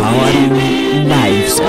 Empowering lives.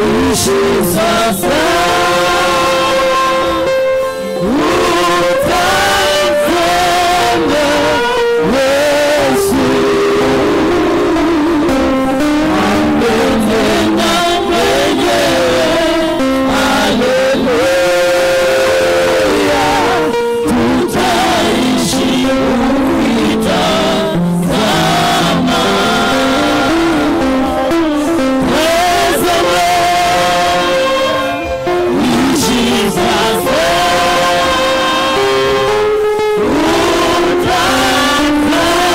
Ishi sasa, utazama Yesu amenena mwenyewe, haleluya, tutaishi ukitazama. Tazama, ishi sasa,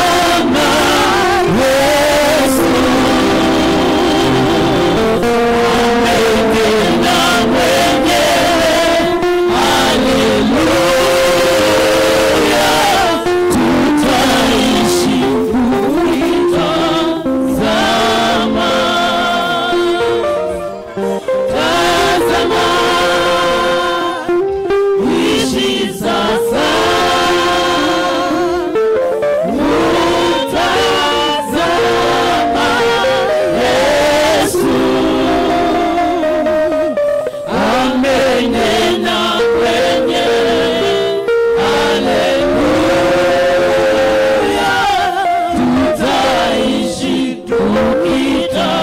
utazama Yesu amenena mwenyewe, haleluya, tutaishi ukitazama. Tazama, ishi sasa, utazama Yesu amenena mwenyewe, haleluya, tutaishi tukitazama.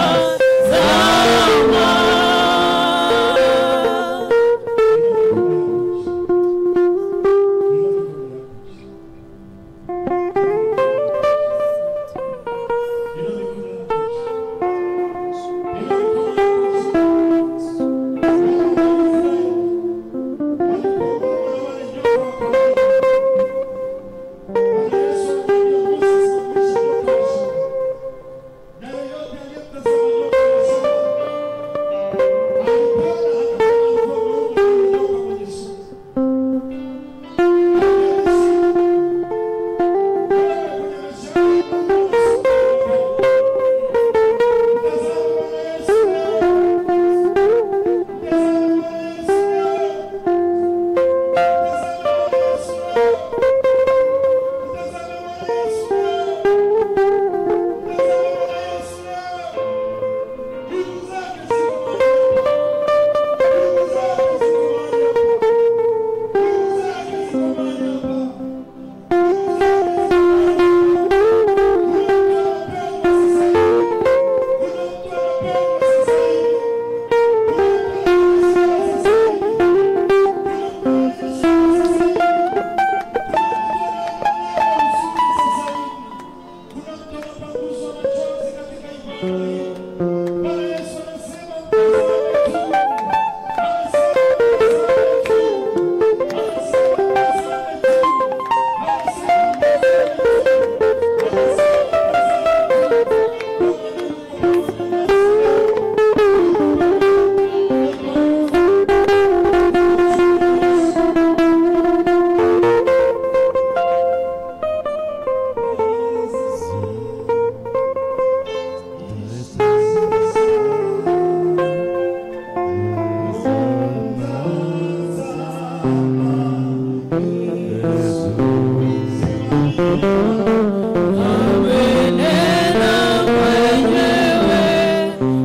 Amenena mwenyewe,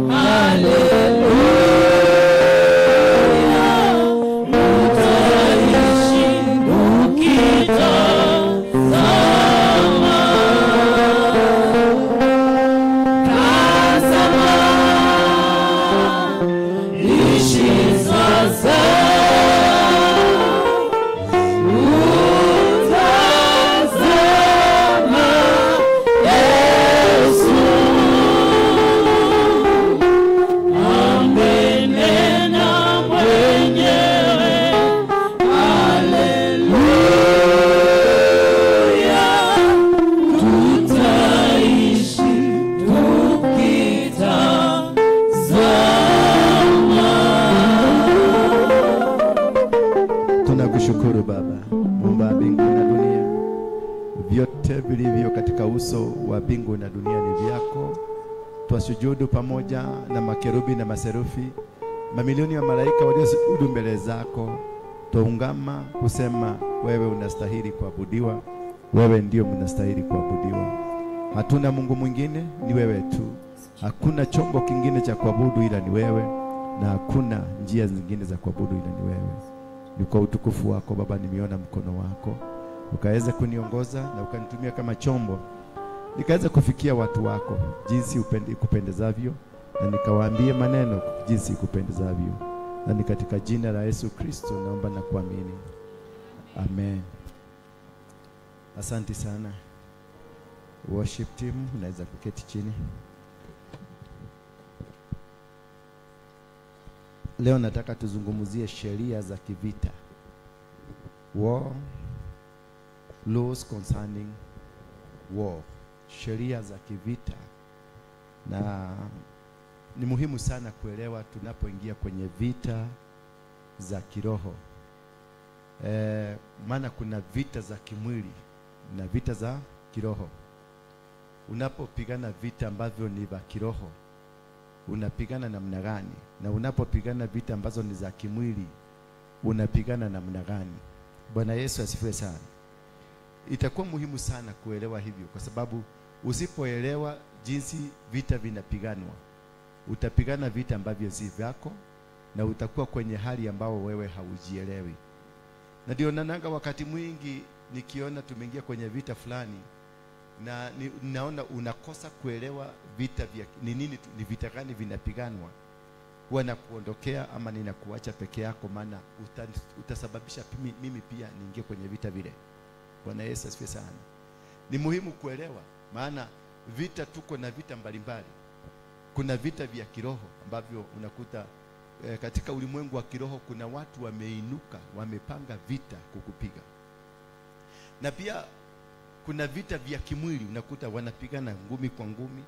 haleluya, utaishi ukitazama. Tazama, ishi sasa, utazama Yesu amenena mwenyewe, haleluya, tutaishi tukitazama. Tunakushukuru Baba, muumba wa mbingu na dunia, vyote vilivyo katika uso wa mbingu na dunia ni vyako. Twasujudu pamoja na makerubi na maserufi, mamilioni ya malaika waliosujudu mbele zako. Twaungama kusema wewe unastahili kuabudiwa, wewe ndio unastahili kuabudiwa. Hatuna Mungu mwingine, ni wewe tu. Hakuna chombo kingine cha kuabudu ila ni wewe. na hakuna njia zingine za kuabudu ila ni wewe. Ni kwa utukufu wako Baba nimeona mkono wako, ukaweza kuniongoza na ukanitumia kama chombo, nikaweza kufikia watu wako jinsi kupendezavyo, na nikawaambie maneno jinsi kupendezavyo. Na ni katika jina la Yesu Kristo naomba na kuamini, amen. Asante sana. Worship team, unaweza kuketi chini. Leo nataka tuzungumzie sheria za kivita. War, laws concerning war. Sheria za kivita. Na ni muhimu sana kuelewa tunapoingia kwenye vita za kiroho. Maana kuna vita za kimwili na vita za kiroho. Unapopigana vita ambavyo ni vya kiroho, unapigana namna gani? Na unapopigana vita ambazo ni za kimwili, unapigana namna gani? Bwana Yesu asifiwe sana. Itakuwa muhimu sana kuelewa hivyo, kwa sababu usipoelewa jinsi vita vinapiganwa, utapigana vita ambavyo si vyako, na utakuwa kwenye hali ambao wewe haujielewi. Na ndio nananga wakati mwingi nikiona tumeingia kwenye vita fulani, na naona unakosa kuelewa vita vya ni nini, ni vita gani vinapiganwa, huwa nakuondokea ama ninakuacha peke yako, maana utasababisha mimi pia niingie kwenye vita vile. Bwana Yesu asifiwe sana. Ni muhimu kuelewa, maana vita tuko na vita mbalimbali. Kuna vita vya kiroho ambavyo unakuta katika ulimwengu wa kiroho kuna watu wameinuka, wamepanga vita kukupiga. Na pia kuna vita vya kimwili, unakuta wanapigana ngumi kwa ngumi,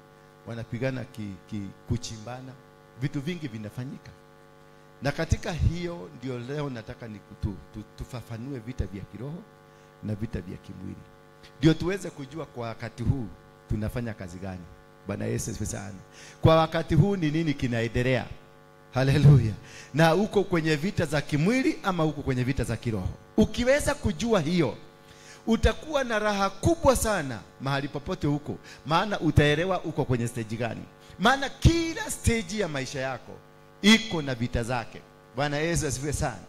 wanapigana kuchimbana, vitu vingi vinafanyika. Na katika hiyo ndio leo nataka tufafanue vita vya kiroho na vita vya kimwili, ndio tuweze kujua kwa wakati huu tunafanya kazi gani. Bwana Yesu asifiwe sana. Kwa wakati huu ni nini kinaendelea? Haleluya. Na uko kwenye vita za kimwili ama uko kwenye vita za kiroho? Ukiweza kujua hiyo, utakuwa na raha kubwa sana mahali popote huko, maana utaelewa uko kwenye stage gani. Maana kila stage ya maisha yako iko na vita zake. Bwana Yesu asifiwe sana.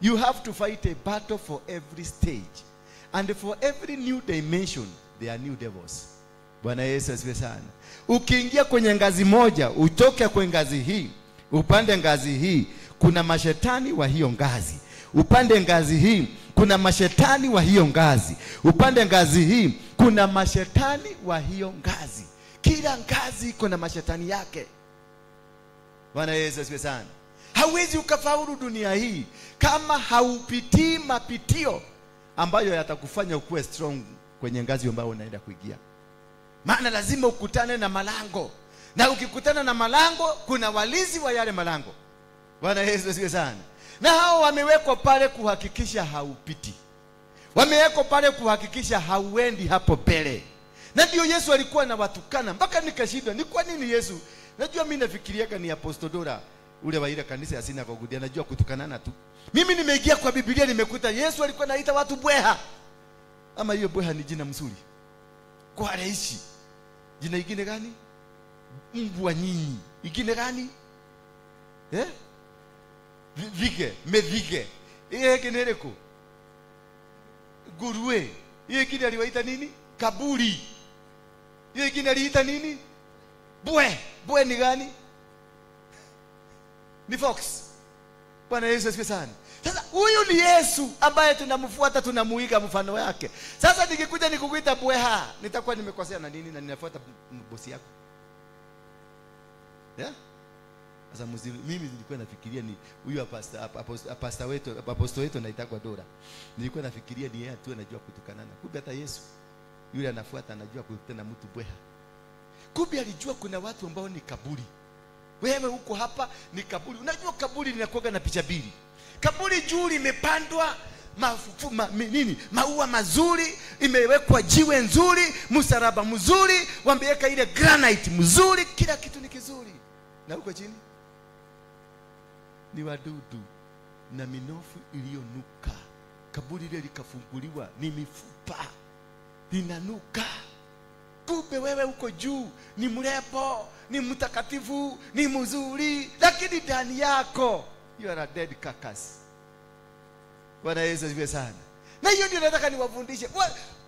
You have to fight a battle for every stage, and for every new dimension there are new devils. Bwana Yesu asifiwe sana. Ukiingia kwenye ngazi moja, utoke kwenye ngazi hii, upande ngazi hii, kuna mashetani wa hiyo ngazi. Upande ngazi hii, kuna mashetani wa hiyo ngazi. Upande ngazi hii, kuna mashetani wa hiyo ngazi. Kila ngazi iko na mashetani yake. Bwana Yesu asifiwe sana. Hauwezi ukafaulu dunia hii kama haupitii mapitio ambayo yatakufanya ukuwe strong kwenye ngazi ambayo unaenda kuingia. Maana lazima ukutane na malango. Na ukikutana na malango, kuna walinzi wa yale malango. Bwana Yesu asifiwe sana. Na hao wamewekwa pale kuhakikisha haupiti. Wamewekwa pale kuhakikisha hauendi hapo mbele. Na ndio Yesu alikuwa anawatukana mpaka nikashindwa. Ni kwa nini Yesu? Najua mimi nafikiriaga ni Apostle Dora ule wa ile kanisa ya sinagogi, anajua kutukanana tu. Mimi nimeingia kwa Biblia nimekuta Yesu alikuwa anaita watu bweha. Ama hiyo bweha ni jina mzuri kwa reishi. Jina ingine gani? Mbwa nyinyi. Ingine gani? Eh? Vige, mevige. Ile kinereko. Nguruwe. Ile kile aliwaita nini? Kaburi. Ile kile aliita nini? Bwe. Bwe ni gani? Ni fox. Bwana Yesu asifiwe sana. Sasa huyu ni Yesu ambaye tunamfuata, tunamuiga mfano wake. Sasa nikikuja nikukuita bweha, nitakuwa nimekosea na nini na ninafuata bosi yako? Yeah? Sasa mimi nilikuwa nafikiria ni huyu pastor wetu, apostle wetu anaitwa Dora. Nilikuwa nafikiria ni yeye tu anajua kutukanana. Kumbe hata Yesu yule anafuata anajua kukutana mtu bweha. Kumbe alijua kuna watu ambao ni kaburi. Wewe huko hapa ni kaburi. Unajua kaburi linakuwa na picha mbili. Kaburi juu limepandwa maua mazuri, imewekwa jiwe nzuri, msalaba mzuri, wameweka ile granite mzuri, kila kitu ni kizuri. Na huko chini ni wadudu na minofu iliyonuka. Kaburi ile likafunguliwa ni mifupa linanuka. Kumbe wewe uko juu, ni mrembo, ni mtakatifu, ni mzuri, lakini ndani yako you are a dead carcass. Bwana Yesu asifiwe sana. Na hiyo ndio nataka niwafundishe.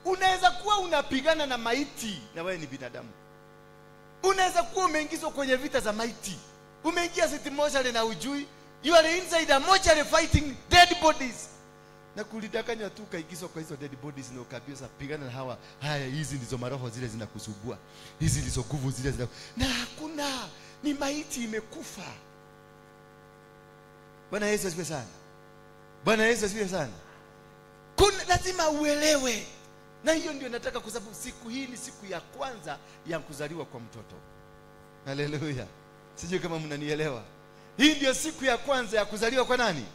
Unaweza kuwa unapigana na maiti na wewe ni binadamu. Unaweza kuwa umeingizwa kwenye vita za maiti. Umeingia city mortuary na ujui. You are inside a mortuary fighting dead bodies. Na kulidanganywa tu ukaingizwa kwa hizo dead bodies na ukaambiwa pigana na hawa. Haya, hizi ndizo maroho zile zinakusubua. Hizi ndizo nguvu zile zina. Na hakuna, ni maiti imekufa. Bwana Yesu asifiwe sana. Bwana Yesu asifiwe sana. Kuna lazima uelewe. Na hiyo ndio nataka, kwa sababu siku hii ni siku ya kwanza ya kuzaliwa kwa mtoto. Haleluya. Sijui kama mnanielewa. Hii ndio siku ya kwanza ya kuzaliwa kwa nani?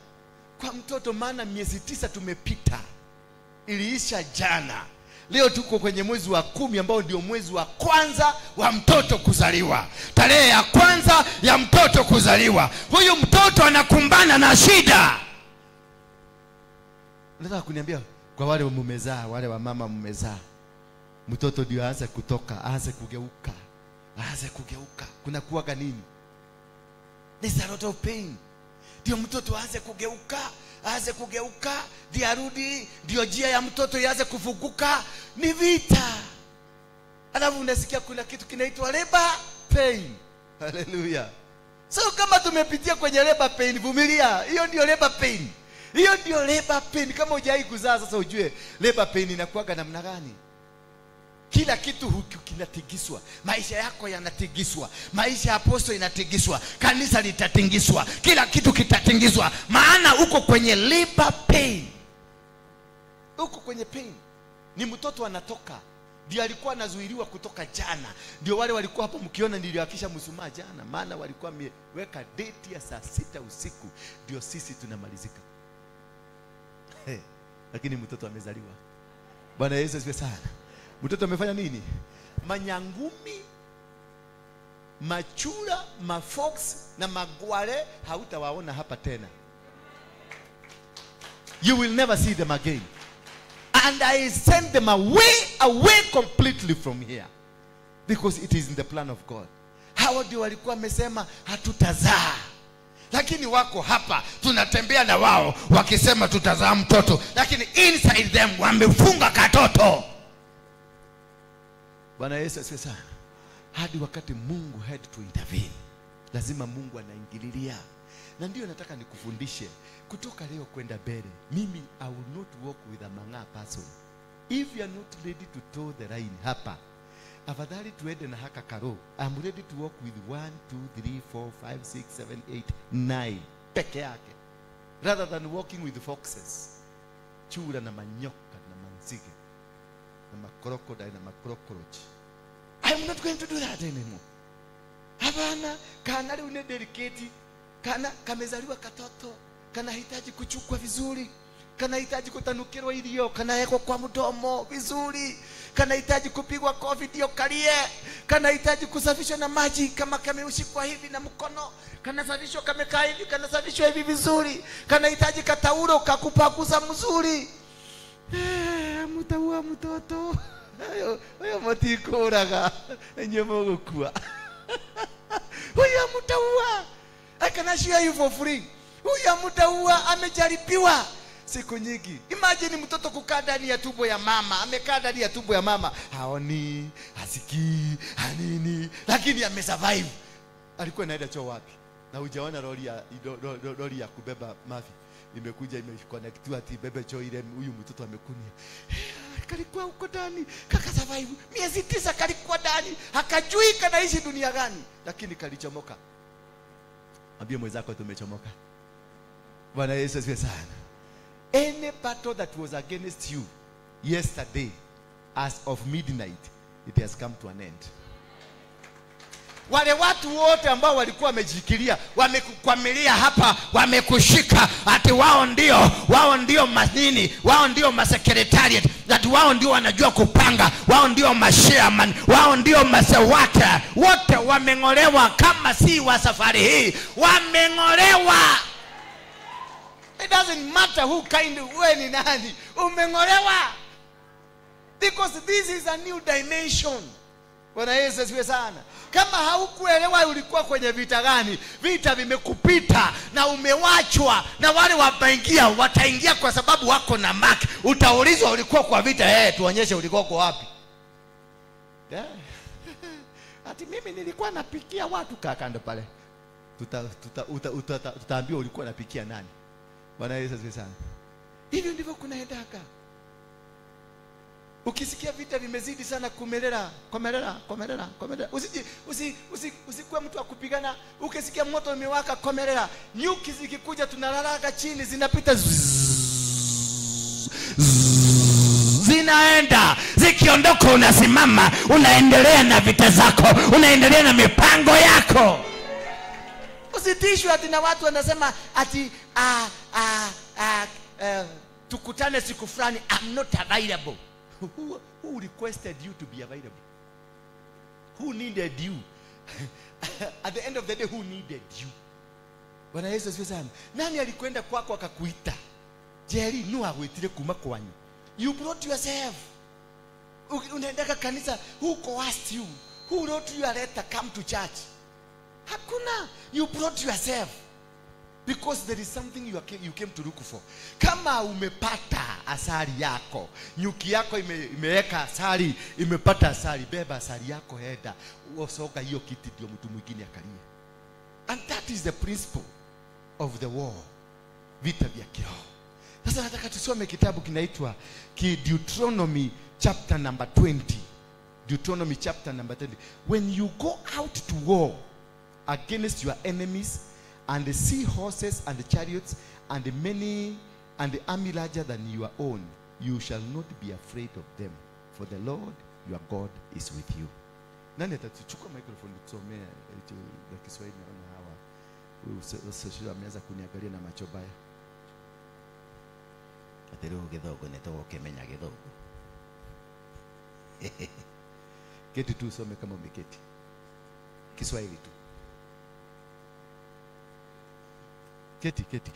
Kwa mtoto, maana miezi 9 tumepita. Iliisha jana. Leo tuko kwenye mwezi wa 10 ambao ndio mwezi wa kwanza wa mtoto kuzaliwa. Tarehe ya kwanza ya mtoto kuzaliwa. Huyu mtoto anakumbana na shida. Nataka kuniambia kwa wale mumezaa, wale wa mama mumezaa, mtoto ndio aanze kutoka, aanze kugeuka, aanze kugeuka. Kuna kuwaga nini? There's a lot of pain. Ndio mtoto aanze kugeuka, aanze kugeuka, ndio arudi, ndio njia ya mtoto ianze kufunguka. Ni vita. Alafu unasikia kuna kitu kinaitwa labor pain. Hallelujah. So kama tumepitia kwenye labor pain, vumilia. Hiyo ndio labor pain. Hiyo ndio labor pain. Kama hujai kuzaa sasa ujue labor pain inakuwaga namna gani. Kila kitu kinatigiswa. Maisha yako yanatigiswa. Maisha ya apostle inatigiswa. Kanisa litatingiswa. Kila kitu kitatingizwa. Maana uko kwenye labor pain. Uko kwenye pain. Ni mtoto anatoka. Ndio alikuwa anazuiliwa kutoka jana. Ndio wale walikuwa hapo mkiona niliwakisha mshumaa jana. Maana walikuwa wameweka date ya saa 6 usiku. Ndio sisi tunamalizika. Hey, lakini mtoto amezaliwa. Bwana Yesu asifiwe sana. Mtoto amefanya nini? Manyangumi, machura, mafox na magware hautawaona hapa tena. You will never see them again. And I send them away completely from here. Because it is in the plan of God. Hao ndio walikuwa wamesema hatutazaa. Lakini wako hapa, tunatembea na wao wakisema tutazaa mtoto, lakini inside them wamefunga katoto. Bwana Yesu asifiwe sana. Hadi wakati Mungu had to intervene. Lazima Mungu anaingililia. Na ndio nataka nikufundishe kutoka leo kwenda mbele. Mimi I will not walk with a manga person. If you are not ready to toe the line hapa, afadhali tuende na haka karo. I'm ready to walk with 1 2 3 4 5 6 7 8 9 peke yake, rather than walking with foxes, chura na manyoka na manzige na macrocodile na macrocroach. I'm not going to do that anymore. Hapana, kana leo ni delicate, kana kamezaliwa katoto, kanahitaji kuchukua vizuri, kanahitaji kutanukirwa ilio, kanawekwa kwa mdomo vizuri, kanahitaji kupigwa kofi ndio kalie, kanahitaji kusafishwa na maji kama kameushikwa hivi na mkono, kanasafishwa kamekaa hivi, kanasafishwa hivi vizuri, kanahitaji katauro kakupakuza mzuri. Mutaua mtoto. Huyo motikuraga enye mogukua. Huyo mutaua. I can assure you for free. Huyo mutaua, amejaribiwa siku nyingi. Imagine mtoto kukaa ndani ya tumbo ya mama, amekaa ndani ya tumbo ya mama, haoni, hasikii, hanini, lakini amesurvive. Alikuwa anaenda choo wapi? Na hujaona lori ya kubeba mafi imekuja imeconnectiwa ati bebe choo ile, huyu mtoto amekunia. Kalikuwa huko ndani, kaka survive miezi 9 kalikuwa ndani, hakajui kanaishi dunia gani, lakini kalichomoka. Ambie mwenzako tumechomoka. Bwana Yesu asifiwe sana. Any battle that was against you yesterday, as of midnight, it has come to an end. Wale watu wote ambao walikuwa wamejikilia, wamekukwamilia hapa, wamekushika ati wao ndio manini, wao ndio masekretariat, that wao ndio wanajua kupanga, wao ndio mashareman, wao ndio masewata, wote wameng'olewa kama si wa safari hii, wameng'olewa. It doesn't matter who kind, wewe ni nani, umeng'olewa. Because this is a new dimension. Bwana Yesu asifiwe sana. Kama haukuelewa ulikuwa kwenye vita gani, vita vimekupita na umewachwa, na wale wataingia, wataingia kwa sababu wako na mark. Utaulizwa ulikuwa kwa vita, tuonyeshe ulikuwa kwa wapi. Yeah. Ati mimi nilikuwa napikia watu, kaa kando pale. Tutaambiwa ulikuwa napikia nani. Bwana Yesu asifiwe sana. Hivyo ndivyo kunaendaka. Ukisikia vita vimezidi sana, kumelera, komelera, komelera, komelera. Usikuwe mtu wa kupigana. Ukisikia moto umewaka, komelera. Nyuki zikikuja tunalalaga chini, zinapita zinaenda. Zikiondoka unasimama, unaendelea na vita zako, unaendelea na mipango yako. Usitishwe ati na watu wanasema ati tukutane siku fulani, I'm not available. Who requested you to be available? Who needed you? At the end of the day, who needed you? Bwana Yesu asifiwe sana. Nani alikwenda kwako akakuita? Jerry, no agwitire kuma kwanyu. You brought yourself. Unaendaka kanisa, who coerced you? Who wrote you a letter, come to church? Hakuna. You brought yourself. Because there is something you came to look for. Kama umepata asali yako, nyuki yako imeweka asali, imepata asali, beba asali yako heda, usoga hiyo kiti ndio mtu mwingine akalie. And that is the principle of the war. Vita vya kiroho. Sasa nataka tusome kitabu kinaitwa Deuteronomy chapter number 20. Deuteronomy chapter number 20. When you go out to war against your enemies, and the sea horses and the chariots and the many and the army larger than your own, you shall not be afraid of them, for the Lord your God is with you. Nani atachukua microphone tusomee la Kiswahili? Naona hawa huyu ameanza kuniangalia na macho baya. Ateru githogo nitogokemenya githogo. Keti tu usome kama umeketi. Kiswahili tu. Keti, keti.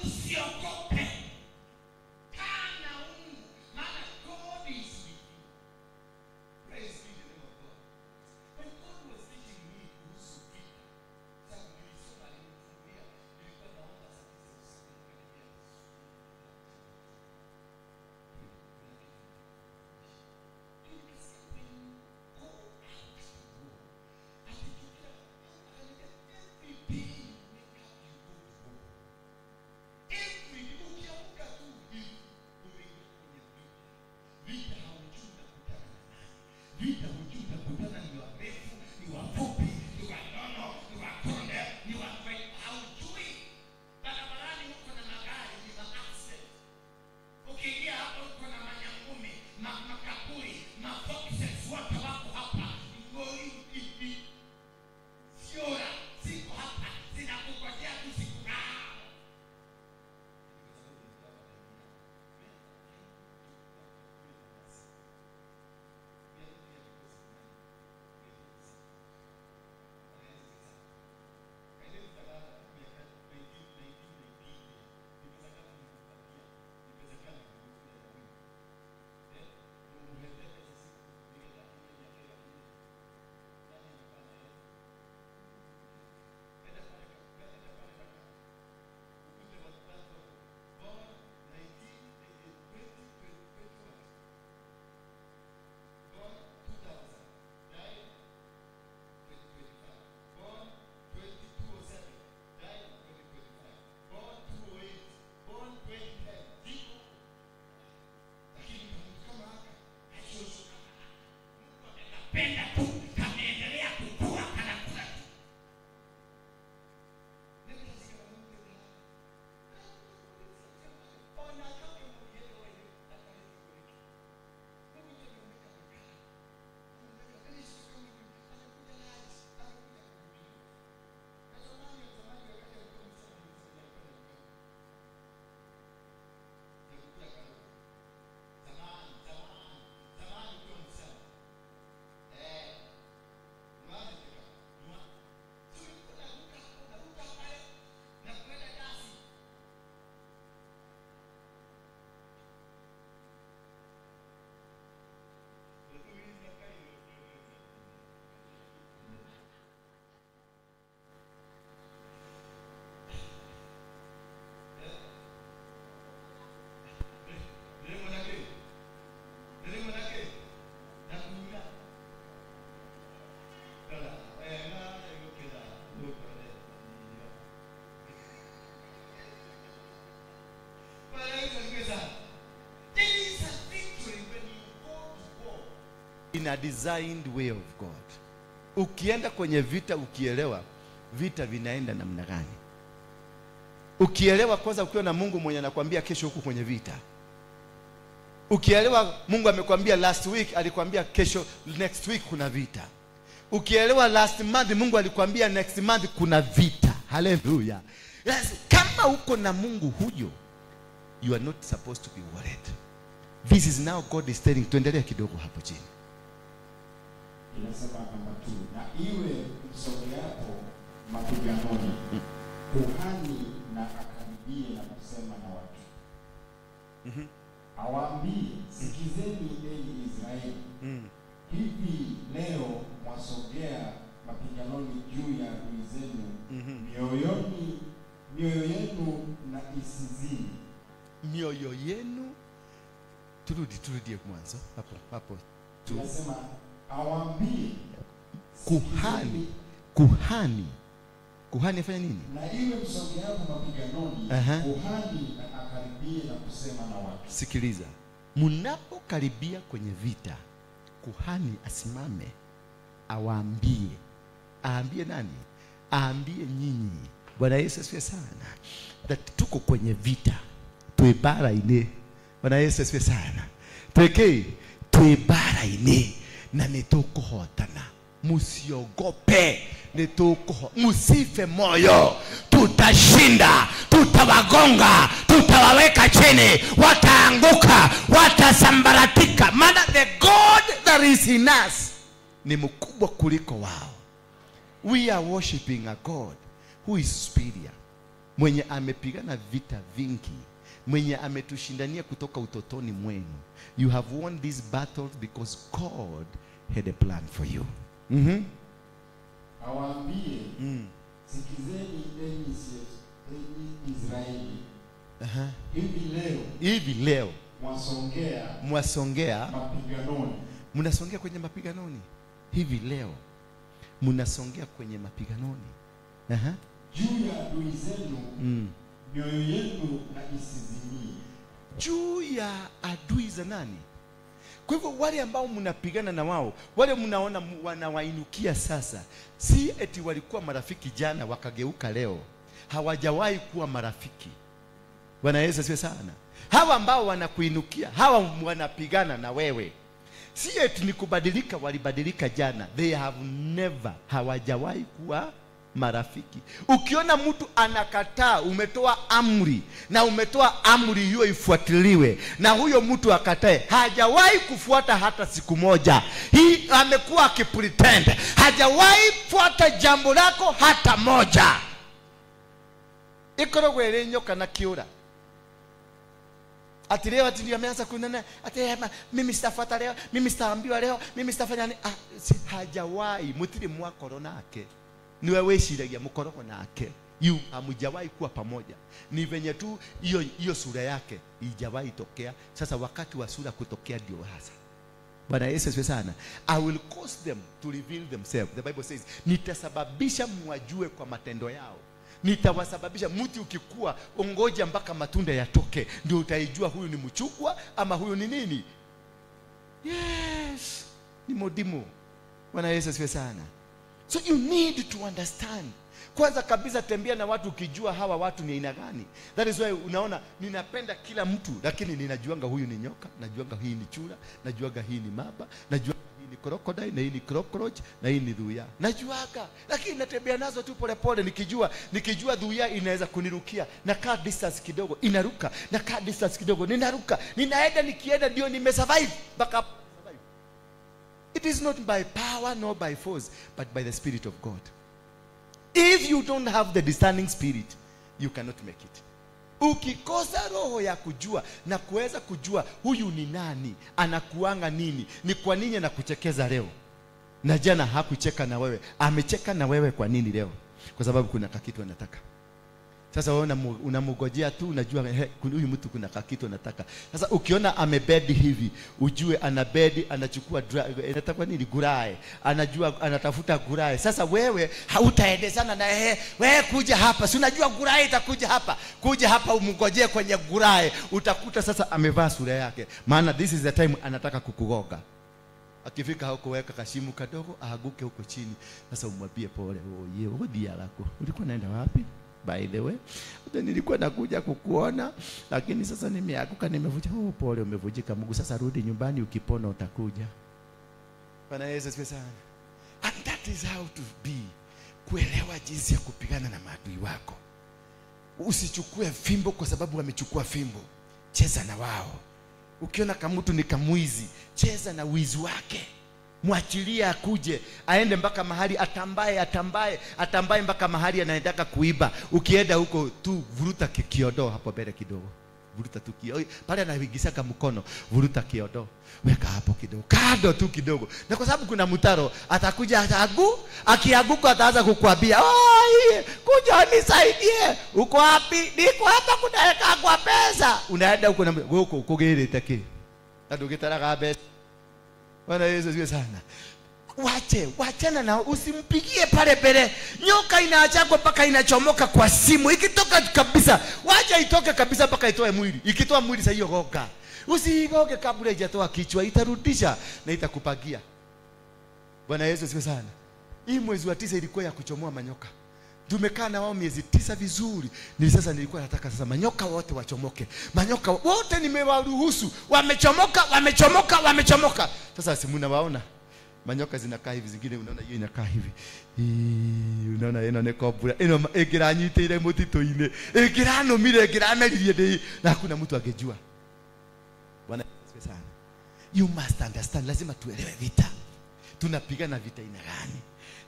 Usiogope. Kaa na Mungu, maana God is with you. Praise be the name of God. When God was teaching me kuhusu vita, sababu nilisoma, alinifungulia, nilikuwa naomba saa 9 usiku, nikaambia, nikasikia when you go out to war, ati akaniambia, every day you wake up you go to war. Every ukiamka tu hivi umeingia kwenye vita. Vita haujui unakutana na nani. Vita hujui utakutana ni warefu, ni wafupi, ni wanono, ni wakonde, ni wa haujui. Barabarani huko na magari ni ma-accident. Ukiingia hapa huko na manyangumi, makapuri, mafoxes wote wako hapa. Ngoi hivi. Siora ziko hapa zinakungojea tu siku yao. Penda tu kameendelea kukua kanakula tu. There is a victory when you go to war. In a designed way of God. Ukienda kwenye vita ukielewa vita vinaenda namna gani. Ukielewa kwanza, ukiwa na Mungu mwenye anakuambia kesho huku kwenye vita. Ukielewa Mungu amekwambia last week, alikwambia kesho next week kuna vita. Ukielewa last month Mungu alikwambia next month kuna vita. Hallelujah. Yes, kama uko na Mungu huyo, you are not supposed to be worried. This is now God is telling. Tuendelee kidogo hapo chini. Inasema namba 2, na iwe msogeapo mapiganoni, kuhani na akaribie na kusema na watu. Awaambie, sikizeni enyi Israeli. Hivi leo mwasogea mapiganoni juu ya adui zenu, mioyo yenu na isizini. Mioyo yenu. Turudie mwanzo hapo hapo. Tunasema awaambie kuhani afanya nini? Na iwe msogeapo mapiganoni, kuhani na akaribie na kusema na watu. Sikiliza, mnapokaribia kwenye vita, kuhani asimame awaambie. Aambie nani? Aambie nyinyi. Bwana Yesu asifiwe sana. That tuko kwenye vita. Tuibara ine. Bwana Yesu asifiwe sana. Tuekei tuibara ine na nitukuhotana. Musiogope, musife moyo. Tutashinda, tutawagonga, tutawaweka chini, wataanguka, watasambaratika. Maana the God that is in us ni mkubwa kuliko wao. We are worshiping a God who is superior. mwenye amepigana vita vingi, mwenye ametushindania kutoka utotoni mwenu. You have won these battles because God had a plan for you. Awaambie, sikizeni enyi Israeli. Hivi leo mwasongea mapiganoni. Mnasongea kwenye mapiganoni. Hivi leo mnasongea kwenye mapiganoni. Juu ya adui zenu, mioyo yenu na isizimie. Juu ya adui za nani? Kwa hivyo wale ambao mnapigana na wao, wale mnaona wanawainukia sasa, si eti walikuwa marafiki jana wakageuka leo. Hawajawahi kuwa marafiki. Bwana Yesu asifiwe sana. Hawa ambao wanakuinukia, hawa wanapigana na wewe. Si eti ni kubadilika, walibadilika jana. They have never, hawajawahi kuwa marafiki. Ukiona mtu anakataa, umetoa amri, na umetoa amri hiyo ifuatiliwe, na huyo mtu akatae, hajawahi kufuata hata siku moja. Hii amekuwa akipretend, hajawahi fuata jambo lako hata moja. Ikorogwe ile nyoka na kiura. Ati leo ati ameanza kunena, ati mimi sitafuata leo, mimi sitaambiwa leo, mimi sitafanya nini. Hajawahi mutiri mwakoro nake. Ni wewe weciragia mukorogo nake. You hamujawahi kuwa pamoja. Ni venye tu hiyo sura yake ijawahi tokea. Sasa wakati wa sura kutokea ndio hasa. Bwana Yesu asifiwe sana. I will cause them to reveal themselves. The Bible says, nitasababisha mwajue kwa matendo yao. Nitawasababisha. Mti ukikua ongoja mpaka matunda yatoke, ndio utaijua huyu ni mchukwa ama huyu ni nini. Yes, ni modimo. Bwana Yesu asifiwe sana. So you need to understand. Kwanza kabisa tembea na watu ukijua hawa watu ni aina gani. That is why unaona ninapenda kila mtu, lakini ninajuanga huyu ni nyoka, najuanga hii ni chura, najuanga hii ni maba, najuanga hii ni crocodile, na hii ni cockroach, na hii ni dhuya. Najuanga, lakini natembea nazo tu pole pole, nikijua dhuya inaweza kunirukia, na kaa distance kidogo inaruka, na kaa distance kidogo ninaruka, ninaenda nikienda ndio nimesurvive mpaka. It is not by power nor by force, but by the Spirit of God. If you don't have the discerning spirit, you cannot make it. Ukikosa roho ya kujua na kuweza kujua huyu ni nani, anakuanga nini, ni kwa nini anakuchekeza leo, na jana hakucheka na wewe, amecheka na wewe kwa nini leo? Kwa sababu kuna kakitu anataka. Sasa wewe unamgojea tu, unajua huyu mtu kuna kakitu anataka. Sasa ukiona amebedi hivi, ujue anabedi, anachukua anataka nini? Gurae. Anajua anatafuta gurae. Sasa wewe hautaendezana na yeye. Wewe kuja hapa, si unajua gurae itakuja hapa. Kuja hapa umngojee kwenye gurae. Utakuta sasa amevaa sura yake. Maana this is the time anataka kukugoga. Akifika huko weka kashimu kadogo, aaguke huko chini. Sasa umwambie pole, oh ye, odi lako. Ulikuwa unaenda wapi? By the way, nilikuwa nakuja kukuona, lakini sasa nimeanguka, nimevuja. Oh, pole, umevujika mguu. Sasa rudi nyumbani, ukipona utakuja. Bwana Yesu asifiwe sana. And that is how to be. Kuelewa jinsi ya kupigana na maadui wako. Usichukue fimbo kwa sababu wamechukua fimbo. Cheza na wao. Ukiona kamutu ni kamwizi, cheza na wizi wake. Mwachilie akuje, aende mpaka mahali atambaye, atambaye, atambaye mpaka mahali anaendaka kuiba. Ukienda huko tu vuruta kiodo hapo mbele kidogo. Vuruta tu kiodo. Pale anaingisaka mkono, vuruta kiodo. Weka hapo kidogo. Kado tu kidogo. Na kwa sababu kuna mtaro, atakuja atagu, akianguka ataanza kukuambia, "Oh, kuja nisaidie. Uko wapi? Niko hapa kunaweka kwa pesa." Unaenda huko na huko ukogere take. Na ndugitaraga mbeca. Bwana Yesu asifiwe sana. Wache, wachana na usimpigie pale mbele. Nyoka inaachagwa mpaka inachomoka kwa simu. Ikitoka kabisa, wacha itoke kabisa mpaka itoe mwili. Ikitoa mwili sasa hiyo goga. Usigoge kabla haijatoa kichwa, itarudisha na itakupagia. Bwana Yesu asifiwe sana. Hii mwezi wa 9 ilikuwa ya kuchomoa manyoka. Tumekaa na wao miezi 9 vizuri. Ni sasa nilikuwa nataka sasa manyoka wote wachomoke. Manyoka wote nimewaruhusu. Wamechomoka, wamechomoka, wamechomoka. Sasa si mnawaona? Manyoka zinakaa hivi, zingine unaona hiyo inakaa hivi. Unaona ino ni kobra. Ino ingiranyitire mutito-ini. Ingiranumire, ingirameririe ndii. Na hakuna mtu angejua. Bwana asifiwe sana. You must understand, lazima tuelewe vita. Tunapigana vita ina gani?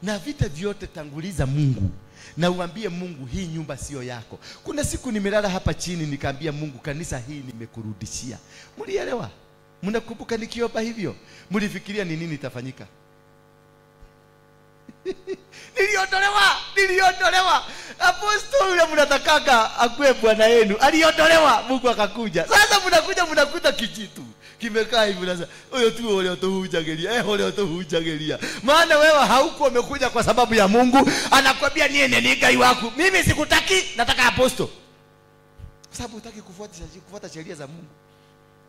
Na vita vyote tanguliza Mungu. Na uambie Mungu hii nyumba sio yako. Kuna siku nimelala hapa chini nikaambia Mungu kanisa hii nimekurudishia. Mlielewa? Mnakumbuka nikiomba hivyo? Mlifikiria ni nini itafanyika? Niliondolewa. Apostol yule mnatakaka akue bwana yenu. Aliondolewa, Mungu akakuja. Sasa mnakuja mnakuta kijitu kimekaa hivi sasa. Huyo tu ole otohujagelia. Ole otohujagelia. Maana wewe hauko umekuja kwa sababu ya Mungu. Anakuambia niye ni Ngai wako. Mimi sikutaki, nataka apostol. Kwa sababu hutaki kufuata sheria za Mungu.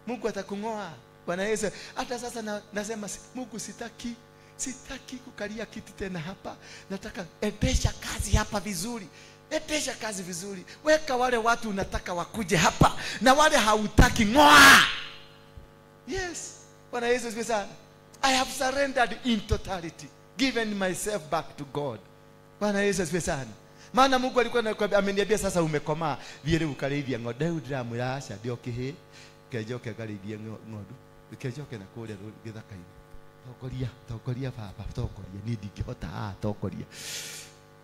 Mungu atakungoa. Bwana Yesu, hata sasa nasema Mungu sitaki. Sitaki kukalia kiti tena hapa. Nataka endesha kazi hapa vizuri. Endesha kazi vizuri. Weka wale watu unataka wakuje hapa. Na wale hautaki ngoa. Yes. Bwana Yesu asifiwe sana. I have surrendered in totality. Given myself back to God. Bwana Yesu asifiwe sana. Maana Mungu alikuwa ameniambia sasa umekomaa. Thiĩ ukarĩithia ng'ondu. Rĩu ndĩramwĩra aca ndio kĩhĩ. Kenjoke ngarĩithie ng'ondu. Kenjoke na kũrĩa gĩthaka-inĩ. Tongoria, tongoria baba, tongoria. Ni ndingĩhota, tongoria.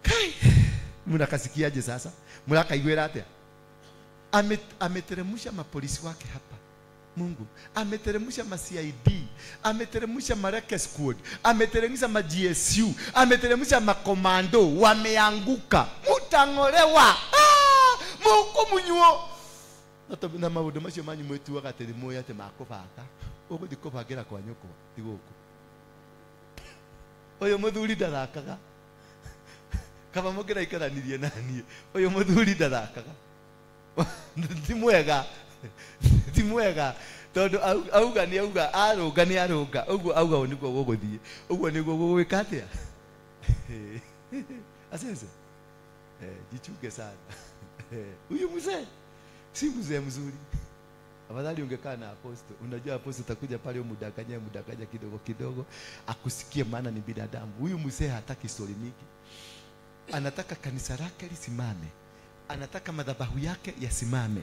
Kai, mnakasikiaje sasa? Mnakaiguira atia? Ameteremsha mapolisi wake hapa. Mungu ameteremsha ma CID, ameteremsha ma Reke Squad, ameteremsha ma GSU, ameteremsha ma komando, wameanguka. Mutangolewa. Mungu munyuo. Na maundu macio manyu mwituaga atĩ nĩ atĩ makũbanga. Ũgũthiĩ kũbangĩra kwa nyũkwa, ti gũkũ. Ũyũ mũthuri ndathakaga. Kaba mũngĩraikaranirie na niĩ. Ũyũ mũthuri ndathakaga. Ti mwega. Ti mwega. Tondũ auga nĩ auga, arũnga nĩ arũnga. Ũguo auga ũũ nĩguo gũgũthiĩ. Ũguo nĩguo gũgwĩka atĩa? Asese. Jichunge sana. Huyu mzee si mzee mzuri. Afadhali ungekaa na apostle. Unajua apostle utakuja pale umdanganye, mdanganye kidogo kidogo, akusikie maana ni binadamu. Huyu mzee hataki story mingi. Anataka kanisa lake lisimame. Anataka madhabahu yake yasimame.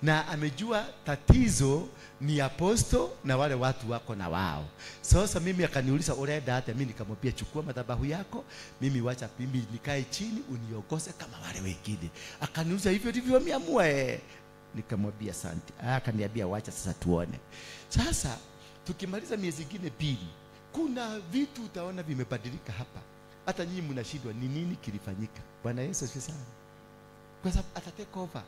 Na amejua tatizo ni apostle na wale watu wako na wao. Sasa mimi akaniuliza urenda hata mimi nikamwambia chukua madhabahu yako, mimi wacha mimi nikae chini uniogose kama wale wengine. Akaniuliza hivyo ndivyo ameamua Nikamwambia asante. Akaniambia wacha sasa tuone. Sasa tukimaliza miezi mingine 2, kuna vitu utaona vimebadilika hapa. Hata nyinyi mnashindwa ni nini kilifanyika. Bwana Yesu asifiwe sana. Kwa sababu ata take over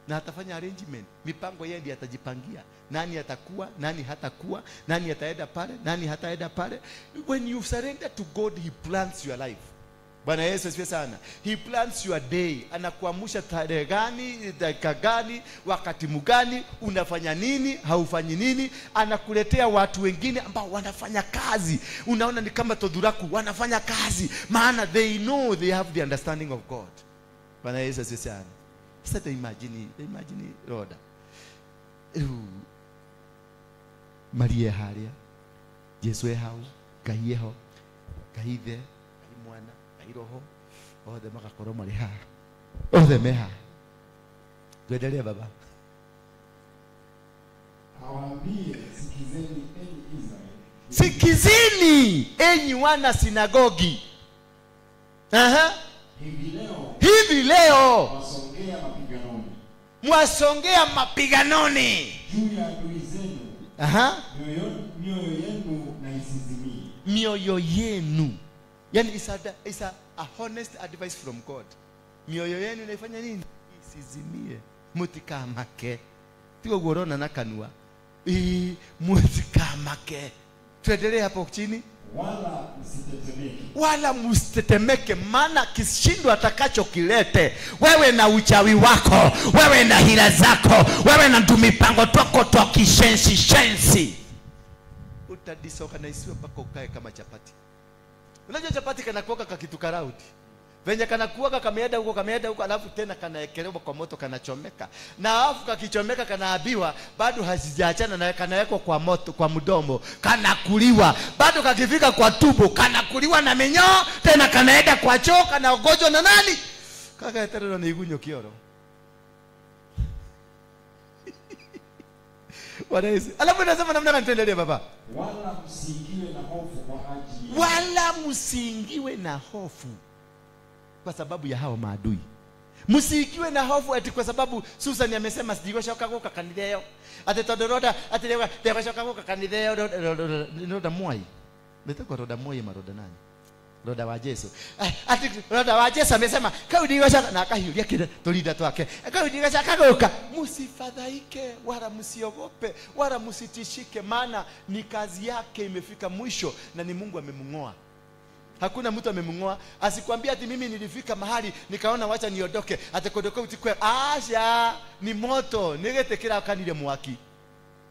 na atafanya arrangement, mipango yeye ndiye atajipangia. Nani atakuwa, nani hatakuwa, nani ataenda pale, nani hataenda pale. When you surrender to God, he plans your life. Bwana Yesu asifiwe sana. He plans your day. Anakuamsha tarehe gani, dakika gani, wakati mgani, unafanya nini, haufanyi nini. Anakuletea watu wengine ambao wanafanya kazi. Unaona ni kama todhuraku wanafanya kazi, maana they know they have the understanding of God. Bwana Yesu asifiwe sana. Sasa imagine Roda. Maria haria, Yesu e hau, Ngai eho, Ngai ithe, Ngai mwana, Ngai roho, othe magakorwo marĩ haha. Othe me haha. Tuendelee baba. Awaambie, sikizeni enyi Israeli. Sikizeni enyi wana sinagogi. Aha. Hivi leo mwasongea mapiganoni. Mwasongea mapiganoni. Juu ya adui zenu. Aha. Mioyo yenu na isizimie. Mioyo yenu. Yani it's a honest advice from God. Mioyo yenu inaifanya nini? Isizimie. Mutikamake. Tigo guorona na kanua. Mutikamake. Tuendelee hapo chini. Wala msitetemeke. Wala msitetemeke, maana kishindo atakachokilete wewe na uchawi wako, wewe na hila zako, wewe na ndumipango twako twa kishensi shensi, utadisorganiziwa mpaka ukae kama chapati. Unajua chapati kanakuwa kakitu karauti. Venye kanakuwa kameenda huko kameenda huko, alafu tena kanaekelewa kwa moto kanachomeka. Na alafu kakichomeka kanaabiwa, bado hazijaachana na kanawekwa kwa moto kwa mdomo, kanakuliwa. Bado kakifika kwa tumbo kanakuliwa na minyoo, tena kanaenda kwa choo kanaogojwa na nani? Kaka eterero ni igunyo kioro. Bwana Yesu. Alafu nasema namna gani tuendelee baba? Wala msiingiwe na hofu kwa ajili, wala msiingiwe na hofu kwa sababu ya hao maadui. Msiingiwe na hofu ati kwa sababu Susan amesema sidigoshoka guka kanitha iyo, ati tondu roda ati ndigoshoka guka kanitha iyo. Roda Mwai, nitako Roda Mwai, maroda nani? Roda wa Jesu. Ati Roda wa Jesu amesema kau ndigoshoka, na akahiuria kile tulinda twake, kau ndigoshoka guka. Msifadhaike wala msiogope wala msitishike, maana ni kazi yake imefika mwisho na ni Mungu amemngoa. Hakuna mtu amemngoa. Asikwambia ati mimi nilifika mahali nikaona wacha niondoke, ati kuondoka utikwe. Asha ni moto nigetekera kanile mwaki.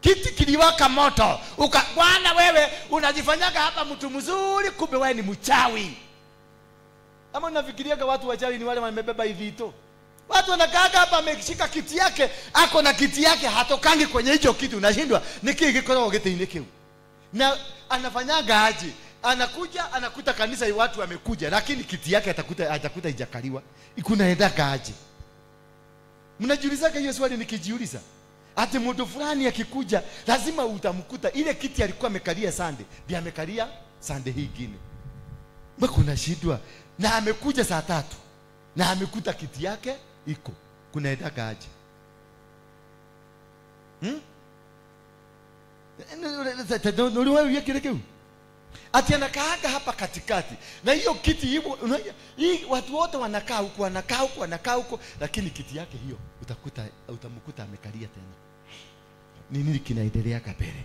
Kiti kiliwaka moto. Uka bwana wewe unajifanyaga hapa mtu mzuri, kumbe wewe ni mchawi. Ama unafikiriaga watu wachawi ni wale wamebeba ivito? Watu wanakaaga hapa ameshika kiti yake, ako na kiti yake, hatokangi kwenye hicho kiti, unashindwa ni kiki gikoragwo giti-inĩ kĩu. Na anafanyaga aje? Anakuja anakuta kanisa watu wamekuja, lakini kiti yake atakuta haijakaliwa. Ikunaendaga aje? Mnajiulizaga hiyo swali nikijiuliza. Ati mtu fulani akikuja lazima utamkuta ile kiti alikuwa amekalia Sunday, ndiye amekalia Sunday hii nyingine. Mbona kuna shida? Na amekuja saa 3 na amekuta kiti yake iko. Kunaendaga aje? Ati anakaaga hapa katikati. Na hiyo kiti hiyo, hii watu wote wanakaa huko, wanakaa huko, wanakaa huko, lakini kiti yake hiyo utamkuta amekalia tena. Ni nini kinaendelea mbele?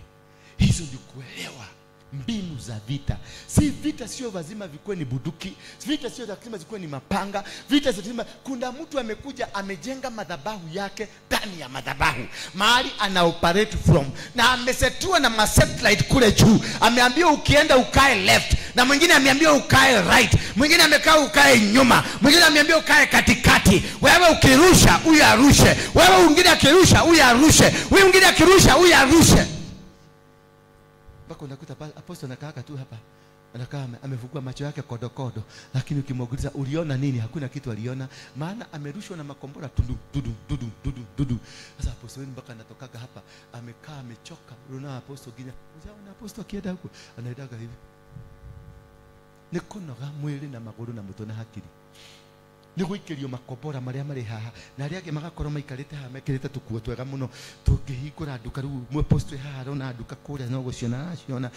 Hizo ni kuelewa mbinu za vita. Si vita sio lazima vikuwe ni buduki, vita sio lazima zikuwe ni mapanga, vita sio lazima. Kuna mtu amekuja amejenga madhabahu yake ndani ya madhabahu, mahali ana operate from, na amesetua na masatellite kule juu. Ameambiwa ukienda ukae left, na mwingine ameambiwa ukae right, mwingine amekaa ukae nyuma, mwingine ameambiwa ukae katikati. Wewe ukirusha huyu arushe, wewe mwingine akirusha huyu arushe, huyu mwingine akirusha huyu arushe. Mpaka unakuta apostle anakaa tu hapa, anakaa amefungua macho yake kodokodo, lakini ukimuuliza uliona nini, hakuna kitu aliona, maana amerushwa na makombora tudu tudu tudu tudu tudu. Sasa apostle mpaka anatokaga hapa amekaa amechoka. Unaona apostle ginya, unaona apostle akienda huko anaendaga hivi, nikunoga mwili na maguru na mutwe na hakiri ni guikirio makombora maria mari haha na aria angi magakorwo maikarite haha mekirite tukuo twega muno. Tungihingura nduka riu mweposto haha arona nduka kuria no guciona araciona,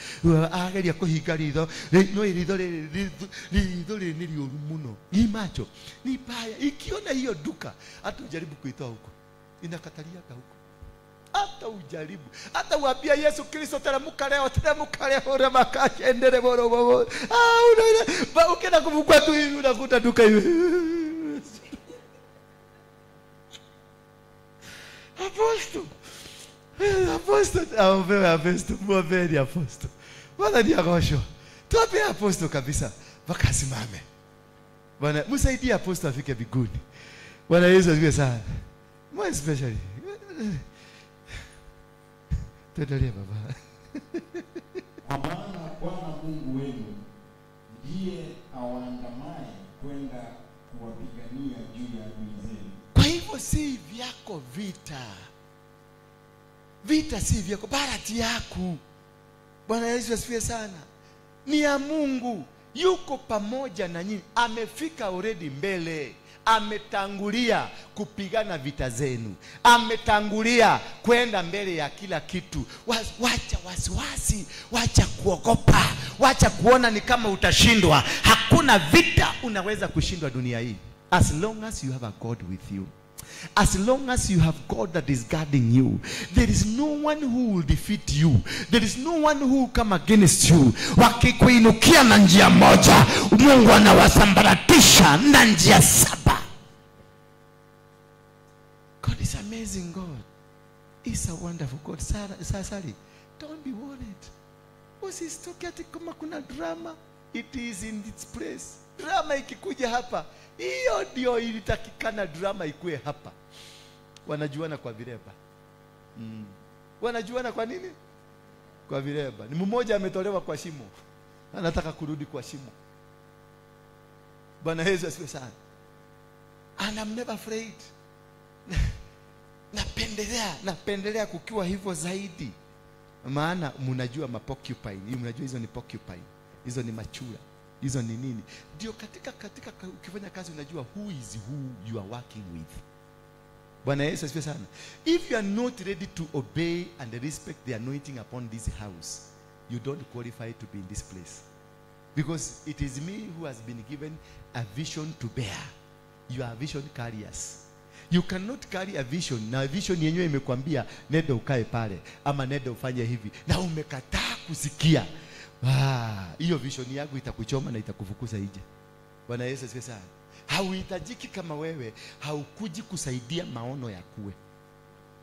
ageria kuhinga ritho no ritho ritho riri ni riuru muno, ni macho ni baya. Ikiona hiyo duka hata ujaribu kuitoa huko, inakataliaga huko. Hata ujaribu, hata uambia Yesu Kristo teremka leo, teremka leo, remaka endele boro boro. Ah, ukienda kufungua tu hivi unakuta duka hivi. Apostle, apostle, apostle, mwambeni apostle. Bwana ni agosho. Tuwape apostle kabisa, wakasimame. Bwana, msaidie apostle afike mbinguni. Bwana Yesu asifiwe sana. More especially. Tuendelee baba. Kwa maana Bwana Mungu wenu ndiye awaandamaye kwenda kuwapigania juu ya adui zenu. Kwa hivyo si vyako vita. Vita si vyako, barati yako. Bwana Yesu asifiwe sana. Ni ya Mungu, yuko pamoja na nyinyi, amefika already mbele. Ametangulia kupigana vita zenu, ametangulia kwenda mbele ya kila kitu. Wacha wasiwasi, wacha kuogopa, wacha kuona ni kama utashindwa. Hakuna vita unaweza kushindwa dunia hii, as long as you have a God with you. As long as you have God that is guarding you, there is no one who will defeat you. There is no one who will come against you. Wakikuinukia na njia moja, Mungu anawasambaratisha na njia saba. God is amazing God. He's a wonderful God. Sally, don't be worried. Usisitoke ati kama kuna drama. It is in its place. Drama ikikuja hapa, hiyo ndio ilitakikana drama ikue hapa. Wanajuana kwa vireba. Wanajuana kwa nini? Kwa vireba. Ni mmoja ametolewa kwa shimo, anataka kurudi kwa shimo. Bwana Yesu asifiwe sana. And I'm never afraid. Napendelea kukiwa hivyo zaidi. Maana mnajua ma porcupine, mnajua hizo ni porcupine. Hizo ni machura. Hizo ni nini? Ndio katika ukifanya kazi unajua who is who you are working with. Bwana Yesu asifiwe sana. If you are not ready to obey and respect the anointing upon this house, you don't qualify to be in this place. Because it is me who has been given a vision to bear. You are vision carriers. You cannot carry a vision. Na vision yenyewe imekwambia nenda ukae pale ama nenda ufanye hivi, na umekataa kusikia. Hiyo vision yangu itakuchoma na itakufukuza nje. Bwana Yesu asifiwe sana. Hauhitajiki kama wewe haukuji kusaidia maono yakuwe.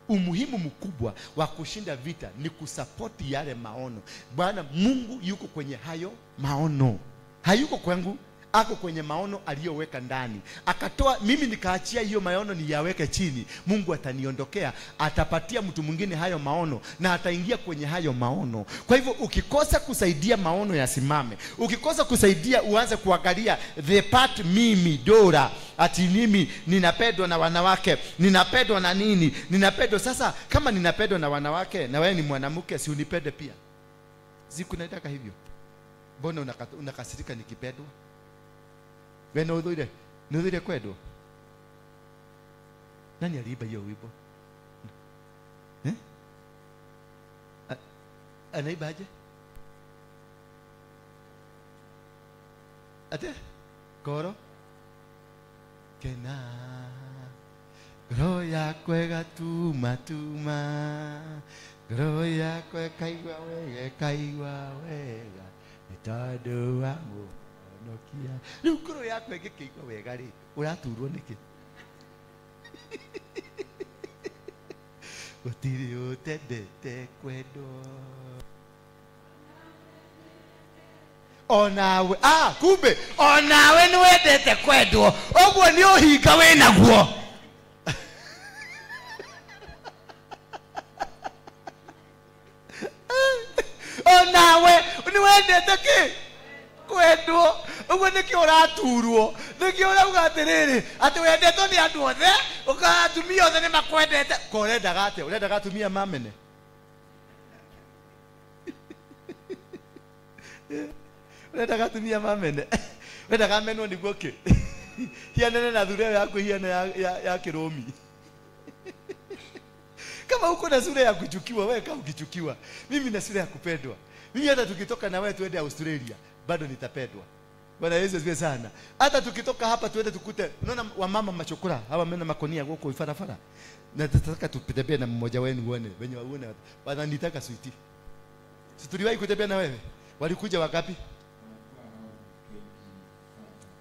Umuhimu mkubwa wa kushinda vita ni kusapoti yale maono. Bwana Mungu yuko kwenye hayo maono. Hayuko kwangu, ako kwenye maono aliyoweka ndani. Akatoa, mimi nikaachia hiyo maono niyaweke chini. Mungu ataniondokea, atapatia mtu mwingine hayo maono na ataingia kwenye hayo maono. Kwa hivyo ukikosa kusaidia maono yasimame, ukikosa kusaidia uanze kuangalia the part mimi Dora, ati mimi ninapendwa na wanawake, ninapendwa na nini, ninapendwa. Sasa kama ninapendwa na wanawake na wewe ni mwanamke, si unipende pia? Siku nataka hivyo. Mbona unakasirika nikipendwa? Wewe udhuire, nudhuire kwendwo. Nani aliiba hiyo wimbo? Eh? Anaiba aje? Ate? Koro? Kena. Roho yako ĩgatuma tuma. Roho yako ĩkaigua wega, ĩkaigua wega. Nĩ tondũ wa Mũhonokia. Rĩu ngoro yako ĩngĩkĩigua wega rĩ, ũraturwo nĩkĩ? Gũtirĩ ũtendete kwendwo. Onawe, kumbe, onawe nĩ wendete kwendwo. Ũguo nĩ ũhinga wĩnaguo. Onawe nĩ wendete kĩ? Kwendwo. Ũguo nĩkĩo ũraturwo, nĩkĩo ũrauga atĩrĩrĩ, atĩ wendetwo nĩ andũ othe, atumia othe nĩ makwendete. Ko ũrendaga atĩa? Ũrendaga atumia mamene? Ũrendaga atumia mamene? Ũrendaga menwo nĩguo kĩ? Hianene na thura ĩyo yaku hiane ya kĩrũmi. Kama uko na sura ya kuchukiwa, wewe kama ukichukiwa, mimi na sura ya kupendwa. Mimi hata tukitoka na wewe tuende Australia, bado nitapendwa. Bwana Yesu asifiwe sana. Hata tukitoka hapa tuende tukute, unaona wamama machokora, hawa mena makonia huko ifarafara. Na nataka tupitembee na mmoja wenu uone, wenye waone wananitaka switi. Si tuliwahi kutembea na wewe? Walikuja wangapi?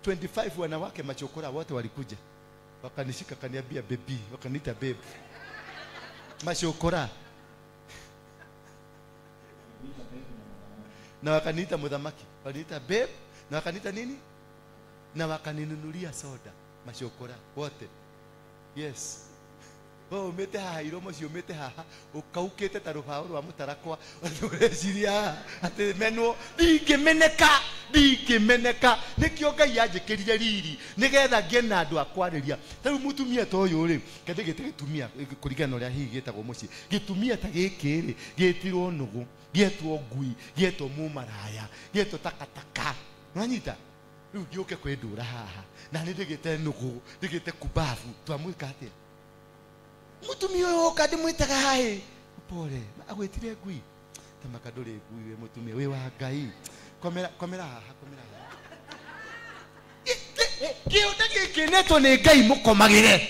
25 wanawake machokora wote walikuja. Wakanishika kaniambia baby, wakaniita babe. Machokora. Na wakaniita muthamaki, waliniita babe, na wakaniita nini? Na wakaninunulia soda, machokora wote. Yes. Wewe umete haha iromo cio umete haha ukaukite ta rubao rwa mutarakwa ureciria ati menwo ndingimeneka ndingimeneka nikio Ngai anjikirire riri nigetha ngie na andu akwariria. Ta riu mutumia ta uyu ri kende gite gitumia kuringana uria hihi gitagwo mucii gitumia ta giki ri gitirwo nugu gietwo ngui gietwo mumaraya gietwo takataka nwanyita riu ngiuke kwindura haha na ni ndigite nugu ndigite kubabu twamwika atia mutumia uyu oka ndimwitaga haĩ pole agwitire ngui ta makanduri ngui we mutumia we wa Ngai komera komera haha komera haha kiunda giki netwo ni Ngai mukomagire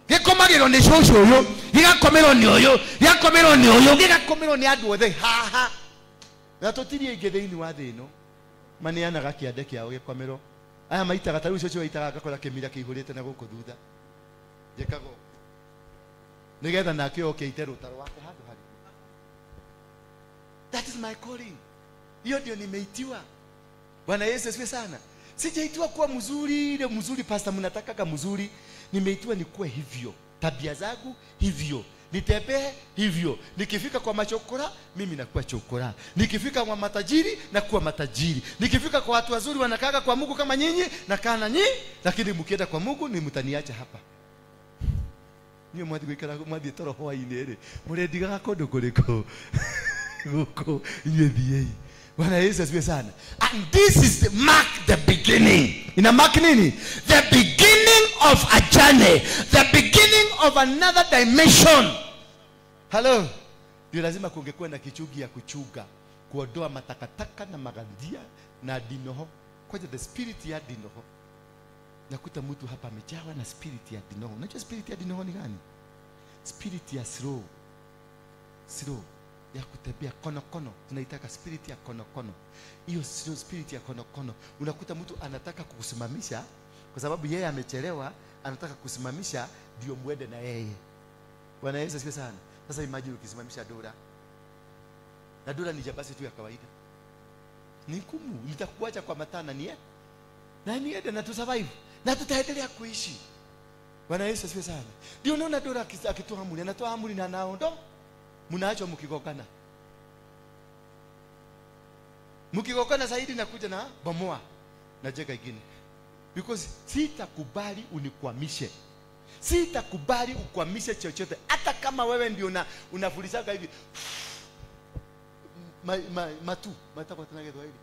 gikomagirwo ni cucu uyu gigakomerwo ni uyu gigakomerwo ni uyu gigakomerwo ni andu othe haha na tutirie ingi thiini wa thi ino maneanaga kiande kiao gikomerwo aya maitaga ta riu cucu aitaga agakora kimira kiihurite na guku thutha njikago nigetha nake oke ite rutaro wake handu hari. That is my calling. Hiyo ndio nimeitiwa. Bwana Yesu asifiwe sana. Sijaitiwa kuwa mzuri ile mzuri pastor mnataka mzuri. Nimeitiwa nikuwe hivyo. Tabia zangu hivyo. Nitembee hivyo. Nikifika kwa machokora mimi nakuwa chokora. Nikifika kwa matajiri nakuwa matajiri. Nikifika kwa watu wazuri wanakaga kwa Mungu kama nyinyi nakaa na nyinyi, lakini mkienda kwa Mungu ni mtaniacha hapa. Niyo mwathi gwikara mwathi toro hwaini ri murendigaga kundu kuriku guku inyuĩ thiĩi Bwana Yesu asifiwe sana. And this is the mark the beginning. Ina mark nini? The beginning of a journey, the beginning of another dimension. Hello. Ndio lazima kungekuwa na kichugi ya kuchuga, kuondoa matakataka na magandia na dinoho. Kwanza the spirit ya dinoho. Nakuta mtu hapa amejawa na spirit ya dinoho. Unajua spirit ya dinoho ni gani? Spirit ya slow. Slow ya kutembea kono kono, tunaitaka spirit ya kono kono. Hiyo sio spirit ya kono kono. Unakuta mtu anataka kukusimamisha kwa sababu yeye amechelewa, anataka kusimamisha ndio muende na yeye. Bwana Yesu asifiwe sana. Sasa imagine ukisimamisha Dora. Na Dora ni jabasi tu ya kawaida. Ni ngumu, nitakuacha kwa matana nie. Na niende na tu survive. Na tutaendelea kuishi. Bwana Yesu asifiwe sana. Ndio unaona Dora akitoa amri, anatoa amri na anaondoa. Mnaachwa mkigokana. Mkigokana zaidi nakuja na bomoa na jenga ingine. Because sitakubali unikwamishe. Sitakubali ukwamishe chochote. Hata kama wewe ndio unafulizaga hivi. Matu, matako tena Kiswahili.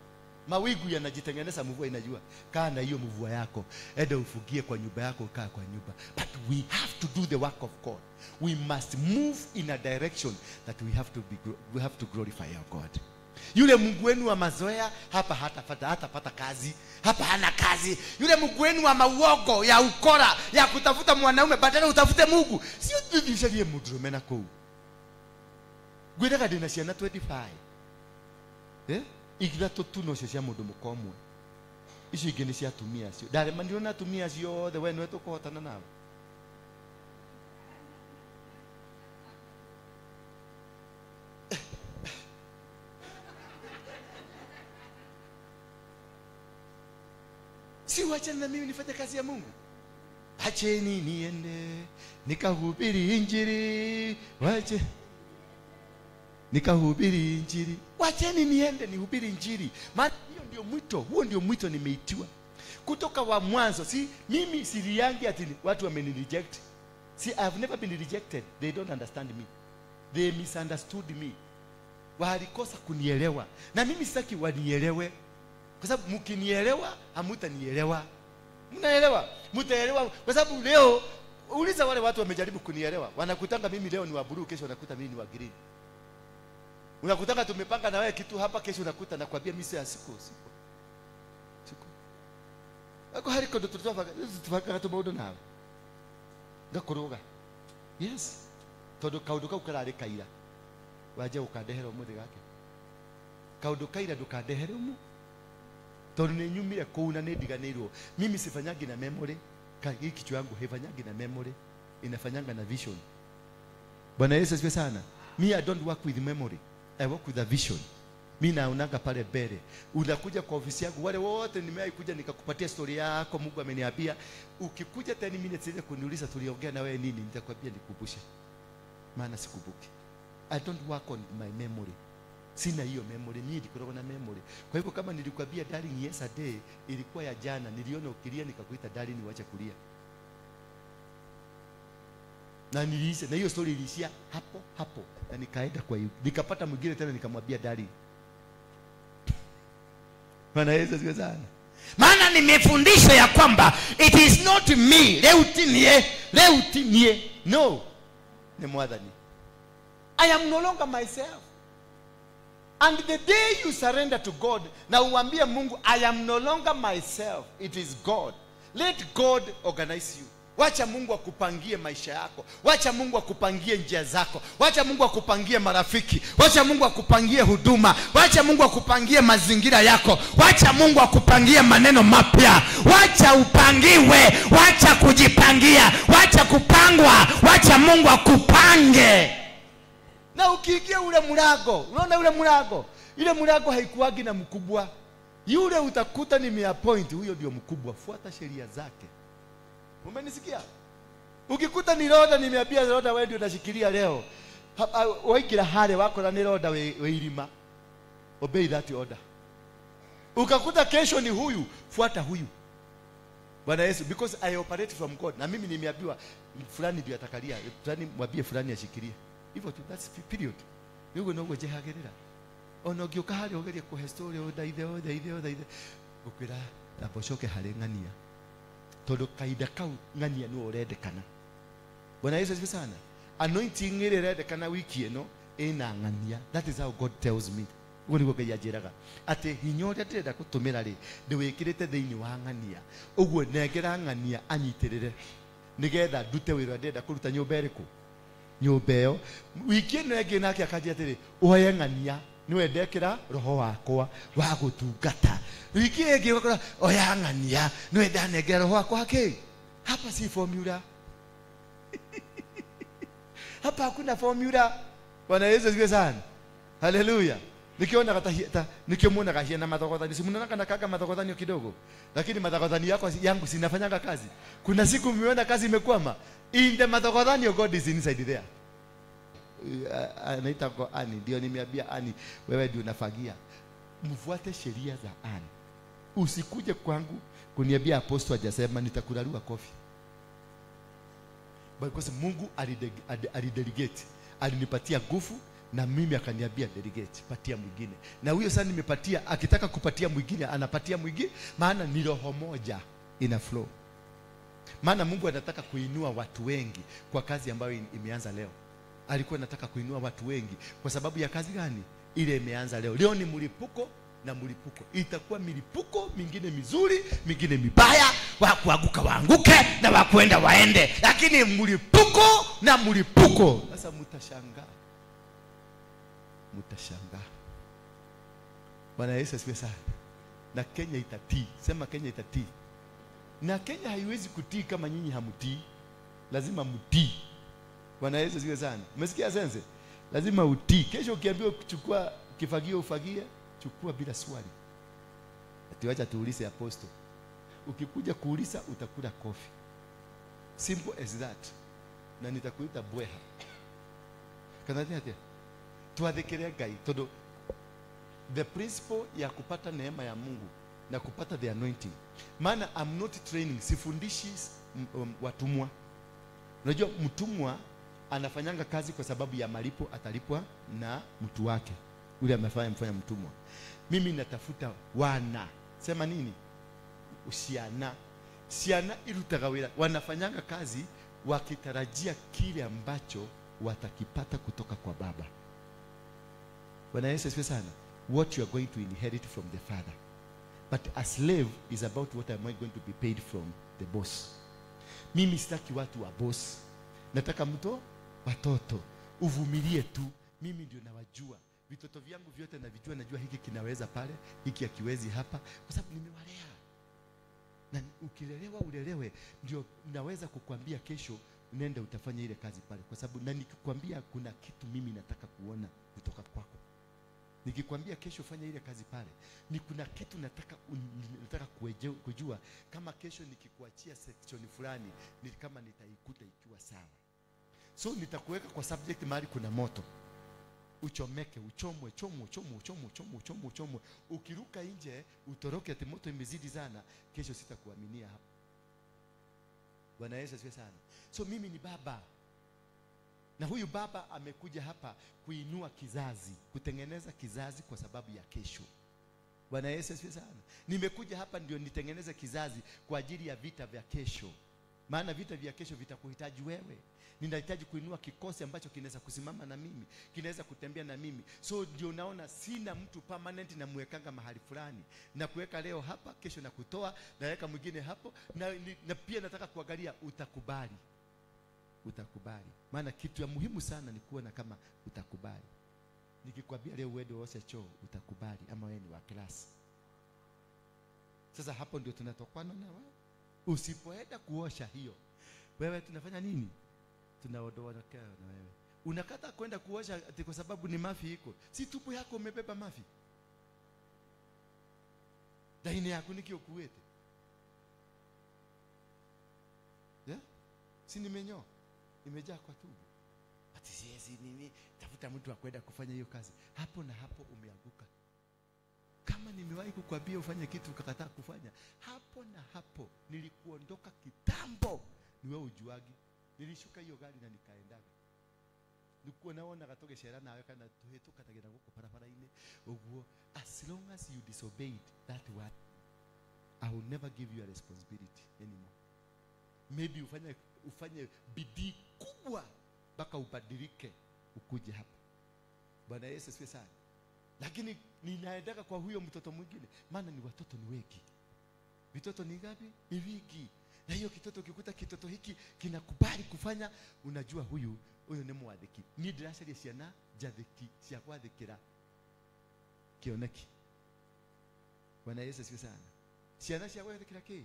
Mawigu yanajitengeneza, mvua inajua. Kaa na hiyo mvua yako. Enda ufugie kwa nyumba yako, kaa kwa nyumba. But we have to do the work of God. We must move in a direction that we have to glorify our God. Yule Mungu wenu wa mazoea hapa hatapata kazi, hapa hana kazi. Yule Mungu wenu wa mauogo ya ukora, ya kutafuta mwanaume badala utafute Mungu. Sio tuvishalie mudromena kou. Gwirega ndina ciana 25. Ithatũ tu no cio cia mũndũ mũka ũmwe. Icio ingĩ nĩ cia atumia acio. Ndaremanirwo na atumia acio othe, we nĩwe tũkũhotana nawe. Si wachane na mimi nifanye kazi ya Mungu. Acheni niende nikahubiri injili, wache nikahubiri injili. Wacheni niende nihubiri injili. Maana hiyo ndio mwito, huo ndio mwito nimeitiwa. Kutoka wa mwanzo, si mimi siriangi ati watu wamenireject. See, I have never been rejected. They don't understand me. They misunderstood me. Walikosa kunielewa. Na mimi sitaki wanielewe. Kwa sababu mkinielewa, hamutanielewa. Mnaelewa? Mtaelewa. Kwa sababu leo uliza wale watu wamejaribu kunielewa. Wanakutanga mimi leo ni wa blue, kesho wanakuta mimi ni wa green. Unakutanga tumepanga na wewe kitu hapa, kesho unakuta nakwambia mimi si siku. Siku. Ako hariko ndo tutafaka tumaundu nawe. Ngakuruga. Yes. Tondu kaundu kau karari kaira. Waje ukandehera umuthi gake. Kaundu kaira ndukandehere umu. Tondu ni nyumire kuu na ni ndiganirwo. Mimi sifanyangi na memory. Hii kichwa yangu haifanyangi na memory. Inafanyanga na vision. Bwana Yesu asifiwe sana. Me, I don't work with memory. I work with a vision. Mimi naonaga pale mbele. Unakuja kwa ofisi yangu, wale wote nimewahi kuja nikakupatia story yako, Mungu ameniambia. Ukikuja 10 minutes ile kuniuliza tuliongea na wewe nini, nitakwambia nikukumbushe. Maana sikumbuki. I don't work on my memory. Sina hiyo memory, mimi nilikuwa na memory. Kwa hivyo kama nilikwambia darling yesterday, ilikuwa ya jana, niliona ukilia nikakuita darling uache kulia. Na niliisha, na hiyo story iliishia hapo hapo. Na nikaenda kwa hiyo. Nikapata mwingine tena nikamwambia darling. Bwana Yesu asifiwe sana. Maana nimefundishwa ya kwamba it is not me, leo tinie. No. Ni mwadhani. I am no longer myself. And the day you surrender to God, na uambie Mungu, I am no longer myself, it is God. Let God organize you. Wacha Mungu akupangie maisha yako. Wacha Mungu akupangie njia zako. Wacha Mungu akupangie marafiki. Wacha Mungu akupangie huduma. Wacha Mungu akupangie mazingira yako. Wacha Mungu akupangie maneno mapya. Wacha upangiwe. Wacha kujipangia. Wacha kupangwa. Wacha Mungu akupange. Na ukiingia ule mlango, unaona ule mlango? Ile mlango haikuagi na mkubwa. Yule utakuta nimeappoint, huyo ndio mkubwa. Fuata sheria zake. Umenisikia? Ukikuta ni roda nimeambia roda wewe ndio unashikilia leo. Waikira hale wako na ni roda weirima. Obey that order. Ukakuta kesho ni huyu, fuata huyu. Bwana Yesu, because I operate from God. Na mimi nimeambiwa fulani ndio atakalia, fulani mwambie fulani ashikilie. Hivyo tu, that's period. Yugo no gojehagirira. Ona ũngĩũka harĩa ũgerie kũhe story ũthaithe ũthaithe ũthaithe, ngũkwĩra amba ũcoke harĩ ng'ania, tondũ kahinda kau ng'ania nĩwe ũrendekana. Bwana Yesu asifiwe sana. Anointing ĩrĩa ĩrendekana wiki ĩno ĩna ng'ania. That is how God tells me. Ũguo nĩguo Ngai anjĩraga atĩ hinya ũrĩa ndĩrenda gũtũmĩra rĩ, ndĩwĩkĩrĩte thĩinĩ wa ng'ania. Ũguo nengera ng'ania anyitĩrĩre nĩgetha ndute wĩra ũrĩa ndĩrenda kũruta nyũmba ĩrĩkũ, nyũmba ĩyo. Wiki ĩno ĩngĩ nake akanjĩra atĩrĩ, woye ng'ania niwe ndekĩra roho wakwa wa gũtungata. Wiki ĩngĩ ũgakora oya ng'ania niwe ndanengera roho wakwa kĩ. Hapa si formula. Hapa hakuna formula. Bwana Yesu asifiwe sana. Haleluya. Nikiona kata nikimuona kahia na mathogothani, simunaona kana kaka mathogothani kidogo, lakini mathogothani yako yangu sinafanyanga kazi. Kuna siku mmeona kazi imekwama. In the mathogothani God is inside there. Anaita kwa Ani, ndio nimeambia Ani, wewe ndio unafagia. Mfuate sheria za Ani. Usikuje kwangu kuniambia apostle hajasema, nitakularua kofi. Because Mungu alidelegate, alinipatia nguvu na mimi akaniambia delegate, patia mwingine. Na huyo sasa nimepatia, akitaka kupatia mwingine anapatia mwingine, maana ni roho moja ina flow. Maana Mungu anataka kuinua watu wengi kwa kazi ambayo imeanza leo. Alikuwa anataka kuinua watu wengi kwa sababu ya kazi gani? Ile imeanza leo. Leo ni mlipuko na mlipuko. Itakuwa milipuko mingine mizuri, mingine mibaya, wa kuanguka waanguke na wa kuenda waende. Lakini mlipuko na mlipuko. Sasa mtashangaa. Mtashangaa. Bwana Yesu asifiwe sana. Na Kenya itatii. Sema Kenya itatii. Na Kenya haiwezi kutii kama nyinyi hamtii. Lazima mtii. Bwana Yesu asifiwe sana. Umesikia sense? Lazima utii. Kesho ukiambiwa kuchukua kifagio ufagie, chukua bila swali. Ati wacha tuulize apostle. Ukikuja kuuliza utakula kofi. Simple as that. Na nitakuita bweha. Kana atia? Tuathikire Ngai todo the principle ya kupata neema ya Mungu na kupata the anointing. Maana I'm not training, sifundishi watumwa. Unajua mtumwa anafanyanga kazi kwa sababu ya malipo, atalipwa na mtu wake ule amefanya mfanya mtumwa. Mimi natafuta wana. Sema nini? Usiana. Siana irutagawira. Wanafanyanga kazi wakitarajia kile ambacho watakipata kutoka kwa baba. Bwana Yesu asifiwe sana. What you are going to inherit from the father. But a slave is about what am I going to be paid from the boss. Mimi sitaki watu wa boss. Nataka mto watoto. Uvumilie tu. Mimi ndio nawajua. Vitoto vyangu vyote navijua, najua hiki kinaweza pale, hiki hakiwezi hapa, kwa sababu nimewalea. Na ukilelewa ulelewe, ndio naweza kukwambia kesho nenda utafanya ile kazi pale, kwa sababu na nikikwambia kuna kitu mimi nataka kuona kutoka kwako. Nikikwambia kesho fanya ile kazi pale, ni kuna kitu nataka kujua kama kesho nikikuachia section fulani ni kama nitaikuta ikiwa sawa. So nitakuweka kwa subject mahali kuna moto. Uchomeke, uchomwe, chomwe, chomwe, chomwe, chomwe, chomwe, chomwe. Ukiruka nje, utoroke ati moto imezidi sana, kesho sitakuaminia hapo. Bwana Yesu asifiwe sana. So mimi ni baba. Na huyu baba amekuja hapa kuinua kizazi, kutengeneza kizazi kwa sababu ya kesho. Bwana Yesu asifiwe sana. Nimekuja hapa ndio nitengeneze kizazi kwa ajili ya vita vya kesho. Maana vita vya kesho vitakuhitaji wewe. Ninahitaji kuinua kikosi ambacho kinaweza kusimama na mimi, kinaweza kutembea na mimi. So ndio naona sina mtu permanent na mwekanga mahali fulani. Na kuweka leo hapa, kesho na kutoa, naweka mwingine hapo, na pia nataka kuangalia utakubali. Utakubali. Maana kitu ya muhimu sana ni kuona kama utakubali. Nikikwambia leo uende uoshe choo, utakubali ama wewe ni wa class. Sasa hapo ndio tunatokana na wewe. Usipoenda kuosha hiyo, wewe tunafanya nini? Tunaondoa na wewe. Unakata kwenda kuosha ati kwa sababu ni mafi iko. Si tupu yako umebeba mafi. Daini yako nikio kuwete. Yeah? Si nimenyoa. Imejaa kwa tubu. Ati siwezi nini, tafuta mtu wa kwenda kufanya hiyo kazi. Hapo na hapo umeanguka. Kama nimewahi kukwambia ufanye kitu ukakataa kufanya, hapo na hapo nilikuondoka kitambo. Ni wewe ujuagi. Nilishuka hiyo gari na nikaendaga. Kuona wonaga tũgĩcera nawe kana tũhĩtũkanagĩra gũkũ barabara-inĩ ũguo. As long as you disobeyed that word, I will never give you a responsibility anymore. Maybe ufanye bidii kubwa mpaka ubadilike ukuje hapa. Bwana Yesu asifiwe sana. Lakini ninaendaka kwa huyo mtoto mwingine, maana ni watoto ni wengi. Vitoto ni ngapi? Ni vingi. Na hiyo kitoto ukikuta kitoto hiki kinakubali kufanya, unajua huyu ni mwathiki. Ni ndĩracaria ciana njathĩki cia gwathĩkĩra kĩoneki. Bwana Yesu asifiwe sana. Ciana cia gwathĩkĩra kĩ?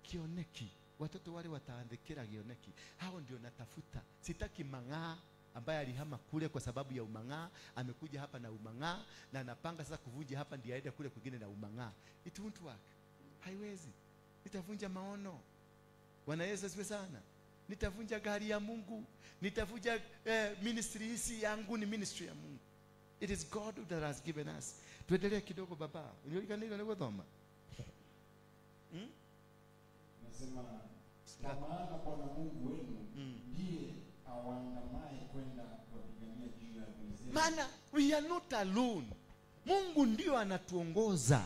Kĩoneki. Watoto wale wataandikira kĩoneki. Hao ndio natafuta. Sitaki mang'aa ambaye alihama kule kwa sababu ya umang'aa, amekuja hapa na umang'aa na anapanga sasa kuvunja hapa ndiye aende kule kwingine na umang'aa. It won't work. Haiwezi. Nitavunja maono. Bwana Yesu asifiwe sana. Nitavunja gari ya Mungu. Nitavunja ministry hii yangu ni ministry ya Mungu. It is God that has given us. Tuendelee kidogo baba. Unajua nini nikuthoma? Nasema kwa maana Bwana Mungu wenu ndiye awaandamaye kwenda kuwapigania juu ya adui zenu. Maana we are not alone. Mungu ndio anatuongoza.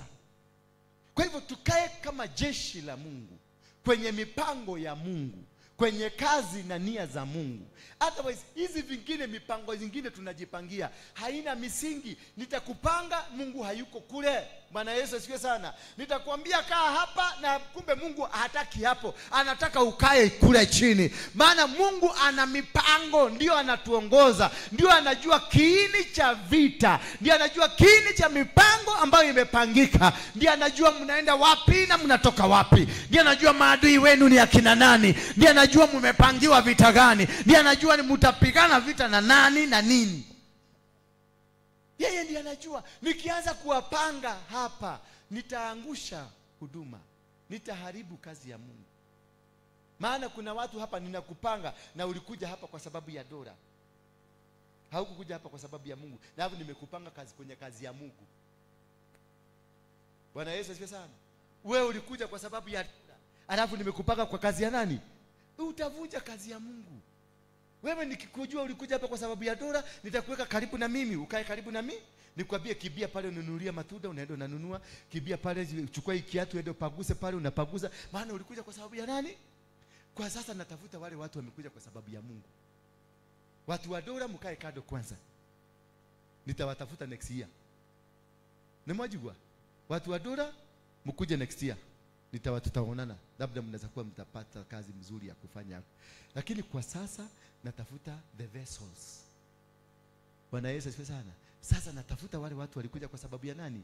Kwa hivyo tukae kama jeshi la Mungu, kwenye mipango ya Mungu, kwenye kazi na nia za Mungu. Otherwise hizi vingine mipango zingine tunajipangia haina misingi. Nitakupanga, Mungu hayuko kule. Bwana Yesu asifiwe sana. Nitakwambia kaa hapa na kumbe Mungu hataki hapo. Anataka ukae kule chini. Maana Mungu ana mipango, ndio anatuongoza, ndio anajua kiini cha vita, ndio anajua kiini cha mipango ambayo imepangika, ndio anajua mnaenda wapi na mnatoka wapi, ndio anajua maadui wenu ni akina nani, ndio anajua mmepangiwa vita gani, ndio anajua ni mtapigana vita na nani na nini. Yeye ndiye anajua. Nikianza kuwapanga hapa, nitaangusha huduma, nitaharibu kazi ya Mungu. Maana kuna watu hapa ninakupanga na ulikuja hapa kwa sababu ya dola. Haukukuja hapa kwa sababu ya Mungu. Na hapo nimekupanga kazi kwenye kazi ya Mungu. Bwana Yesu asifiwe sana. Wewe ulikuja kwa sababu ya dola, alafu nimekupanga kwa kazi ya nani? Utavunja kazi ya Mungu. Wewe nikikujua ulikuja hapa kwa sababu ya dola, nitakuweka karibu na mimi, ukae karibu na mimi. Nikwambie kibia pale ununulia matunda, unaenda unanunua. Kibia pale chukua kiatu uende upaguse pale, unapagusa. Maana ulikuja kwa sababu ya nani? Kwa sasa natafuta wale watu wamekuja kwa sababu ya Mungu. Watu wa dola mkae kando kwanza. Nitawatafuta next year. Nimwajua? Watu wa dola mkuje next year. Tutaonana. Labda mnaweza kuwa mtapata kazi mzuri ya kufanya. Lakini kwa sasa natafuta the vessels. Bwana Yesu asifiwe sana. Sasa natafuta wale watu walikuja kwa sababu ya nani?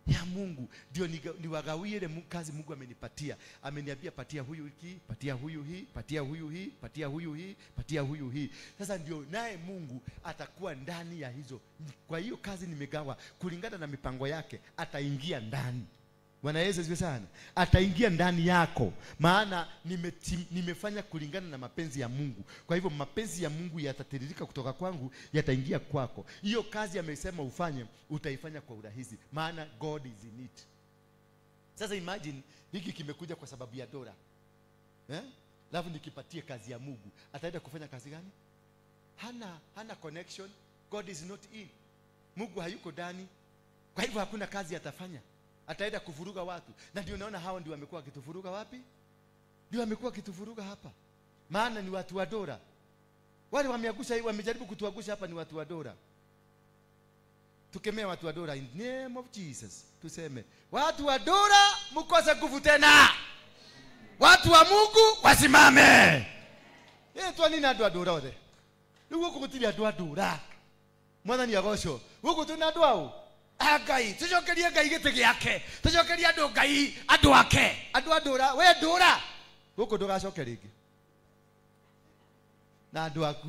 Ya Mungu. Ndio niwagawie ile kazi Mungu amenipatia. Ameniambia patia huyu hiki, patia huyu hii, patia huyu hii, patia huyu hii, patia huyu hii. Sasa ndio naye Mungu atakuwa ndani ya hizo. Kwa hiyo kazi nimegawa kulingana na mipango yake, ataingia ndani. Bwana Yesu asifiwe sana. Ataingia ndani yako. Maana nimefanya kulingana na mapenzi ya Mungu. Kwa hivyo mapenzi ya Mungu yatatiririka kutoka kwangu, yataingia kwako. Hiyo kazi amesema ufanye, utaifanya kwa urahisi. Maana God is in it. Sasa imagine hiki kimekuja kwa sababu ya dola. Alafu nikipatie kazi ya Mungu, ataenda kufanya kazi gani? Hana connection. God is not in. Mungu hayuko ndani. Kwa hivyo hakuna kazi atafanya. Ataenda kuvuruga watu. Na ndio naona hao ndio wamekuwa wakituvuruga wapi? Ndio wamekuwa wakituvuruga hapa. Maana ni watu wa dola. Wale wameagusha, wamejaribu kutuagusha hapa ni watu wa dola. Tukemee watu wa dola in the name of Jesus. Tuseme, watu wa dola mkose nguvu tena. Watu wa Mungu wasimame. Yeye tu nini andu a dola othe? Rĩu gũkũ gũtirĩ andũ a dola. Mwathani agocwo. Gũkũ twĩna andũ ao? Ngai, tucokerie Ngai gĩtĩ gĩake. Tucokerie andũ Ngai, andũ ake. Andũ a ndũra, we ndũra. Gũkũ ndũgacoke rĩngĩ. Na andũ aku.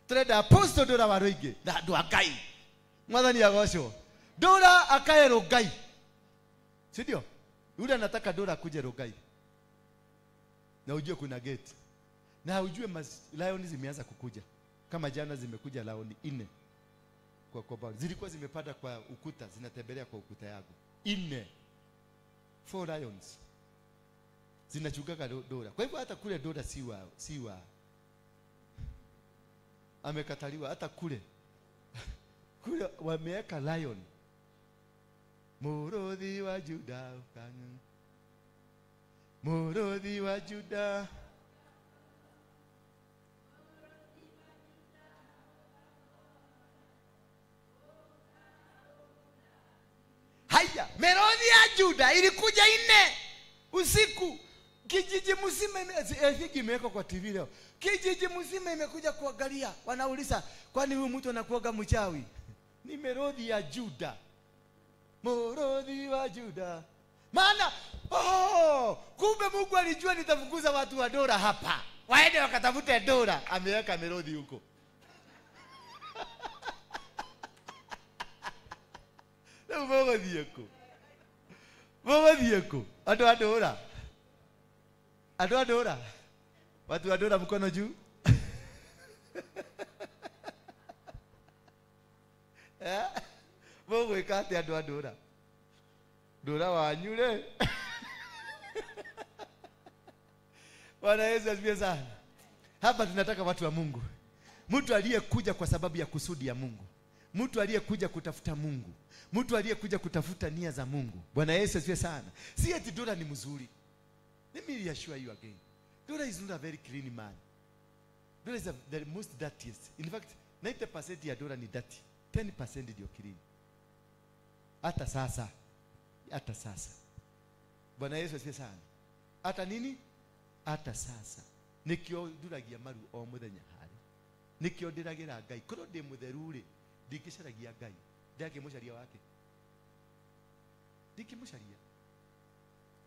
Tũrenda apostle ndũra wa rũingĩ na andũ a Ngai. Mwathani agocwo. Ndũra akae Rũngai. Si ndio? Yule anataka ndũra akuje Rũngai. Na ujue kuna gate. Na ujue lion zimeanza kukuja. Kama jana zimekuja lion 4. Kwa bao. Zilikuwa zimepanda kwa ukuta, zinatembelea kwa ukuta yangu. 4. 4 lions. Zinachungaga dola. Kwa hivyo hata kule dola si wa Amekataliwa hata kule. Kule wameweka lion. Murothi wa Juda. Murothi wa Juda. Haya, merodhi ya Juda ilikuja 4 usiku. Kijiji mzima imewekwa kwa TV leo. Kijiji mzima imekuja kuangalia. Wanauliza, kwani huyu mtu anakuaga mchawi? Ni merodhi ya Juda. Murothi wa Juda. Maana oh, kumbe Mungu alijua nitafukuza watu wa Dora hapa. Waende wakatafute Dora. Ameweka merodhi huko. Leo mũgũthiĩ kũ? Mũgũthiĩ kũ? Andũ a Dora. Andũ a Dora. Watu wa Dora mkono juu. Eh? Mũgwĩka atĩa andũ a Dora? Dora wanyu rĩ. Bwana Yesu asifiwe sana. Hapa tunataka watu wa Mungu. Mtu aliyekuja kwa sababu ya kusudi ya Mungu. Mtu aliyekuja kutafuta Mungu. Mtu aliyekuja kutafuta nia za Mungu. Bwana Yesu asifiwe sana. Si eti Dora ni mzuri. Let me reassure you again. Dora is not a very clean man. Dora is the most dirtiest. In fact, 90% ya Dora ni dirty. 10% ndio clean. Hata sasa. Hata sasa. Bwana Yesu asifiwe sana. Hata nini? Hata sasa. Nikio nduragia maru o muthenya hari. Nikio ndiragira Ngai. Korwo ndi mutheru ri, ndingĩcaragia Ngai. Ndangĩmũcaria wake. Ndingĩmũcaria.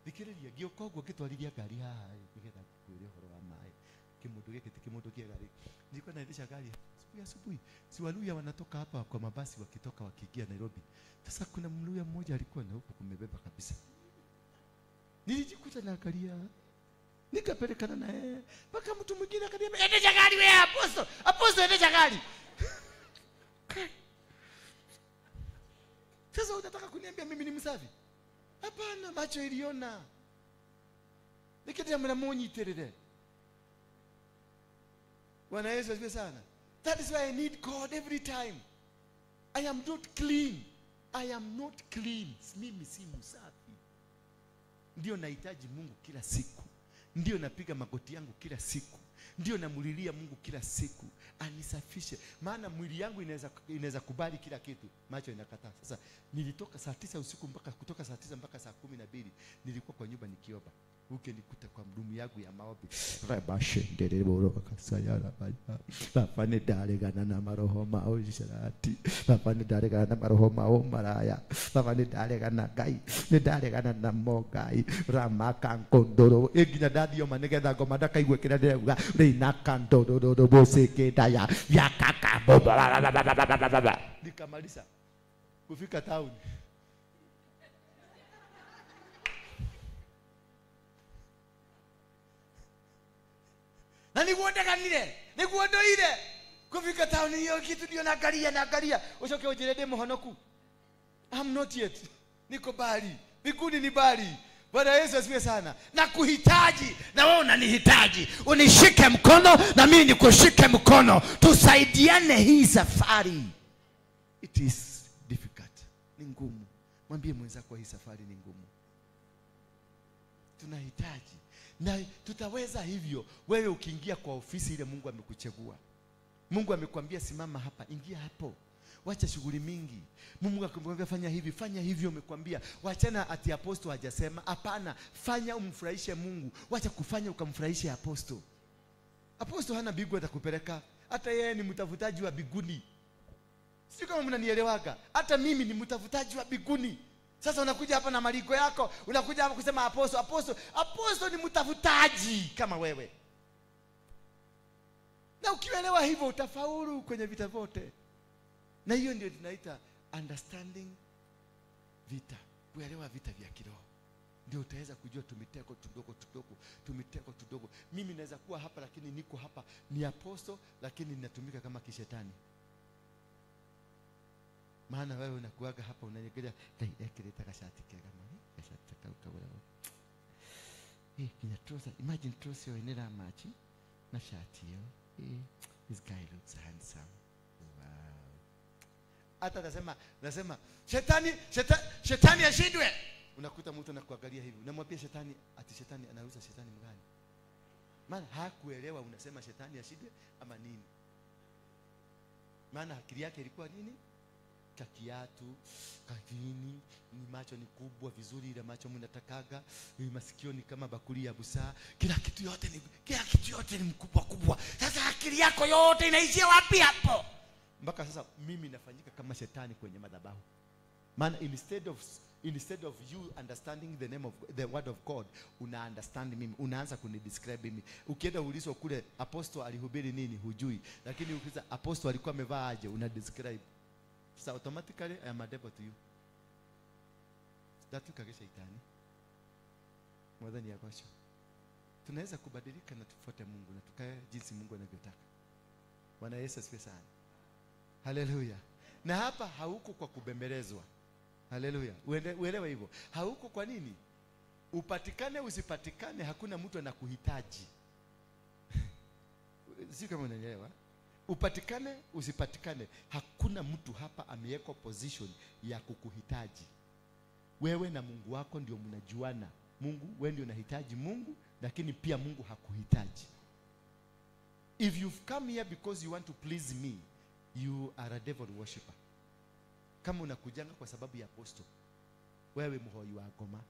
Thikĩrĩria, ngĩũka ũguo ngĩtwarithia ngari haha nĩgetha ngwĩre ũhoro wa maĩ. Kĩmũndũ gĩkĩ ti kĩmũndũ kĩega rĩ. Nilikuwa naendesha gari asubuhi asubuhi. Si Waluya wanatoka hapa kwa mabasi wakitoka wakiingia Nairobi. Sasa kuna Mluya mmoja alikuwa na huko kumebeba kabisa. Nilijikuta naangalia. Nikapelekana na yeye. Mpaka mtu mwingine akaniambia, "Endesha gari wewe apostle. Apostle endesha gari." Sasa unataka kuniambia mimi ni msafi? Hapana, macho iliona. Nikitia mnamonyitirire. Bwana Yesu asifiwe sana. That is why I need God every time. I am not clean. I am not clean. Mimi si msafi. Ndio nahitaji Mungu kila siku. Ndio napiga magoti yangu kila siku. Ndio namulilia Mungu kila siku anisafishe. Maana mwili yangu inaweza kubali kila kitu, macho inakataa. Sasa nilitoka saa 9 usiku mpaka kutoka saa 9 mpaka saa 12 nilikuwa kwa nyumba nikiomba. Ukinikuta kwa mdumu yangu ya maombi. Baba ndaregana na maroho mao isharati. Baba ndaregana na maroho mao maraya. Baba ndaregana Ngai. Ndaregana na mo Ngai. Ramakankondoro. Nginya ndathioma nigetha ngoma ndakaigue kĩrĩa ndĩrauga. Rĩinakandororo bosekendaya. Yakaka baba. Nikamaliza kufika town. Na niguo ndeganire, niguo ndoire. Kufika town hiyo kitu ndio naangalia naangalia. Ucoke unjire ndi muhonoku. I'm not yet. Niko bali. Mbinguni ni bali. Bwana Yesu asifiwe sana. Na kuhitaji na wewe unanihitaji. Unishike mkono na mimi nikushike mkono. Tusaidiane hii safari. It is difficult. Ni ngumu. Mwambie mwenzako hii safari ni ngumu. Tunahitaji. Na tutaweza hivyo. Wewe ukiingia kwa ofisi ile Mungu amekuchagua. Mungu amekwambia simama hapa, ingia hapo. Wacha shughuli mingi. Mungu akamwambia fanya hivi, fanya hivyo amekwambia. Wachana ati apostle hajasema. Hapana, fanya umfurahishe Mungu. Wacha kufanya ukamfurahishe apostle. Apostle hana bigu atakupeleka. Hata yeye ni mtafutaji wa biguni. Sio kama mnanielewaga. Hata mimi ni mtafutaji wa biguni. Sasa unakuja hapa na maliko yako, unakuja hapa kusema apostle, apostle. Apostle ni mtafutaji kama wewe. Na ukielewa hivyo utafaulu kwenye vita vyote. Na hiyo ndio tunaita understanding vita. Kuelewa vita vya kiroho. Ndio utaweza kujua tumiteko tudogo tudogo, tumiteko tudogo. Mimi naweza kuwa hapa lakini niko hapa ni apostle lakini ninatumika kama kishetani. Maana wewe unakuaga hapa unanyegelea kai ekireta kashati kega mami kashati kaukabura. Kinya trosa, imagine trosa yo inera machi na shati yo. This guy looks handsome. Wow. Hata nasema shetani, shetani, shetani ashindwe. Unakuta mtu anakuangalia hivi. Unamwambia shetani, ati shetani anauza shetani mgani? Maana hakuelewa unasema shetani ashindwe ama nini. Maana akili yake ilikuwa nini? Kakiatu, kakini, ni macho ni kubwa vizuri ile macho mnatakaga, ni masikio ni kama bakuli ya busaa, kila kitu yote ni mkubwa kubwa. Sasa akili yako yote inaishia wapi hapo? Mpaka sasa mimi nafanyika kama shetani kwenye madhabahu. Maana instead of you understanding the name of the word of God, una understand mimi, unaanza kunidescribe mimi. Ukienda ulizwa kule apostle alihubiri nini hujui, lakini ukiuliza apostle alikuwa amevaa aje una describe. So automatically I am a devil to you. Datuka shaitani. Mwadhani ya kwasho. Tunaweza kubadilika na tufuate Mungu na tukae jinsi Mungu anavyotaka. Bwana Yesu asifiwe sana. Haleluya. Na hapa hauko kwa kubembelezwa. Haleluya. Uelewe hivyo. Hauko kwa nini? Upatikane usipatikane hakuna mtu anakuhitaji. Sio kama unanielewa? Upatikane usipatikane hakuna mtu hapa amewekwa position ya kukuhitaji. Wewe na Mungu wako ndio mnajuana. Mungu, wewe ndio unahitaji Mungu, lakini pia Mungu hakuhitaji. If you've come here because you want to please me, you are a devil worshipper. Kama unakujanga kwa sababu ya apostle, wewe muhoi wa ngoma,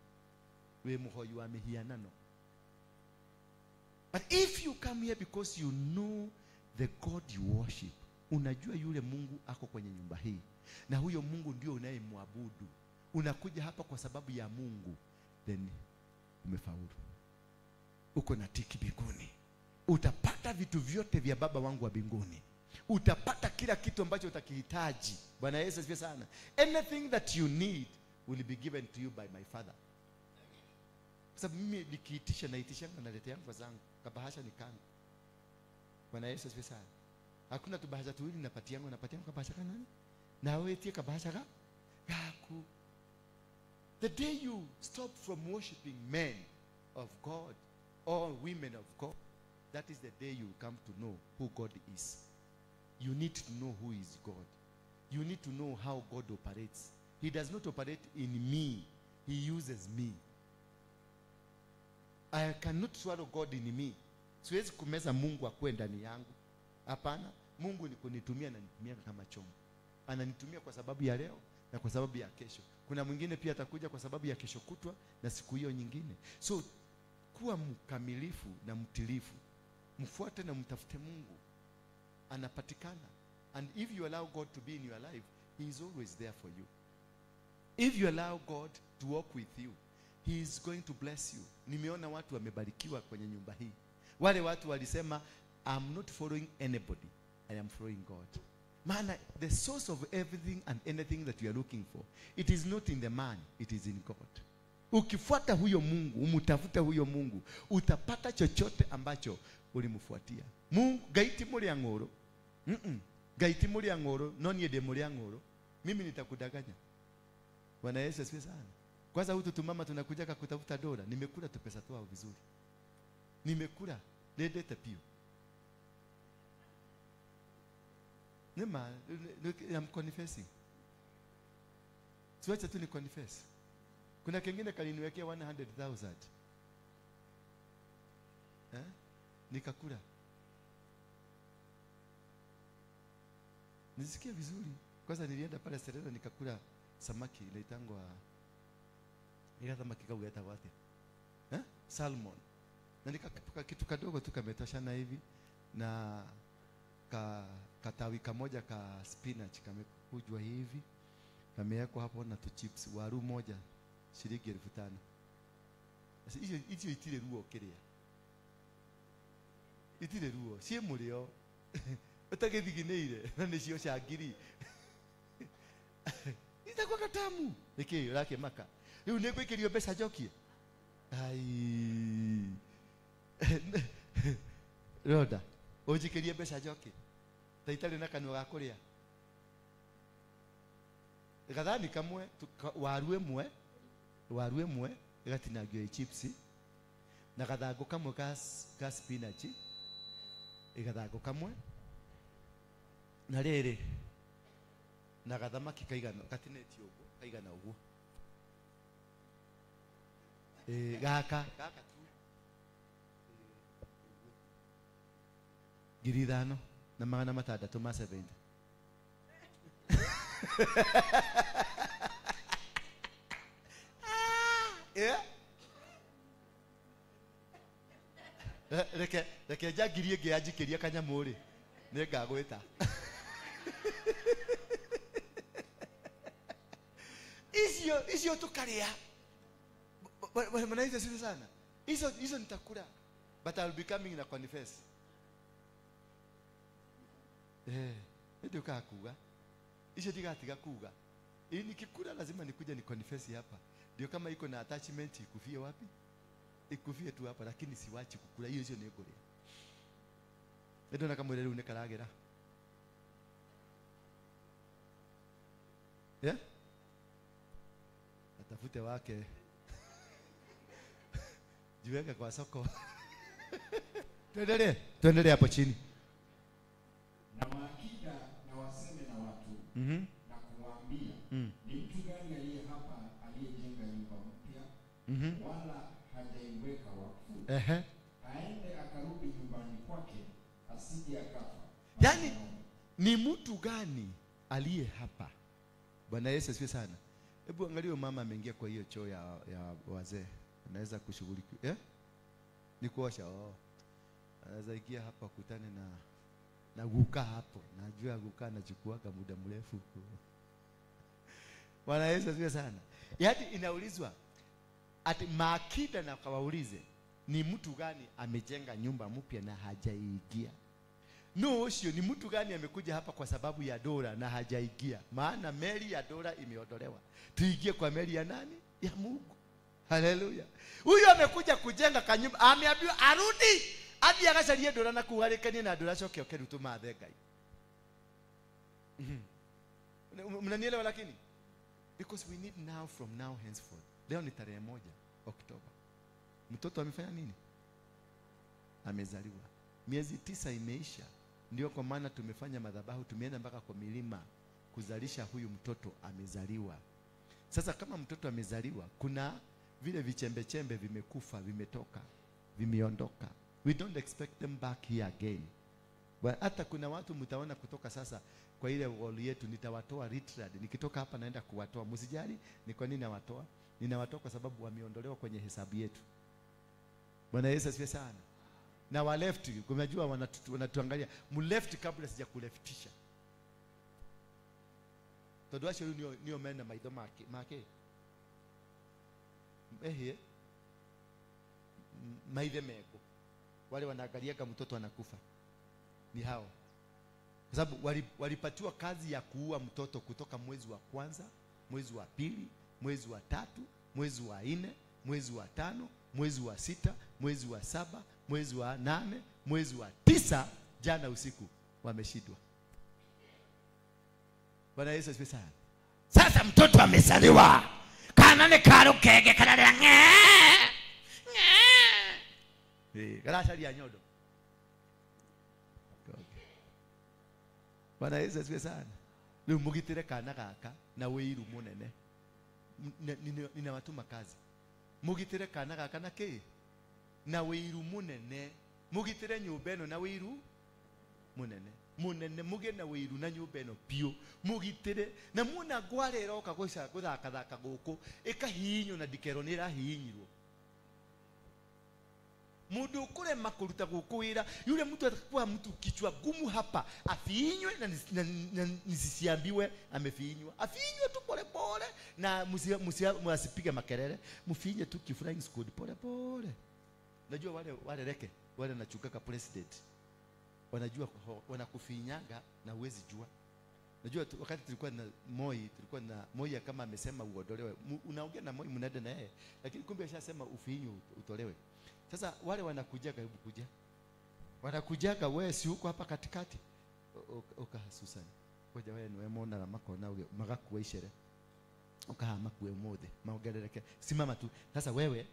wewe muhoi wa mihianano. But if you come here because you know the God you worship, unajua yule Mungu ako kwenye nyumba hii, na huyo Mungu ndio unayemwabudu, unakuja hapa kwa sababu ya Mungu, then umefaulu. Uko na tiki mbinguni. Utapata vitu vyote vya Baba wangu wa mbinguni. Utapata kila kitu ambacho utakihitaji. Bwana Yesu asifiwe sana. Anything that you need will be given to you by my Father. Kwa sababu mimi nikiitisha naitisha na naletea yangu zangu. Kabahasha ni kangu. Bwana Yesu asifiwe sana. Hakuna tubahasha tuwili napatia yangu kabahasha kana nani? Na wewe tie kabahasha ka gaku. The day you stop from worshiping men of God or women of God, that is the day you come to know who God is. You need to know who is God. You need to know how God operates. He does not operate in me. He uses me. I cannot swallow God in me. Siwezi kumeza Mungu akue ndani yangu. Hapana, Mungu ni kunitumia na nitumia kama chombo. Ananitumia kwa sababu ya leo na kwa sababu ya kesho. Kuna mwingine pia atakuja kwa sababu ya kesho kutwa na siku hiyo nyingine. So kuwa mkamilifu na mtilifu. Mfuate na mtafute Mungu. Anapatikana. And if you allow God to be in your life, he is always there for you. If you allow God to walk with you, he is going to bless you. Nimeona watu wamebarikiwa kwenye nyumba hii. Wale watu walisema, I'm not following anybody, I am following God. Maana, the source of everything and anything that you are looking for, it is not in the man, it is in God. Ukifuata huyo Mungu, umutafuta huyo Mungu, utapata chochote ambacho ulimfuatia. Mungu, gaiti muri ya ngoro. Gaiti muri ya ngoro, noni ede muri ya ngoro. Mimi nitakudanganya. Bwana Yesu asifiwe sana. Kwanza hutu tumama tunakuja kutafuta dola, nimekula tu pesa toa vizuri. Nimekula ndendete pio. Nema, I'm confessing. Siwacha tu ni confess. Kuna kengine kaliniwekea 100,000. Eh? Nikakula. Nisikia vizuri. Kwanza nilienda pale Serena nikakula samaki inaitangwa ile samaki kaueta wapi? Eh? Salmon. Na nikakipika kitu kadogo tu kametoshana hivi na katawi kamoja ka spinach kamekujwa hivi kamewekwa hapo na tu chips waru moja shilingi 5,000. Sasa hiyo itire ruo kiria. Itire ruo sie murio. Utagithigineire na nicio cia ngiri. Itakuwa katamu. Niki urake maka. Riu nigwikirio mbeca njokie. Ai. Roda, unjikirie mbeca njokie. Ta itari na kanua ga kuria. Gathani kamwe waru ĩmwe ĩgatinangio chips na gathango kamwe ka spinach, gathango kamwe Na rĩrĩ na gathamaki kaigana gatinĩtio ũguo kaigana ũguo. Gaka gaka tu 5,670. Yeah. Reke njangirie ĩngĩ yanjikĩria kanyamũ rĩ nĩngagwĩta. Icio tukaria. Bwana Yesu asifiwe sana. Hizo nitakula. But I will be coming na confess. Ndio kuga. Hizo ndigatiga kuga. Ili nikikula lazima nikuje ni confess hapa. Ndio kama iko na attachment ikufie wapi? Ikufie tu hapa, lakini siwachi kukula hiyo hizo niguria. Ndio na kamwere rĩu nĩkaragĩra. Yeah? Atafute wake. Jiweke kwa soko. Tuendelee, tuendelee hapo chini. Na maakida na waseme na watu na kuwaambia, ni mtu gani aliye hapa aliyejenga nyumba mpya wala hajaiweka wakfu? Aende akarudi nyumbani kwake asije akafa. Yaani ni mtu gani aliye hapa? Bwana Yesu asifiwe sana. Hebu angalia mama ameingia kwa hiyo choo ya wazee. Anaweza kushughulikia. Ni kuosha. Oh. Anaweza ingia hapa kutane na guka hapo. Najua guka anachukua muda mrefu. Bwana Yesu asifiwe sana. Yaani inaulizwa ati maakida na kawaulize ni mtu gani amejenga nyumba mpya na hajaiingia? No, sio ni mtu gani amekuja hapa kwa sababu ya dola na hajaingia? Maana meli ya dola imeondolewa. Tuingie kwa meli ya nani? Ya Mungu. Haleluya. Huyu amekuja kujenga kanyumba, ameambiwa arudi. Athi agacarie dola na kuharikanie na dola coke oke rutu mathe Ngai. Mnanielewa lakini? Because we need now, from now henceforth. Leo ni tarehe 1 Oktoba. Mtoto amefanya nini? Amezaliwa. Miezi 9 imeisha. Ndio kwa maana tumefanya madhabahu, tumeenda mpaka kwa milima kuzalisha huyu mtoto amezaliwa. Sasa kama mtoto amezaliwa, kuna vile vichembe-chembe vimekufa, vimetoka, vimeondoka. We don't expect them back here again. Hata kuna watu mtaona kutoka sasa kwa ile wall yetu, nitawatoa literally. Nikitoka hapa naenda kuwatoa. Msijali ni kwa nini nawatoa? Ninawatoa kwa sababu wameondolewa kwenye hesabu yetu. Bwana Yesu asifiwe sana. Na wa left, unajua wanatuangalia. Mu left kabla sijakuleftisha. Tondu acio riu nio mena maitho make. Ehe. Maithe meko. Wale wanaangalia kama mtoto anakufa. Ni hao. Kwa sababu walipatiwa kazi ya kuua mtoto kutoka mwezi wa kwanza, mwezi wa pili, mwezi wa tatu, mwezi wa 4, mwezi wa 5, mwezi wa 6, mwezi wa 7, mwezi wa 8, mwezi wa 9, jana usiku wameshindwa. Bwana Yesu asifiwe sana. Sasa mtoto amezaliwa. Kana ni karukege kana nge. Nge. Garacaria nyondo. Bwana Yesu asifiwe sana. Rĩu mũgitĩre kana gaka na wĩiru mũnene. Ninawatuma kazi. Mũgitĩre kana gaka na kĩ? Na wĩiru mũnene. Mũgitĩre nyũmba ĩno na wĩiru mũnene. Mũnene mũgĩe na wĩiru na nyũmba ĩno biũ. Mũgitĩre na muona ngware ĩroka gũthakathaka gũkũ ĩkahihinywo na ndikerwo nĩ ĩrahihinyirwo. Mundu ukurema kuruta gũkũ wĩra, yule mtu atakuwa mtu kichwa gumu hapa, afiinywe na nisisiambiwe amefiinywa. Afiinywe tu pole pole na msipige makelele, mfiinye tu kiflying squad pole pole. Najua wale reke, wale wanachukaka president. Wanajua wanakufinyanga na huwezi jua. Najua wakati tulikuwa na Moi, tulikuwa na Moi kama amesema uondolewe. Unaongea na Moi mnaenda na yeye, lakini kumbe ashasema ufiinywe utolewe. Sasa wale wanakuja karibu kuja. Wanakujaga wewe si huko hapa katikati. Oka Susan. Ngoja wewe niwe muona na makona uge magakuwa icere. Oka makuwe mothe. Maongerereke. Simama tu. Sasa wewe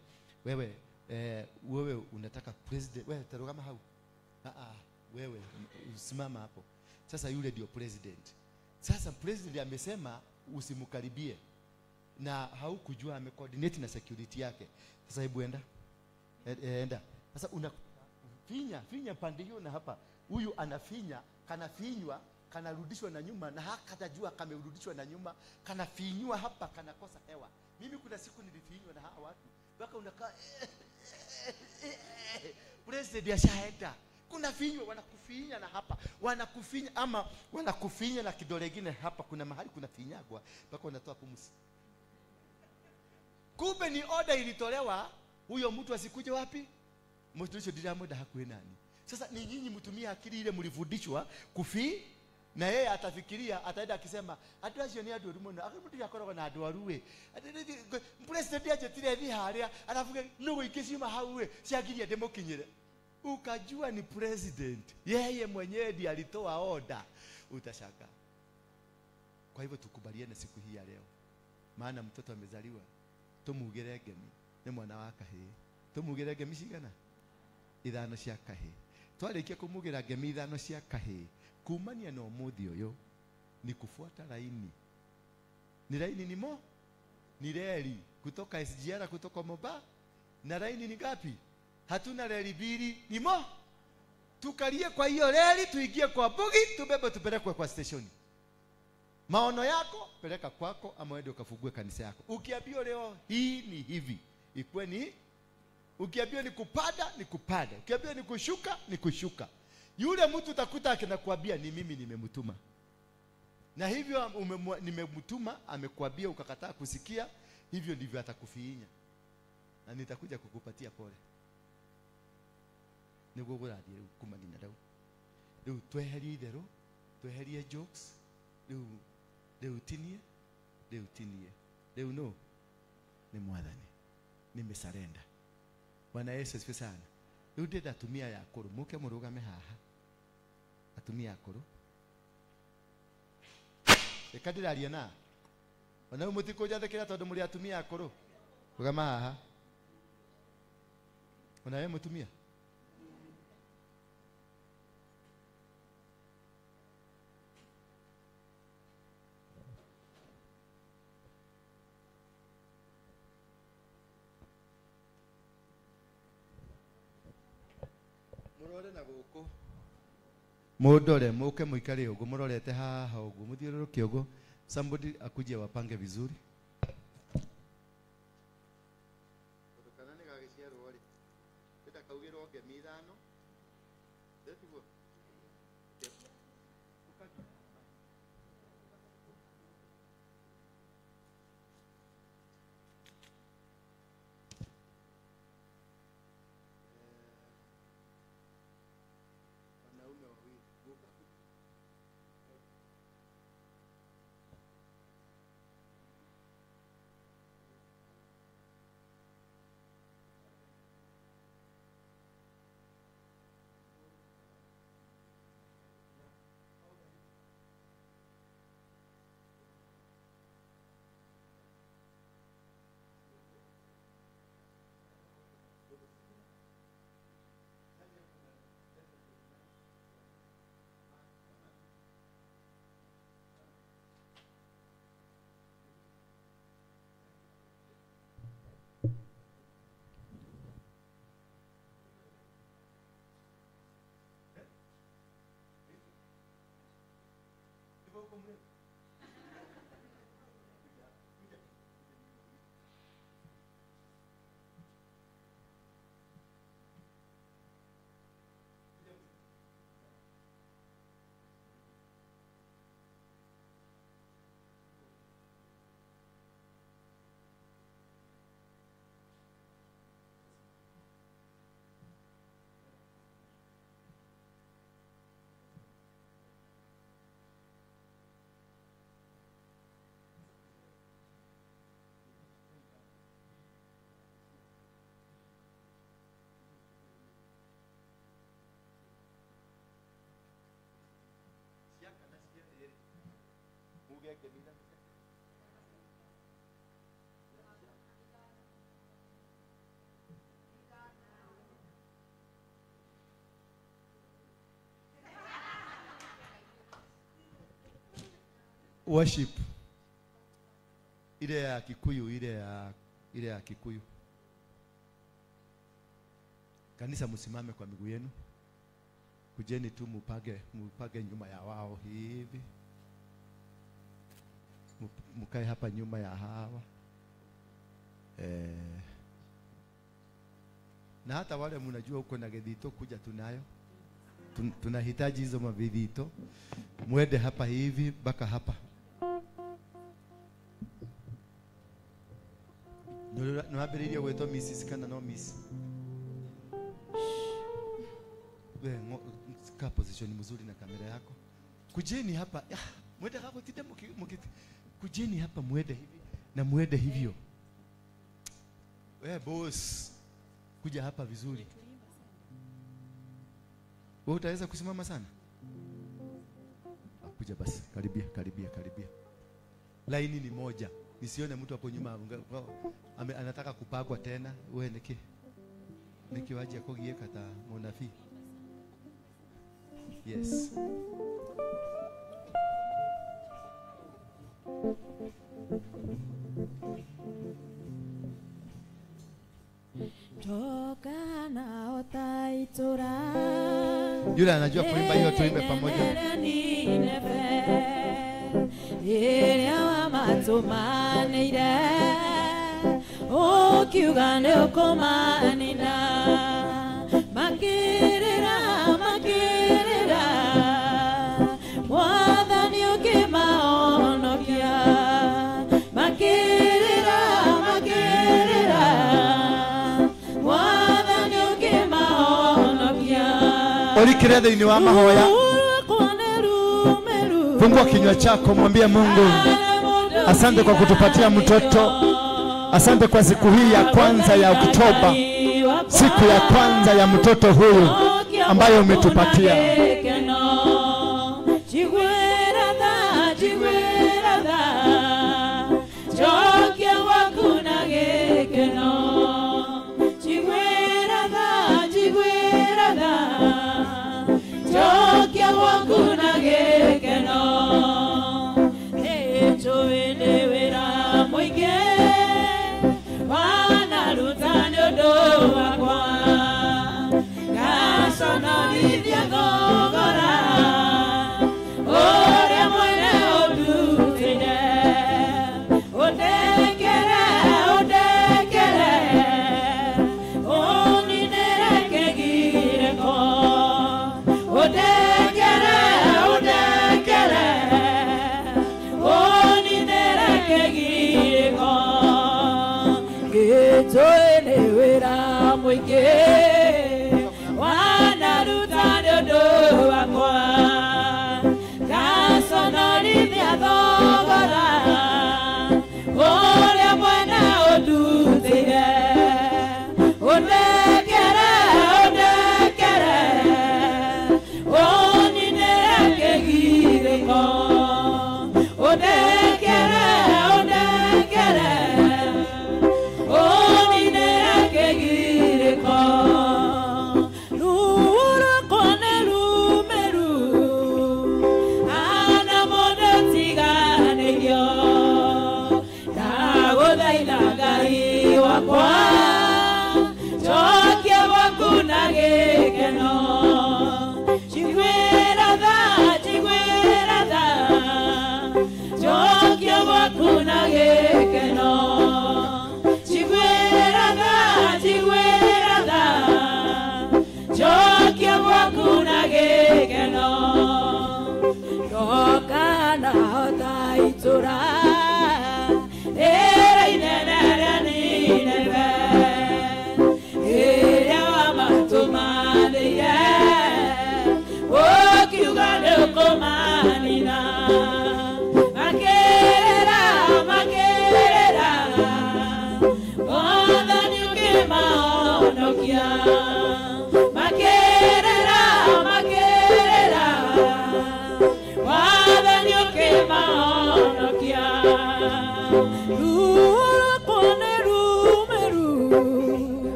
wewe unataka president, wewe tarugama hau. Wewe simama hapo. Sasa yule ndio president. Sasa president amesema usimkaribie, na haukujua amecoordinate na security yake. Sasa hebu enda, enda. Sasa una finya pande hiyo na hapa. Huyu anafinya, kanafinywa, kanarudishwa na nyuma, na hakatajua kamerudishwa na nyuma, kanafinywa hapa, kanakosa hewa. Mimi kuna siku nilifinywa na hawa watu mpaka unakaa president ashaenda. Kuna finywa, wanakufinya na hapa, wanakufinya ama wanakufinya na kidole kingine hapa, kuna mahali kuna finyagwa mpaka unatoa pumzi. Kumbe ni order ilitolewa huyo mtu asikuje wapi? Mtulisho diramwenda hakuwe nani. Sasa ni nyinyi mtumie akili ile mlifundishwa kufi, na yeye atafikiria, ataenda akisema andu acio ni andu oru muno, mtu yakoragwo na andu aru. President anjĩtire thiĩ harĩa, arabu nũgũ ingĩ ciuma hau ciangiria ndĩmũkinyĩre. Ukajua ni president, yeye mwenyewe ndiye alitoa order, utashangaa. Kwa hivyo tukubaliane siku hii ya leo, maana mtoto amezaliwa, tumugire ngemi, ni mwana wa kahĩĩ. Tumugire ngemi cigana? 5 cia kahĩĩ. Twarikia kumugira ngemi 5 cia kahĩĩ, kumania na ũmũthĩ ũyũ ni kufuata laini. Ni laini ni mo? Ni reli kutoka SGR kutoka Moba, na laini ni ngapi? Hatuna reli mbili, ni mo? Tukalie kwa hiyo reli, tuingie kwa bugi, tubebe tupelekwe kwa steshoni. Maono yako peleka kwako, ama uende ukafungue kanisa yako. Ukiambiwa leo hii ni hivi, ikuwe ni. Ukiambiwa ni kupada, ni kupada. Ukiambiwa ni kushuka, ni kushuka. Yule mtu utakuta akinakuambia ni mimi nimemtuma. Na hivyo nimemtuma, amekuambia ukakataa kusikia, hivyo ndivyo atakufinya. Na nitakuja kukupatia pole. Niguo gurathie riu kumania riu. Riu tweherie itheru, tweherie jokes, riu tinie, riu tinie. Riu no ni Mwathani. Nimesarenda. Bwana Yesu asifiwe sana. Riu ndĩrenda atumia ya akũrũ mũke mũrũgame haha. Atumia akũrũ. Reka ndĩraria na. Ona rĩu mũtikũnjathĩkĩra tondũ mũrĩ atumia akũrũ. Rũgama haha. Ona we mũtumia. Mũrore na gũkũ. Mũndore, mũke mũikare ũguo, mũrorete haha ũguo, mũthiũrũrũke ũguo. Somebody akuje wapange vizuri. Tondũ kana nĩ gagĩciarwo rĩ, ndĩrenda kaugĩrwo ngemi 5. Ndĩtiguo? Wanaume wawili. Worship ile ya Kikuyu, ile ya Kikuyu. Kanisa, msimame kwa miguu yenu. Kujeni tu mupage nyuma ya wao hivi. Mukae hapa nyuma ya hawa. Na hata wale mnajua huko na gedito kuja tunayo. Tunahitaji hizo mabidito. Mwende hapa hivi mpaka hapa. Nwambĩrĩirie gwĩtwo Mrs kana no Miss? Kaa position mzuri na kamera yako. Kujeni hapa. Mwende hapo tinde mkiti. Kujeni hapa mwende hivi na mwende hivyo. We boss, kuja hapa vizuri. Wewe utaweza kusimama sana? Kuja basi, karibia, karibia, karibia. Laini ni moja. Nisione mtu hapo nyuma anataka kupakwa tena. Wewe niki waje kogie kata monafi. Yes. Toka na otaitura. Yule anajua kuimba hiyo, tuimbe pamoja. Olikire thĩinĩ wa mahoya. Fungua kinywa chako, mwambie Mungu asante kwa kutupatia mtoto. Asante kwa siku hii ya kwanza ya Oktoba, siku ya kwanza ya mtoto huyu ambayo umetupatia.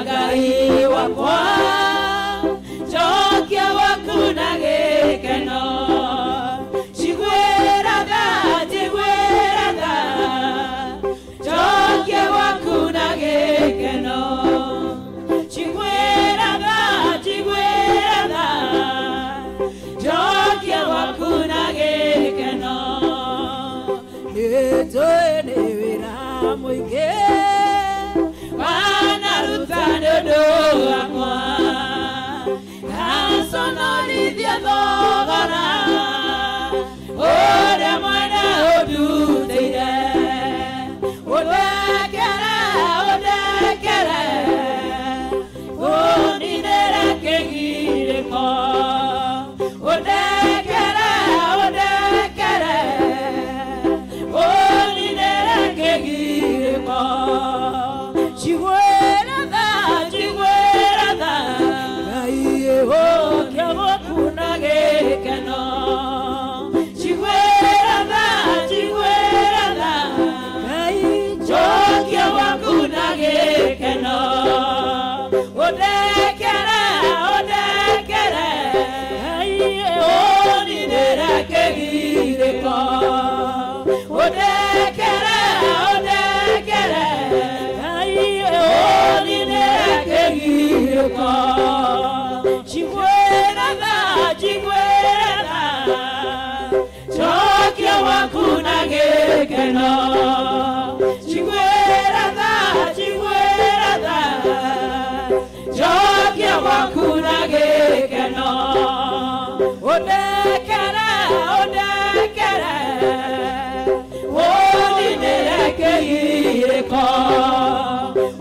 Ngai wakwa. Ngaconorithie thogora ũrĩa mwene ũndutĩire. Ũndekere, ũndekere, ũninĩre kĩgirĩko. Ũndekere, ũndekere, ũninĩre kĩgirĩko. Njiguĩra tha, njiguĩra tha, Ngai ũũke gwaku na gĩkeno. Njiguĩra tha, njiguĩra tha, Ngai njokia gwaku na gĩkeno. Ũndekere, ũndekere, Ngai ũninĩre kĩgirĩko. Ũndekere, ũndekere, Ngai ũninĩre kĩgirĩko. Njiguĩra tha, njiguĩra tha, njokia gwaku na gĩkeno. Njiguĩra tha, njiguĩra tha, njokia gwaku na gĩkeno. Ũndekere, ũndekere, ũninĩre kĩgirĩko.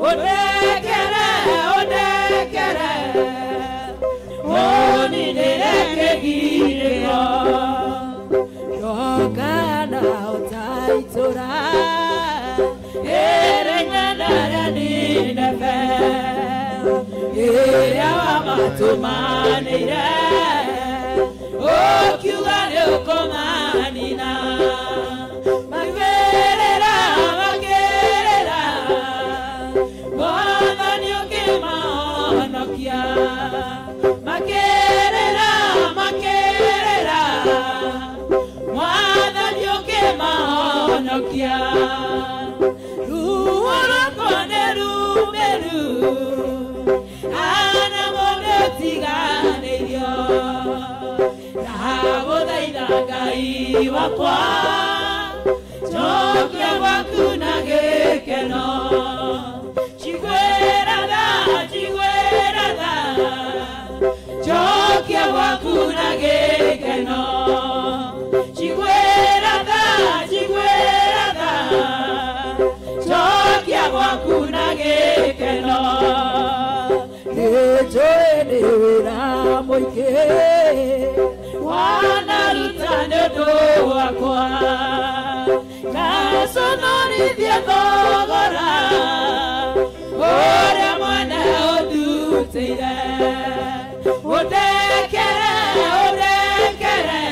Ũndekere, ũndekere, ũninĩre kĩgirĩko. Ndokana ũtaitũra ĩrĩ ng'endere Nineve, ĩrĩa wamatũmanĩire, ũkiuga nĩũkũmanina. Makĩrĩra, makĩrĩra, Mwathani ũkĩmahonokia. Makĩrĩra, makĩrĩra, Mwathani ũkĩmahonokia. Ruo rwakwa nĩ rumĩru, ana mũndũ ũtiganĩirio. Ndagũthaitha Ngai wakwa, njokia gwaku na gĩkeno. Njiguĩra tha, njiguĩra tha, njokia gwaku na gĩkeno. Njiguĩra tha, njiguĩra tha, njokia gwaku na gĩkeno. Nĩnjũĩ nĩ wĩra mũingĩ wanaruta nĩ ũndũ wakwa, ngaconorithie thogora ũrĩa mwene ũndutĩire. Ũndekere, ũndekere,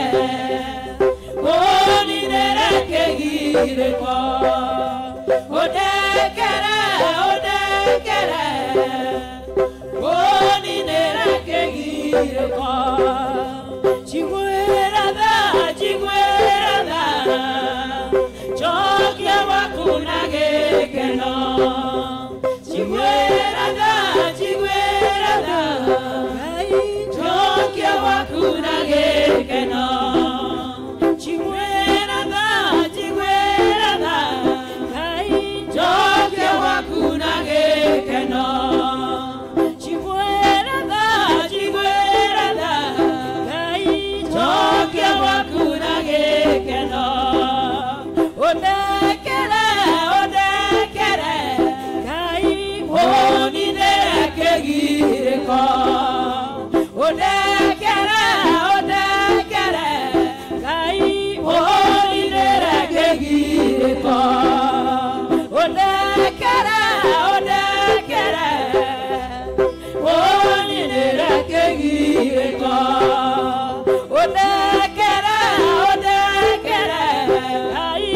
ũninĩre kĩgirĩko. Ũndekere, ũndekere, ũninĩre kĩgirĩko. Njiguĩra tha, njiguĩra tha, njokia gwaku na gĩkeno. Njiguĩra tha, njiguĩra tha, njokia gwaku na gĩkeno. Njiguĩra tha, njiguĩra tha, njokia gwaku na gĩkeno. Njiguĩra tha, njiguĩra tha, njokia gwaku na gĩkeno. Ũndekere, ũndekere, Ngai ũninĩre kĩgirĩko. Ũndekere, ũndekere, Ngai ũninĩre kĩgirĩko. Ũndekere, ũndekere, ũninĩre kĩgirĩko. Ũndekere, ũndekere, Ngai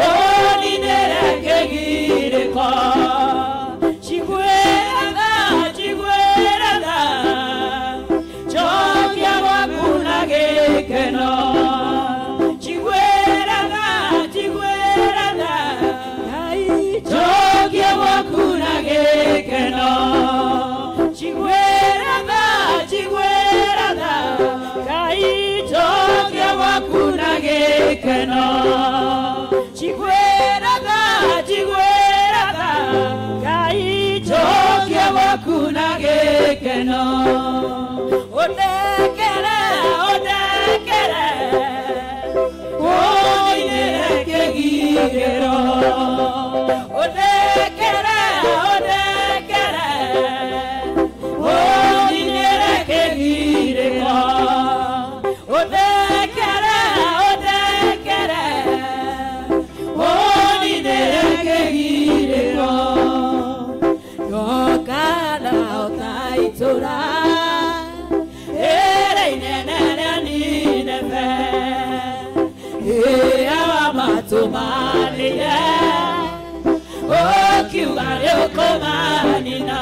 ũninĩre kĩgirĩko. Njiguĩra tha, njiguĩra tha, njokia gwaku na gĩkeno. Njiguĩra tha, njiguĩra tha, Ngai njokia gwaku na gĩkeno. Njiguĩra tha, njiguĩra tha, Ngai njokia gwaku na gĩkeno. Njiguĩra tha, njiguĩra tha, Ngai njokia gwaku na gĩkeno. Ũndekere, nĩũkumanĩire ũkiuga nĩũkũmanina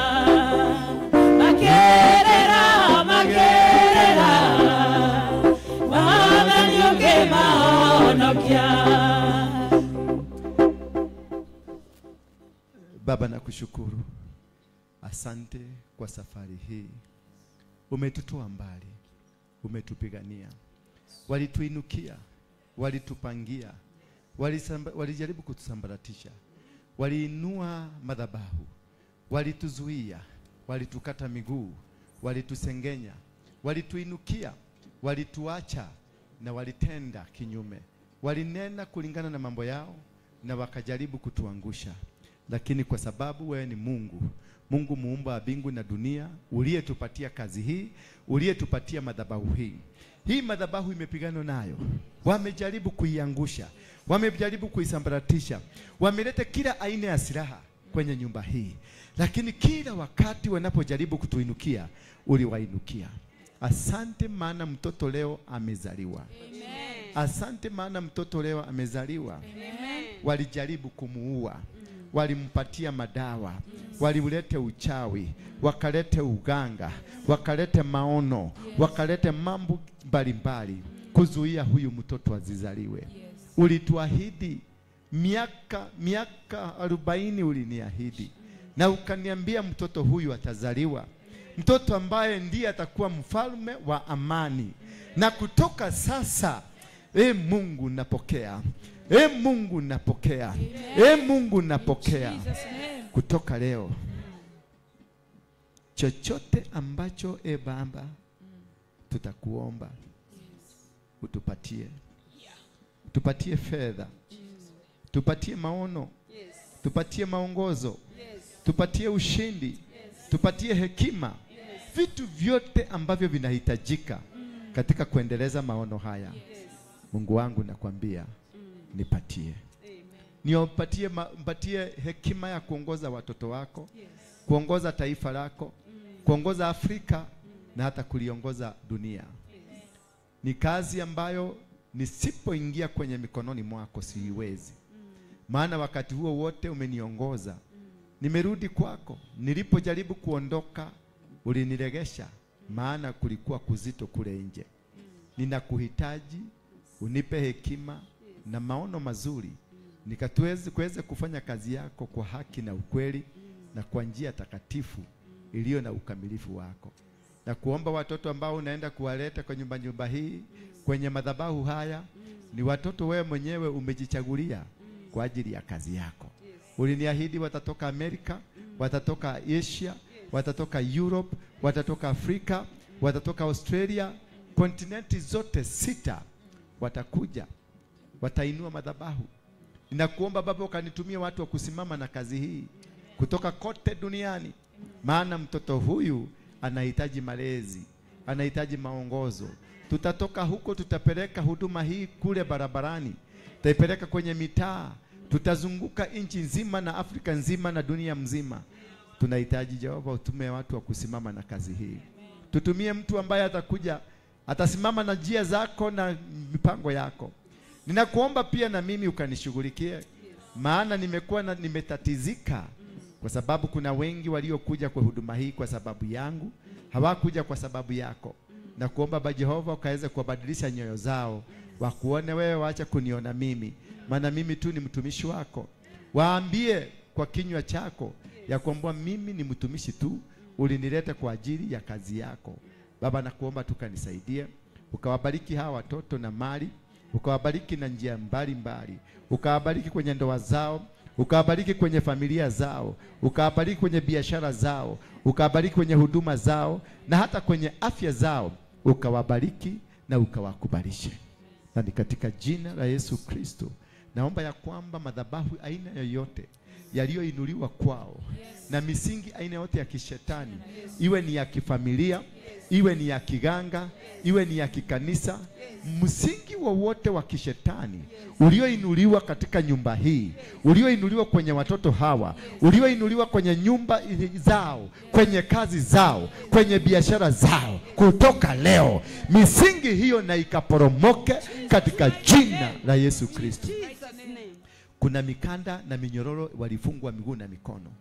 makĩrĩra makĩrĩra Mwathani ũkĩmahonokia. Baba, nakushukuru, asante kwa safari hii. Umetutoa mbali, umetupigania. Walituinukia, walitupangia, walijaribu kutusambaratisha, waliinua madhabahu, walituzuia, walitukata miguu, walitusengenya, walituinukia, walituacha na walitenda kinyume. Walinena kulingana na mambo yao na wakajaribu kutuangusha. Lakini kwa sababu wewe ni Mungu, Mungu muumba wa mbingu na dunia, uliyetupatia kazi hii, uliyetupatia madhabahu hii. Hii madhabahu imepigana nayo. Wamejaribu kuiangusha, wamejaribu kuisambaratisha, wameleta kila aina ya silaha kwenye nyumba hii. Lakini kila wakati wanapojaribu kutuinukia, uliwainukia. Asante maana mtoto leo amezaliwa. Amen. Asante maana mtoto leo amezaliwa. Amen. Walijaribu kumuua, walimpatia madawa, waliulete uchawi, wakalete uganga, wakalete maono, wakalete mambo mbalimbali kuzuia huyu mtoto asizaliwe. Ulituahidi miaka 40 uliniahidi, na ukaniambia mtoto huyu atazaliwa, mtoto ambaye ndiye atakuwa mfalme wa amani. Na kutoka sasa, Mungu napokea, Mungu napokea, Mungu napokea. Kutoka leo, chochote ambacho Baba tutakuomba utupatie. Tupatie fedha, tupatie maono, tupatie maongozo, tupatie ushindi, tupatie hekima, vitu vyote ambavyo vinahitajika katika kuendeleza maono haya. Mungu wangu nakwambia, nipatie. Nipatie hekima ya kuongoza watoto wako, kuongoza taifa lako, kuongoza Afrika na hata kuliongoza dunia. Ni kazi ambayo nisipoingia kwenye mikononi mwako siiwezi. Maana wakati huo wote umeniongoza. Nimerudi kwako. Nilipojaribu kuondoka uliniregesha, maana kulikuwa kuzito kule nje. Ninakuhitaji, unipe hekima na maono mazuri, nikatuweze kuweze kufanya kazi yako kwa haki na ukweli na kwa njia takatifu iliyo na ukamilifu wako. Na kuomba watoto ambao unaenda kuwaleta kwa nyumba hii, kwenye madhabahu haya, ni watoto wewe mwenyewe umejichagulia kwa ajili ya kazi yako. Uliniahidi watatoka Amerika, watatoka Asia, watatoka Europe, watatoka Afrika, watatoka Australia, kontinenti zote 6 watakuja, watainua madhabahu. Ninakuomba Baba ukanitumie watu wa kusimama na kazi hii kutoka kote duniani, maana mtoto huyu anahitaji malezi, anahitaji maongozo. Tutatoka huko, tutapeleka huduma hii kule barabarani, tutaipeleka kwenye mitaa, tutazunguka nchi nzima na Afrika nzima na dunia mzima. Tunahitaji Jehova utume watu wa kusimama na kazi hii. Tutumie mtu ambaye atakuja, atasimama na njia zako na mipango yako. Ninakuomba pia na mimi ukanishughulikie, maana nimekuwa na nimetatizika kwa sababu kuna wengi waliokuja kwa huduma hii kwa sababu yangu, hawakuja kwa sababu yako. Na kuomba Baba Jehova ukaweze kuwabadilisha nyoyo zao, wakuone wewe, waache kuniona mimi, maana mimi tu ni mtumishi wako. Waambie kwa kinywa chako ya kwamba mimi ni mtumishi tu, ulinileta kwa ajili ya kazi yako. Baba nakuomba tukanisaidie, ukawabariki hawa watoto na mali, ukawabariki na njia mbalimbali, ukawabariki kwenye ndoa zao, ukawabariki kwenye familia zao, ukawabariki kwenye biashara zao, ukawabariki kwenye huduma zao na hata kwenye afya zao, ukawabariki na ukawakubalishe. Na ni katika jina la Yesu Kristo naomba ya kwamba madhabahu aina yoyote yaliyoinuliwa kwao na misingi aina yote ya kishetani, iwe ni ya kifamilia, iwe ni ya kiganga, iwe ni ya kikanisa, msingi wowote wa kishetani ulioinuliwa katika nyumba hii, ulioinuliwa kwenye watoto hawa, ulioinuliwa kwenye nyumba zao, kwenye kazi zao, kwenye biashara zao, kutoka leo misingi hiyo na ikaporomoke katika jina la Yesu Kristo. Kuna mikanda na minyororo walifungwa miguu na mikono,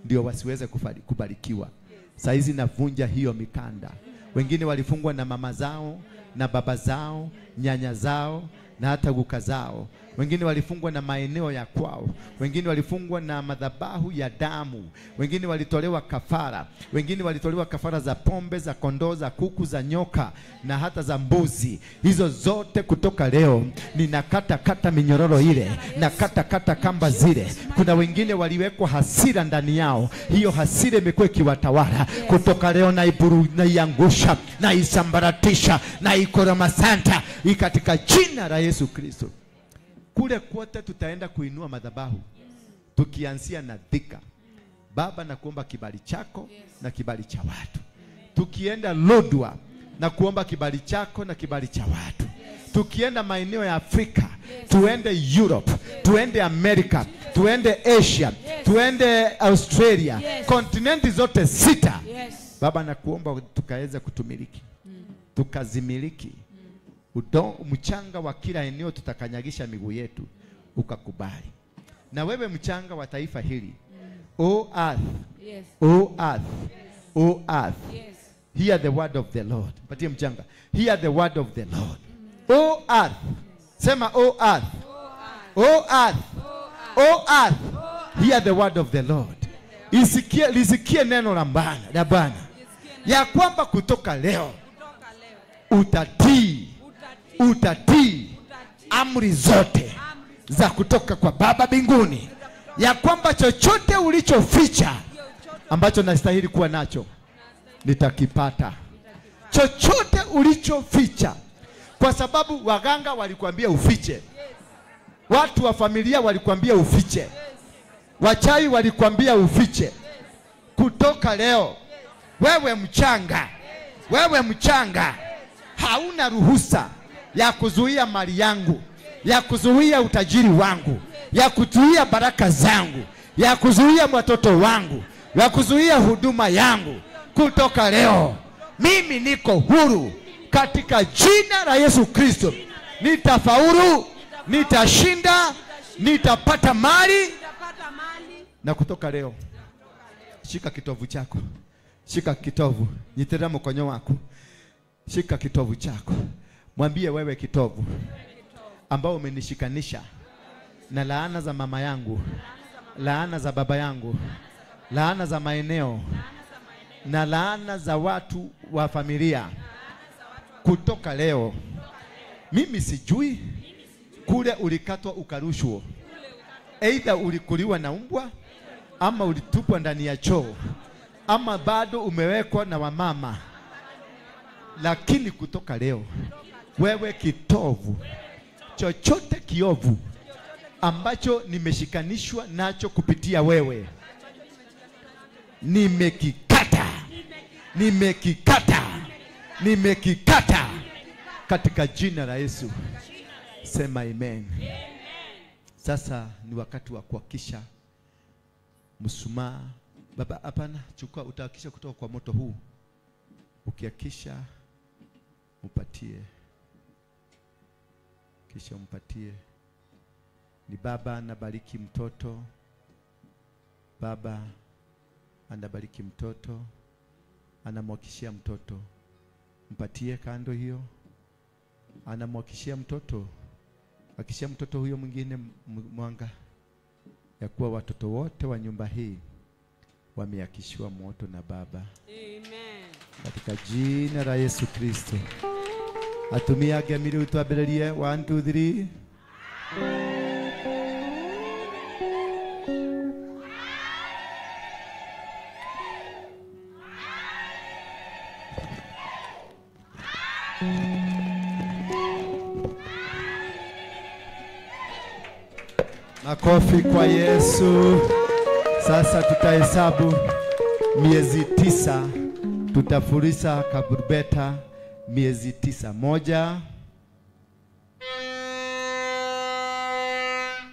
ndio wasiweze kubarikiwa. Saa hizi navunja hiyo mikanda. Wengine walifungwa na mama zao na baba zao, nyanya zao na hata guka zao. Wengine walifungwa na maeneo ya kwao. Wengine walifungwa na madhabahu ya damu. Wengine walitolewa kafara. Wengine walitolewa kafara za pombe, za kondoo, za kuku, za nyoka na hata za mbuzi. Hizo zote kutoka leo ninakata kata minyororo ile, nakata kata kamba zile. Kuna wengine waliwekwa hasira ndani yao, hiyo hasira imekuwa ikiwatawala. Kutoka leo naiburu, naiangusha, naisambaratisha, naikoromasanta katika jina la Yesu Kristo. Kule kwote tutaenda kuinua madhabahu, tukianzia na Thika. Baba, nakuomba kibali chako na kibali cha watu. Tukienda Lodwar, na kuomba kibali chako na kibali cha watu. Tukienda maeneo ya Afrika, tuende Europe, tuende America, tuende Asia, tuende Australia, kontinenti zote 6. Baba, nakuomba tukaweza kutumiliki, tukazimiliki. Mchanga wa kila eneo tutakanyagisha miguu yetu, ukakubali. Na wewe mchanga wa taifa hili, O earth, O earth, O earth, hear the word of the Lord. Patie mchanga. Hear the word of the Lord. O earth, sema O earth, O earth, O earth, hear the word of the Lord. Isikie, lisikie neno la Bwana, ya kwamba kutoka leo utatii, utatii amri zote za kutoka kwa Baba mbinguni, ya kwamba chochote ulichoficha ambacho nastahili kuwa nacho nitakipata. Chochote ulichoficha, kwa sababu waganga walikuambia ufiche, watu wa familia walikuambia ufiche, wachawi walikuambia ufiche. Kutoka leo wewe mchanga, wewe mchanga, hauna ruhusa ya kuzuia mali yangu, ya kuzuia utajiri wangu, ya kuzuia baraka zangu, ya kuzuia watoto wangu, ya kuzuia huduma yangu. Kutoka leo mimi niko huru katika jina la Yesu Kristo. Nitafaulu, nitashinda, nitapata mali. Na kutoka leo, shika kitovu chako, shika kitovu, nyitera mkonyo wako, shika kitovu chako. Mwambie wewe kitovu ambao umenishikanisha na laana za mama yangu, laana za baba yangu, laana za maeneo na laana za watu wa familia, kutoka leo mimi sijui kule ulikatwa ukarushwa, either ulikuliwa na umbwa ama ulitupwa ndani ya choo ama bado umewekwa na wamama, lakini kutoka leo wewe kitovu, chochote kiovu ambacho nimeshikanishwa nacho kupitia wewe, nimekikata, nimekikata, nimekikata katika jina la Yesu. Sema amen. Sasa ni wakati wa kuhakisha mshumaa. Baba, hapana, chukua, utahakisha kutoka kwa moto huu. Ukihakisha mpatie, kisha mpatie. Ni baba anabariki mtoto, baba anabariki mtoto, anamwakishia mtoto. Mpatie kando hiyo, anamwakishia mtoto, akishia mtoto huyo mwingine mwanga, ya kuwa watoto wote wa nyumba hii wameakishiwa moto na baba. Amen. Katika jina la Yesu Kristo. Atumia gemiri utwabelelie 1 2 3. Makofi kwa Yesu. Sasa tutahesabu miezi 9, tutafurisa kaburbeta miezi 9. 1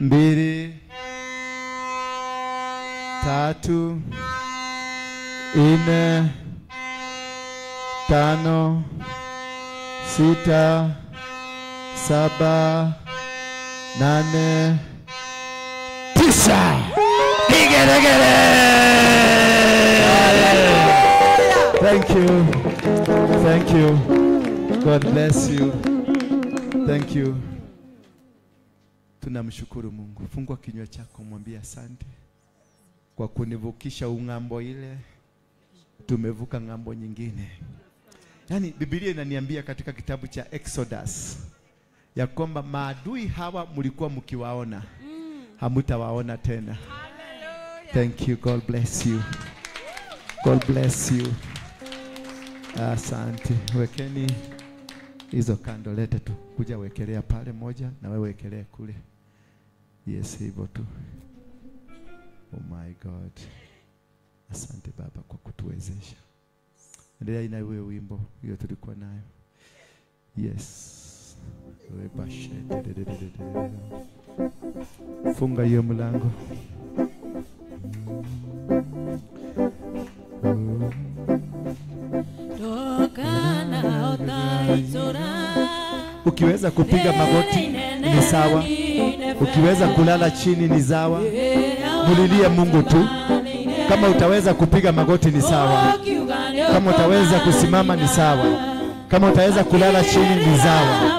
2 3 4 5 6 7 8 Imekwisha. Vigelegele. Thank you. Thank you. God bless you. Thank you. Tunamshukuru Mungu. Fungua kinywa chako, mwambie asante kwa kunivukisha ung'ambo ile. Tumevuka ng'ambo nyingine. Yaani Biblia inaniambia katika kitabu cha Exodus ya kwamba maadui hawa mlikuwa mkiwaona, hamutawaona tena. Thank you. God bless you. God bless you. Asante. Wekeni hizo kando, lete tu. Kuja wekelea pale moja na wewe wekelea kule. Yes, hivyo tu. Oh my God. Asante Baba kwa kutuwezesha. Endelea ina wewe wimbo hiyo tulikuwa nayo. Yes. Funga hiyo mlango. Ukiweza kupiga magoti ni sawa. Ukiweza kulala chini ni sawa. Mulilie Mungu tu. Kama utaweza kupiga magoti ni sawa. Kama utaweza kusimama ni sawa. Kama utaweza kulala chini ni sawa.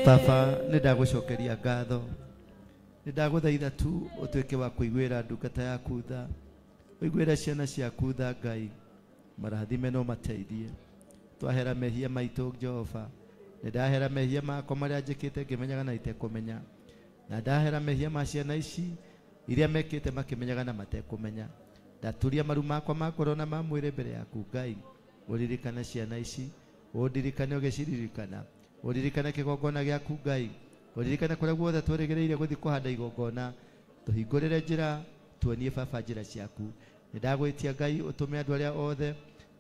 Baba, nĩndagũcokeria ngatho, nĩndagũthaitha tu ũtuĩke wa kũiguĩra ndungata yaku tha, ũiguĩre ciana ciaku tha Ngai, marathime no mateithie, twahera mehia maitũ Jehova, Nĩ ndahera mehia makwa marĩa njĩkĩte ngĩmenyaga na itekũmenya, na ndahera mehia ma ciana ici iria mekĩte makĩmenyaga na matekũmenya. Ndaturia maru makwa ma ngoro na ma mwĩrĩ mbere yaku Ngai. Ũririkane ciana ici, ũndirikane ũgĩciririkana, ũririkane kĩgongona gĩaku Ngai, ũririkane kũrĩa guothe twĩrĩgĩrĩire gũthiĩ kũhanda igongona. Tũhingũrĩre njĩra, tuonie baba njĩra ciaku. Nĩ ndagwĩtia Ngai ũtũme andũ arĩa othe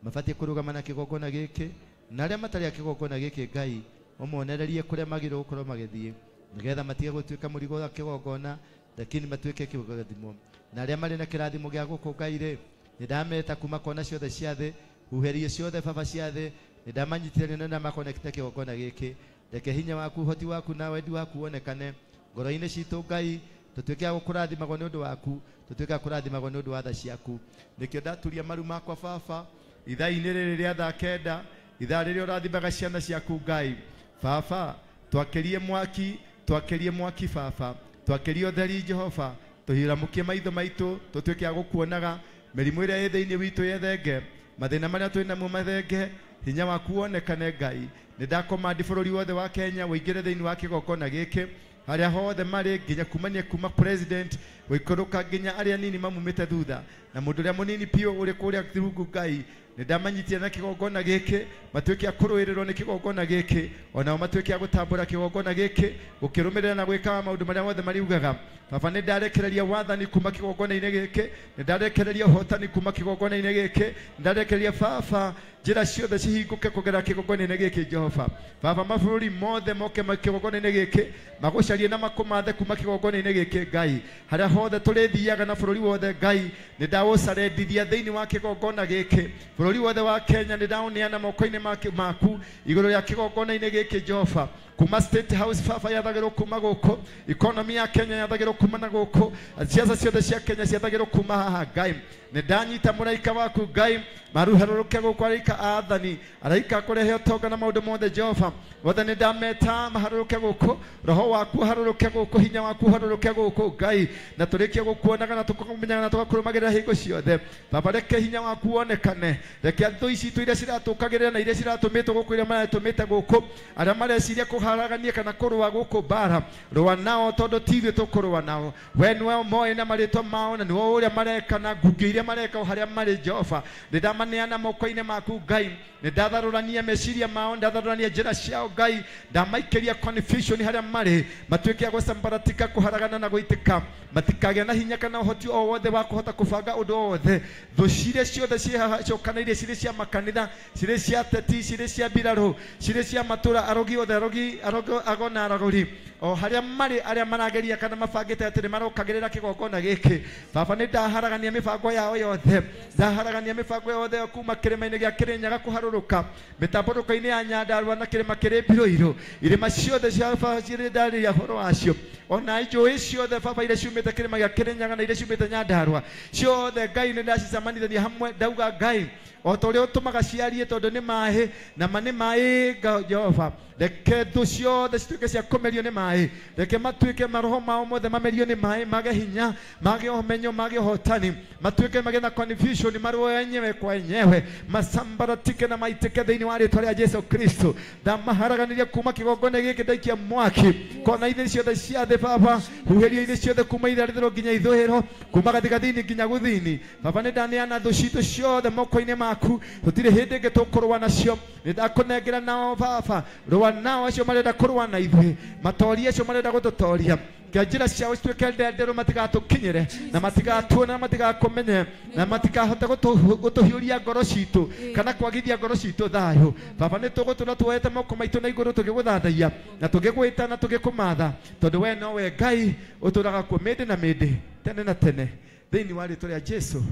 mabatiĩ kũrũgama na kĩgongona gĩkĩ na arĩa matarĩ a kĩgongona gĩkĩ Ngai ũmonererie kũrĩa magĩrĩirwo gũkorwo magĩthiĩ, nĩgetha matige gũtuĩka mũrigo wa kĩgongona, lakini matuĩke kĩrathimo. Na arĩa marĩ na kĩrathimo gĩa gũkũ Ngai rĩ, nĩ ndameta kuma kona ciothe cia thĩ, huherie ciothe baba cia thĩ, nĩ ndamanyitithania na ndamakonekta kĩgongona gĩkĩ. Reke hinya waku, ũhoti waku na wendi waku wonekane ngoro-inĩ citũ Ngai, tũtuĩke a gũkũrathimagwo nĩ ũndũ waku, tũtuĩke a kũrathimagwo nĩ ũndũ wa tha ciaku. Nĩkĩo ndaturia maru makwa baba ithaa-inĩ rĩrĩ rĩa thaa 9, ithaa rĩrĩa ũrathimaga ciana ciaku Ngai. Baba, twakĩrie mwaki, twakĩrie mwaki baba, twakĩrie ũtheri Jehova, tũhiramũkie maitho maitũ, tũtuĩke a gũkuonaga. Mĩrimũ ĩrĩa ĩ thĩinĩ witũ yethenge, mathĩna marĩa twĩ namo mathenge, hinya waku wonekane Ngai. Nĩ ndakomandi bũrũri wothe wa Kenya ũingĩre thĩinĩ wa kĩgongona gĩkĩ, harĩa hothe marĩ, nginya kumania kuma president gũikũrũka nginya arĩa nini mamumĩte thutha, na mũndũ ũrĩa mũnini biũ ũrĩ kũrĩa rungu Ngai. Nĩ ndamanyitia na kĩgongona gĩkĩ, matuĩke a kũrũĩrĩrwo nĩ kĩgongona gĩkĩ, onao matuĩke a gũtambũra kĩgongona gĩkĩ, gũkĩrũmĩrĩra na gwĩkaga maũndũ marĩa mothe mariugaga. Baba, nĩ ndarekereria wathani kuma kĩgongona-inĩ gĩkĩ, nĩ ndarekereria ũhotani kuma kĩgongona-inĩ gĩkĩ, nĩ ndarekereria baba njĩra ciothe cihingũke kũgerera kĩgongona-inĩ gĩkĩ Jehova. Baba, mabũrũri mothe moke kĩgongona-inĩ gĩkĩ, magũcarie na makũmathe kuma kĩgongona-inĩ gĩkĩ Ngai. Harĩa hothe tũrĩthiaga na bũrũri wothe Ngai, nĩ ndaũcarendithia thĩinĩ wa kĩgongona gĩkĩ. Bũrũri wothe wa Kenya nĩ ndaũneana moko-inĩ maku igũrũ rĩa kĩgongona-inĩ gĩkĩ Jehova. Kuma State House baba yathagĩrwo kuma gũkũ, economy ya Kenya yathagĩrwo kuma na gũkũ, siasa ciothe cia Kenya ciathagĩrwo kuma haha Ngai. Nĩ ndanyita mũraika waku Ngai, maruharũrũke gũkũ araika athani, araika kũrehe ũtonga na maũndũ mothe Jehova. Mothe nĩ ndameta maharũrũke gũkũ, roho waku ũharũrũke gũkũ, hinya waku ũharũrũke gũkũ Ngai, na tũrĩkie gũkuonaga na tũkũmenyaga na tũgakũrũmagĩrĩra hingo ciothe. Baba, reke hinya waku wonekane, reke thũ ici citũ iria ciratũkagĩrĩra na iria ciratũmĩtwo gũkũ, iria maratũmĩte gũkũ, arĩa mareciria kũharagania kana kũrũa gũkũ mbara, rũa nao tondũ ti ithuĩ tũkũrũa nao. We nĩwe moĩ na marĩtwa mao, na nĩwe ũrĩa mareka na ngungĩ iria mareka o harĩa marĩ Jehova. Nĩ ndamaneana moko-inĩ maku Ngai, nĩ ndatharũrania meciria mao, ndatharũrania njĩra ciao Ngai, ndamaikĩria confusion harĩa marĩ, matuĩke a gũcambaratika, kũharagana na gũitĩka, matikagĩa na hinya kana ũhoti o wothe wa kũhota kũbanga ũndũ o wothe. Thũ ciria ciothe ciĩ haha ciũkanĩire, cirĩ cia makanitha, cirĩ cia ateti, cirĩ cia mbirarũ, cirĩ cia matũra, arogi othe, arogi, ago na aragũri, o harĩa marĩ, arĩa marageria kana mabangĩte atĩ nĩ marokagĩrĩra kĩgongona gĩkĩ. Baba, nĩ ndaharagania mĩbango yao yothe, ndaharagania mĩbango yothe kuma kĩrĩma-inĩ gĩa Kĩrĩnyaga kũharũrũka mĩtambũrũko-inĩ ya Nyandarua na kĩrĩma kĩrĩ Mbirũirũ, irĩma ciothe cia baba cirĩ ndarĩria ũhoro wacio, ona njũĩ ciothe baba iria ciumĩte kĩrĩma gĩa Kĩrĩnyaga na iria ciumĩte Nyandarua ciothe Ngai nĩ ndacicemanithania hamwe, ndauga Ngai o ta ũrĩa ũtũmaga ciarie tondũ nĩ maĩ, na ma nĩ maĩ Jehova. Reke thũ ciothe cituĩke cia kũmerio nĩ maĩ, reke matuĩke maroho mao mothe mamerio nĩ maĩ, mage hinya, mage ũmenyo, mage ũhotani, matuĩke mage na confusion, marũe enyewe kwa enyewe, masambaratike na maitĩke thĩinĩ wa rĩtwa rĩa Jesu Kristo. Ndamaharaganĩria kuma kĩgongona gĩkĩ, ndaikia mwaki kona-inĩ ciothe cia thĩ baba, huhĩrio-inĩ ciothe kuma itharĩro nginya ithũĩro, kuma gathigathini nginya gũthini. Baba, nĩ ndaneana thũ citũ ciothe moko-inĩ maku, tũtirĩ hĩndĩ ĩngĩ tũkũrũa nacio. Nĩ ndakũnengera nao baba, rũa nao acio marenda kũrũa na ithuĩ, matorie acio marenda gũtũtoria. Reke njĩra ciao cituĩke ndenderũ, matigatũkinyĩre na matigatuone na matigakũmenye na matikahote gũtũhiũria ngoro citũ kana kwagithia ngoro citũ thayũ. Baba, nĩ tũgũtũra tuoete moko maitũ na igũrũ tũgĩgũthathaiya na tũgĩgwĩta na tũgĩkũmatha, tondũ we nowe Ngai ũtũraga kuo mĩndĩ na mĩndĩ, tene na tene. Thĩinĩ wa rĩtwa rĩa Jesu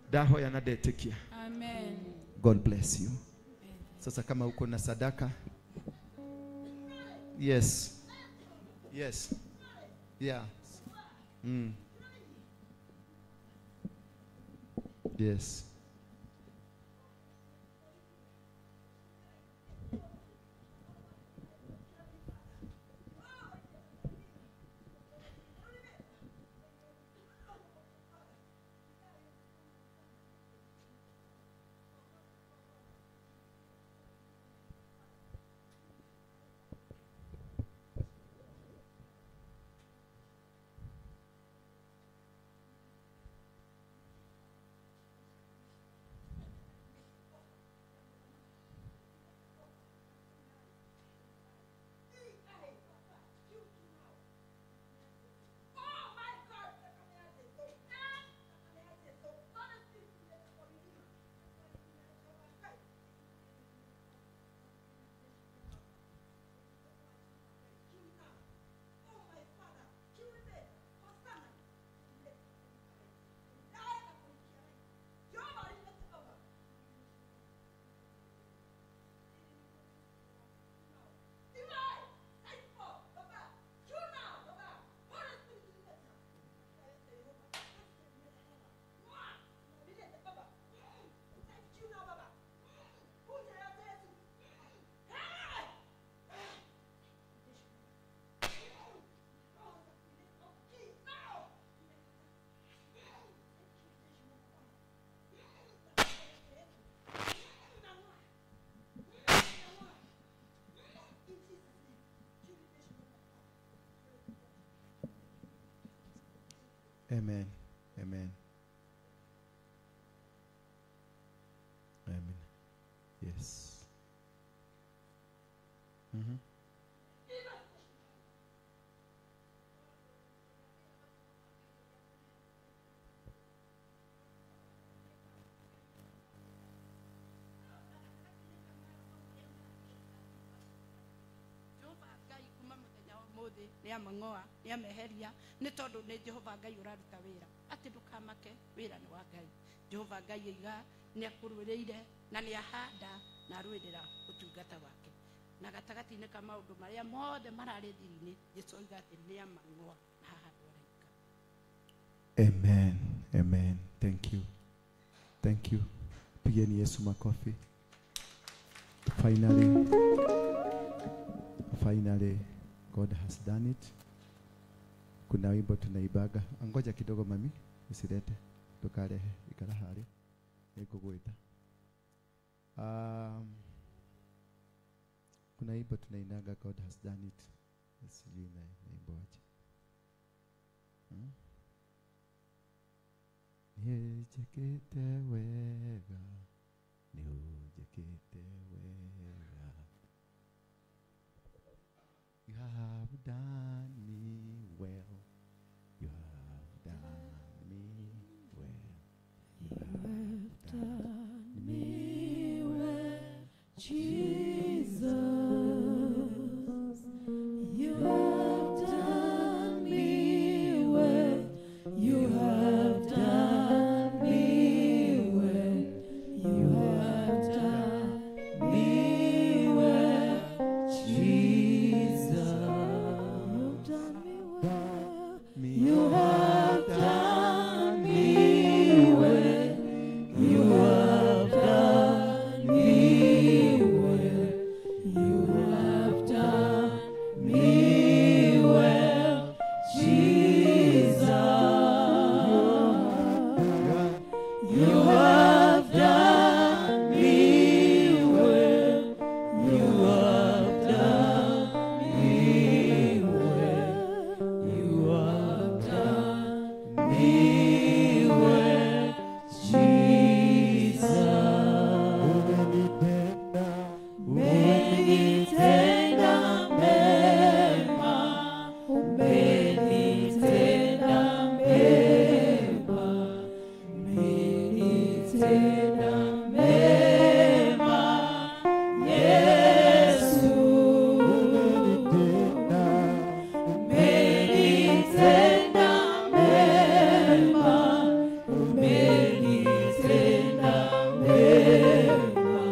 ndahoya na ndetĩkia. Amen. God bless you. Sasa kama uko na sadaka. Yes. Yes. Yeah. Yes. Amen. Amen. Amen. Yes. Mm-hmm. Nĩamangoa nĩameheria nĩ tondũ nĩ Jehova Ngai ũraruta wĩra atĩ ndũkamake wĩra nĩ wa Ngai. Jehova Ngai aiga nĩakũrũĩrĩire na nĩahanda na arũĩrĩra ũtungata wake na gatagatĩ-inĩ ka maũndũ marĩa mothe mararĩ thiri-inĩ Jesũ oiga atĩ nĩamangoa na haha ndwaraika. Amen. Amen. Thank you. Thank you. Pigeni Yesu makofi. Finally, finally God has done it. Kuna wimbo tunaibaga. Angoja kidogo mami, usilete. Tukarehe ikara hari. Nikuguita. Kuna wimbo tunainaga God has done it. Sijui naimbo aje. Nijekete wega. Nijekete wega. You have done me well. You have done me well. You have done me well, Jesus. You have done me well. You have done me well. You have done me well, Jesus. You have done me well. You have done me well. You have done me well, Jesus. You have done me well. You have done me well. You have done me well, Jesus. Umenitenda mema, umenitenda mema, umenitenda mema, Yesu. Umenitenda mema, umenitenda mema,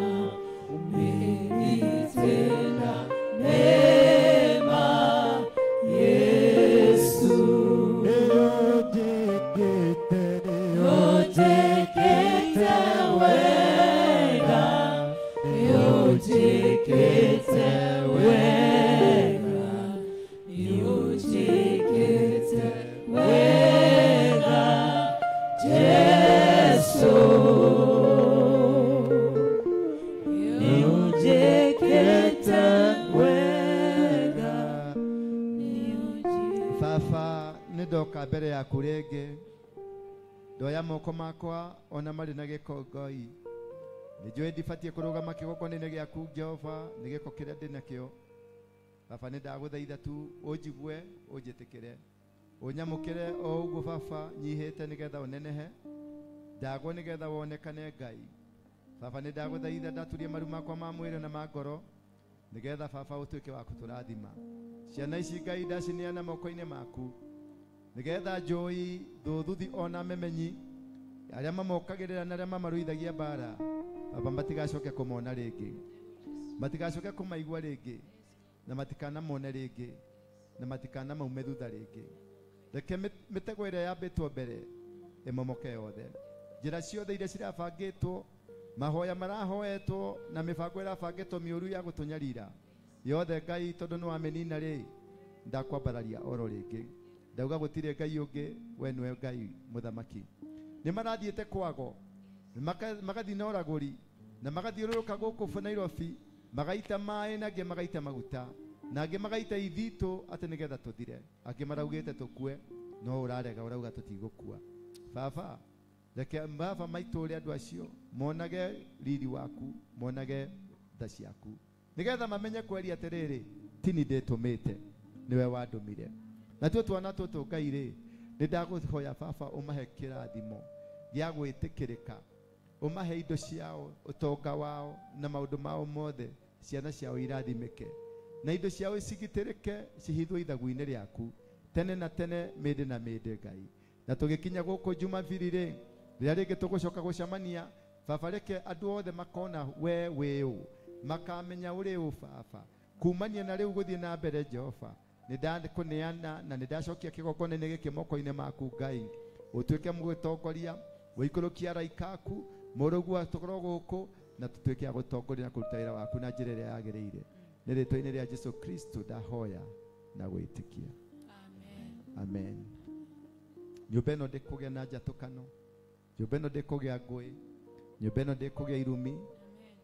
umenitenda mema, Yesu. Ojekete wega, ojekete wega, ojekete wega, Jesu. Ojekete wega. Baba nĩndoka mbere yaku rĩngĩ ndoya moko makwa ona marĩ na gĩko Ngai. Nĩnjũĩ ndibatiĩ kũrũgama kĩgongona-inĩ gĩaku Jehova nĩ gĩko kĩrĩa ndĩ nakĩo. Baba nĩndagũthaitha tu ũnjigue ũnjĩtĩkĩre ũnyamũkĩre o ũguo Baba nyihĩte nĩgetha ũnenehe ndagwo nĩgetha wonekane Ngai. Baba nĩndagũthaitha ndaturie maru makwa ma mwĩrĩ na ma ngoro nĩgetha Baba ũtuĩke wa kũtũrathima. Ciana ici Ngai ndacineana moko-inĩ maku nĩgetha njũi thũthuthi ona memenyi arĩa mamokagĩrĩra na arĩa mamaruithagia mbara Baba matigacoke kũmona rĩngĩ, matigacoke kũmaigua rĩngĩ, na matikanamone rĩngĩ, na matikanamaume thutha rĩngĩ. Reke mĩtego ĩrĩa yambĩtwo mbere ĩmomoke yothe. Njĩra ciothe iria cirabangĩtwo, mahoya marahoetwo na mĩbango ĩrabangĩtwo mĩũru ya gũtũnyarira yothe Ngai tondũ nĩwamĩnina rĩ ndakwambararia oro rĩngĩ. Ndauga gũtirĩ Ngai ũngĩ, we nĩwe Ngai mũthamaki. Nĩ marathiĩte kwago magathiĩ na ũragũri na magathiũrũrũka gũkũ Nairobi magaita maĩ na angĩ magaita maguta na angĩ magaita ithitũ atĩ nĩgetha tũthire, angĩ maraugĩte tũkue. No ũrarega ũrauga tũtigũkua. Baba, reke baba maitũre andũ acio monage riri waku, monage tha ciaku, nĩgetha mamenye kweri atĩrĩrĩ, tini ndĩtũmĩte, nĩwe wandũmire. Na tuo twana tũtũ Ngai rĩ, nĩ ndagũhoya baba ũmahe kĩrathimo gĩa gwĩtĩkĩrĩka, ũmahe indo ciao, ũtonga wao na maũndũ mao mothe, ciana ciao irathimĩke na indo ciao cigitĩrĩke, cihithwo ithagu-inĩ rĩaku tene na tene, mĩndĩ na mĩndĩ Ngai. Na tũgĩkinya gũkũ Jumapili rĩ, rĩrĩa rĩngĩ tũgũcoka gũcemania, baba reke andũ othe makona we wĩ ũ, makamenya ũrĩ ũ baba. Kumania na rĩu gũthiĩ na mbere Jehova, nĩ ndakũneana na nĩ ndacokia kĩgongona-inĩ gĩkĩ moko-inĩ maku Ngai, ũtuĩke mũgũtongoria, ũikũrũkie araika aku, mũrũguo tũkorwo gũkũ na tũtuĩke a gũtongoria na kũruta wĩra waku na njĩra ĩrĩa yagĩrĩire. Nĩ rĩtwa-inĩ rĩa Jesu Kristo ndahoya na gwĩtĩkia. Amen. Nyũmba ĩno ndĩkũgĩa na njatũkano, nyũmba ĩno ndĩkũgĩa ngũĩ, nyũmba ĩno ndĩkũgĩa irumi,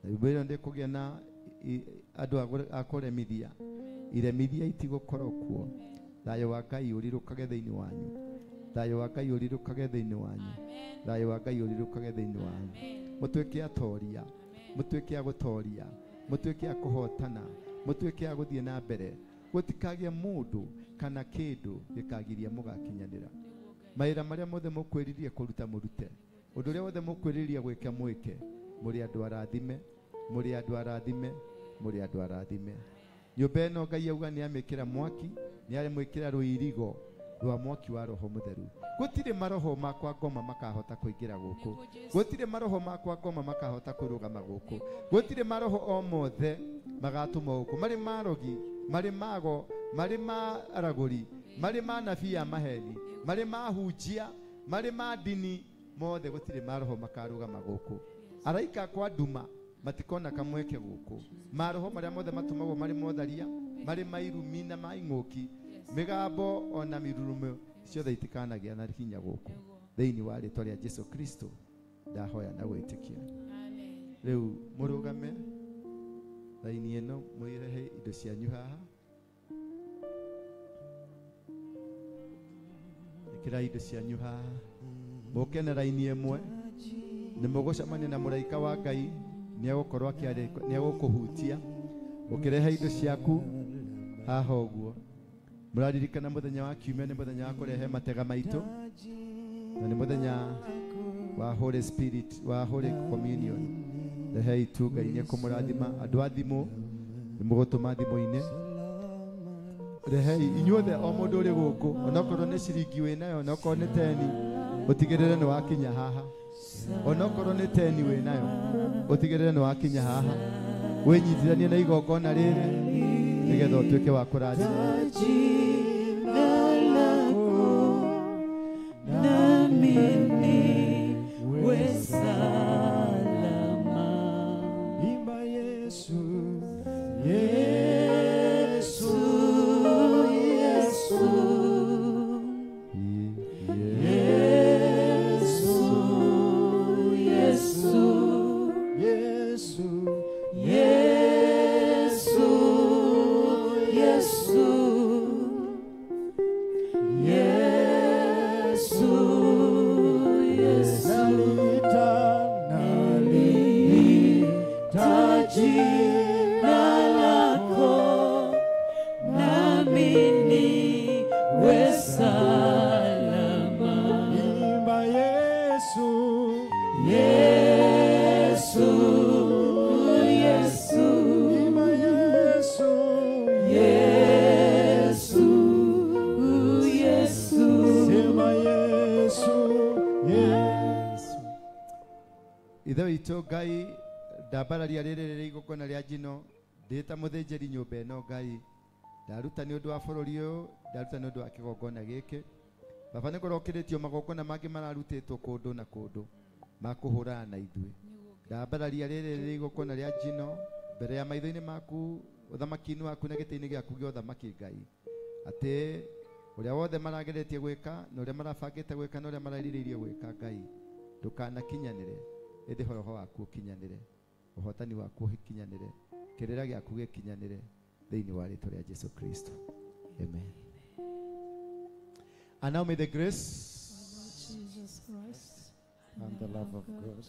na nyũmba ĩno ndĩkũgĩa na andũ a kũremithia. Iremithia itigũkorwo kuo. Thayũ wa Ngai ũrirũkage thĩinĩ wanyu. Thayũ wa Ngai ũrirũkage thĩinĩ wanyu. Thayũ wa Ngai ũrirũkage thĩinĩ wanyu. Mũtuĩke atoria, mũtuĩke a gũtoria, mũtuĩke a kũhotana, mũtuĩke a gũthiĩ na mbere. Gũtikagĩe mũndũ kana kĩndũ gĩkagiria mũgakinyanĩra. Mawĩra marĩa mothe mũkwĩrirĩria kũruta mũrute, ũndũ ũrĩa wothe mũkwĩrirĩria gwĩka mwĩke. Mũrĩ andũ arathime, mũrĩ andũ arathime, mũrĩ andũ arathime. Nyũmba ĩno Ngai auga nĩ amĩkĩra mwaki, nĩ amwĩkĩra rũirigo rwa mwaki wa Roho Mũtheru. Gũtirĩ maroho makwa ngoma makahota kũingĩra gũkũ, gũtirĩ maroho makwa ngoma makahota kũrũgama gũkũ, gũtirĩ maroho o mothe magatũma gũkũ, marĩ marogi, marĩ mago, marĩ ma aragũri, marĩ ma nabii a maheni, marĩ ma hunjia, marĩ ma ndini, mothe gũtirĩ maroho makarũgama gũkũ. Araika kwa nduma matikona kamweke gũkũ. Maroho marĩa mothe matũmagwo marĩ motharia, marĩ mairumi na maing'ũki, mĩgambo ona mĩrurumo ciothe itikanagĩa na hinya gũkũ. Thĩinĩ wa rĩtwa rĩa Jesu Kristo ndahoya na gwĩtĩkia. Rĩu mũrũgame raini ĩno, mwĩrehe indo cianyu haha. Ĩkĩra indo cianyu haha, mũke na raini ĩmwe. Nĩ mũgũcemania na mũraika wa Ngai, nĩ egũkorwo nĩ egũkũhutia ũkĩrehe indo ciaku haha ũguo. Mũraririkana mũthenya wa kiumia nĩ mũthenya wa kũrehe matega maitũ, na nĩ mũthenya wa Holy Spirit, wa Holy Communion. Rehei tu, Ngai nĩ ekũmũrathima. Andũ a thimũ nĩ mũgũtũma thimũ-inĩ. Rehei inyuothe, o mũndũ ũrĩ gũkũ, onokorwo nĩ ciringi wĩ nayo, onokorwo nĩ teni, ũtigĩrĩre nĩ wakinya haha. Onokorwo nĩ teni wĩ nayo, ũtigĩrĩre nĩ wakinya haha, wĩnyitithanie na igongona rĩrĩ nĩgetha ũtuĩke wa kũrathimwo. Imba Yesu, Yesu, Yesu, Yesu, Yesu, Yesu, Yesu, Yesu, Yesu, Yesu. Nalita, nalita jina lako, nami niwe salama. Imba Yesu, Yesu, Yesu, Imba Yesu, Yesu, Yesu, sema Yesu, Yesu. Ithe witũ Ngai, ndambararia rĩrĩ rĩrĩ igongona rĩa njino ndĩ ta mũthĩnjĩri nyũmba ĩno Ngai, ndaruta nĩ ũndũ wa bũrũri ũyũ, ndaruta nĩ ũndũ wa kĩgongona gĩkĩ. Baba, nĩ kũrokĩrĩtio magongona mangĩ mararutĩtwo kũndũ na kũndũ ma kũhũrana na ithuĩ. Ndambararia rĩrĩ rĩrĩ igongona rĩa njino mbere ya maitho-inĩ maku, ũthamaki-inĩ waku na gĩtĩ-inĩ gĩaku gĩa ũthamaki Ngai, atĩ ũrĩa wothe marageretie gwĩka na ũrĩa marabangĩte gwĩka na ũrĩa marerirĩirie gwĩka Ngai, ndũkanakinyanĩre, ĩndĩ roho waku ũkinyanĩre, ũhotani waku ũkinyanĩre, kĩrĩra gĩaku gĩkinyanĩre, thĩinĩ wa rĩtwa rĩa Jesu Kristo. Amen. And now may the grace Jesus Christ and the love of God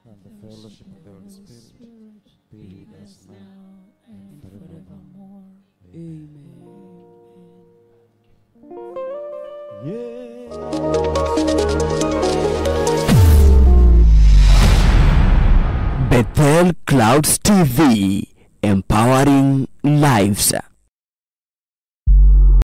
and the fellowship of the Holy Spirit be with us now and forevermore. forevermore. Amen. Yeah. Bethel Clouds TV, empowering lives.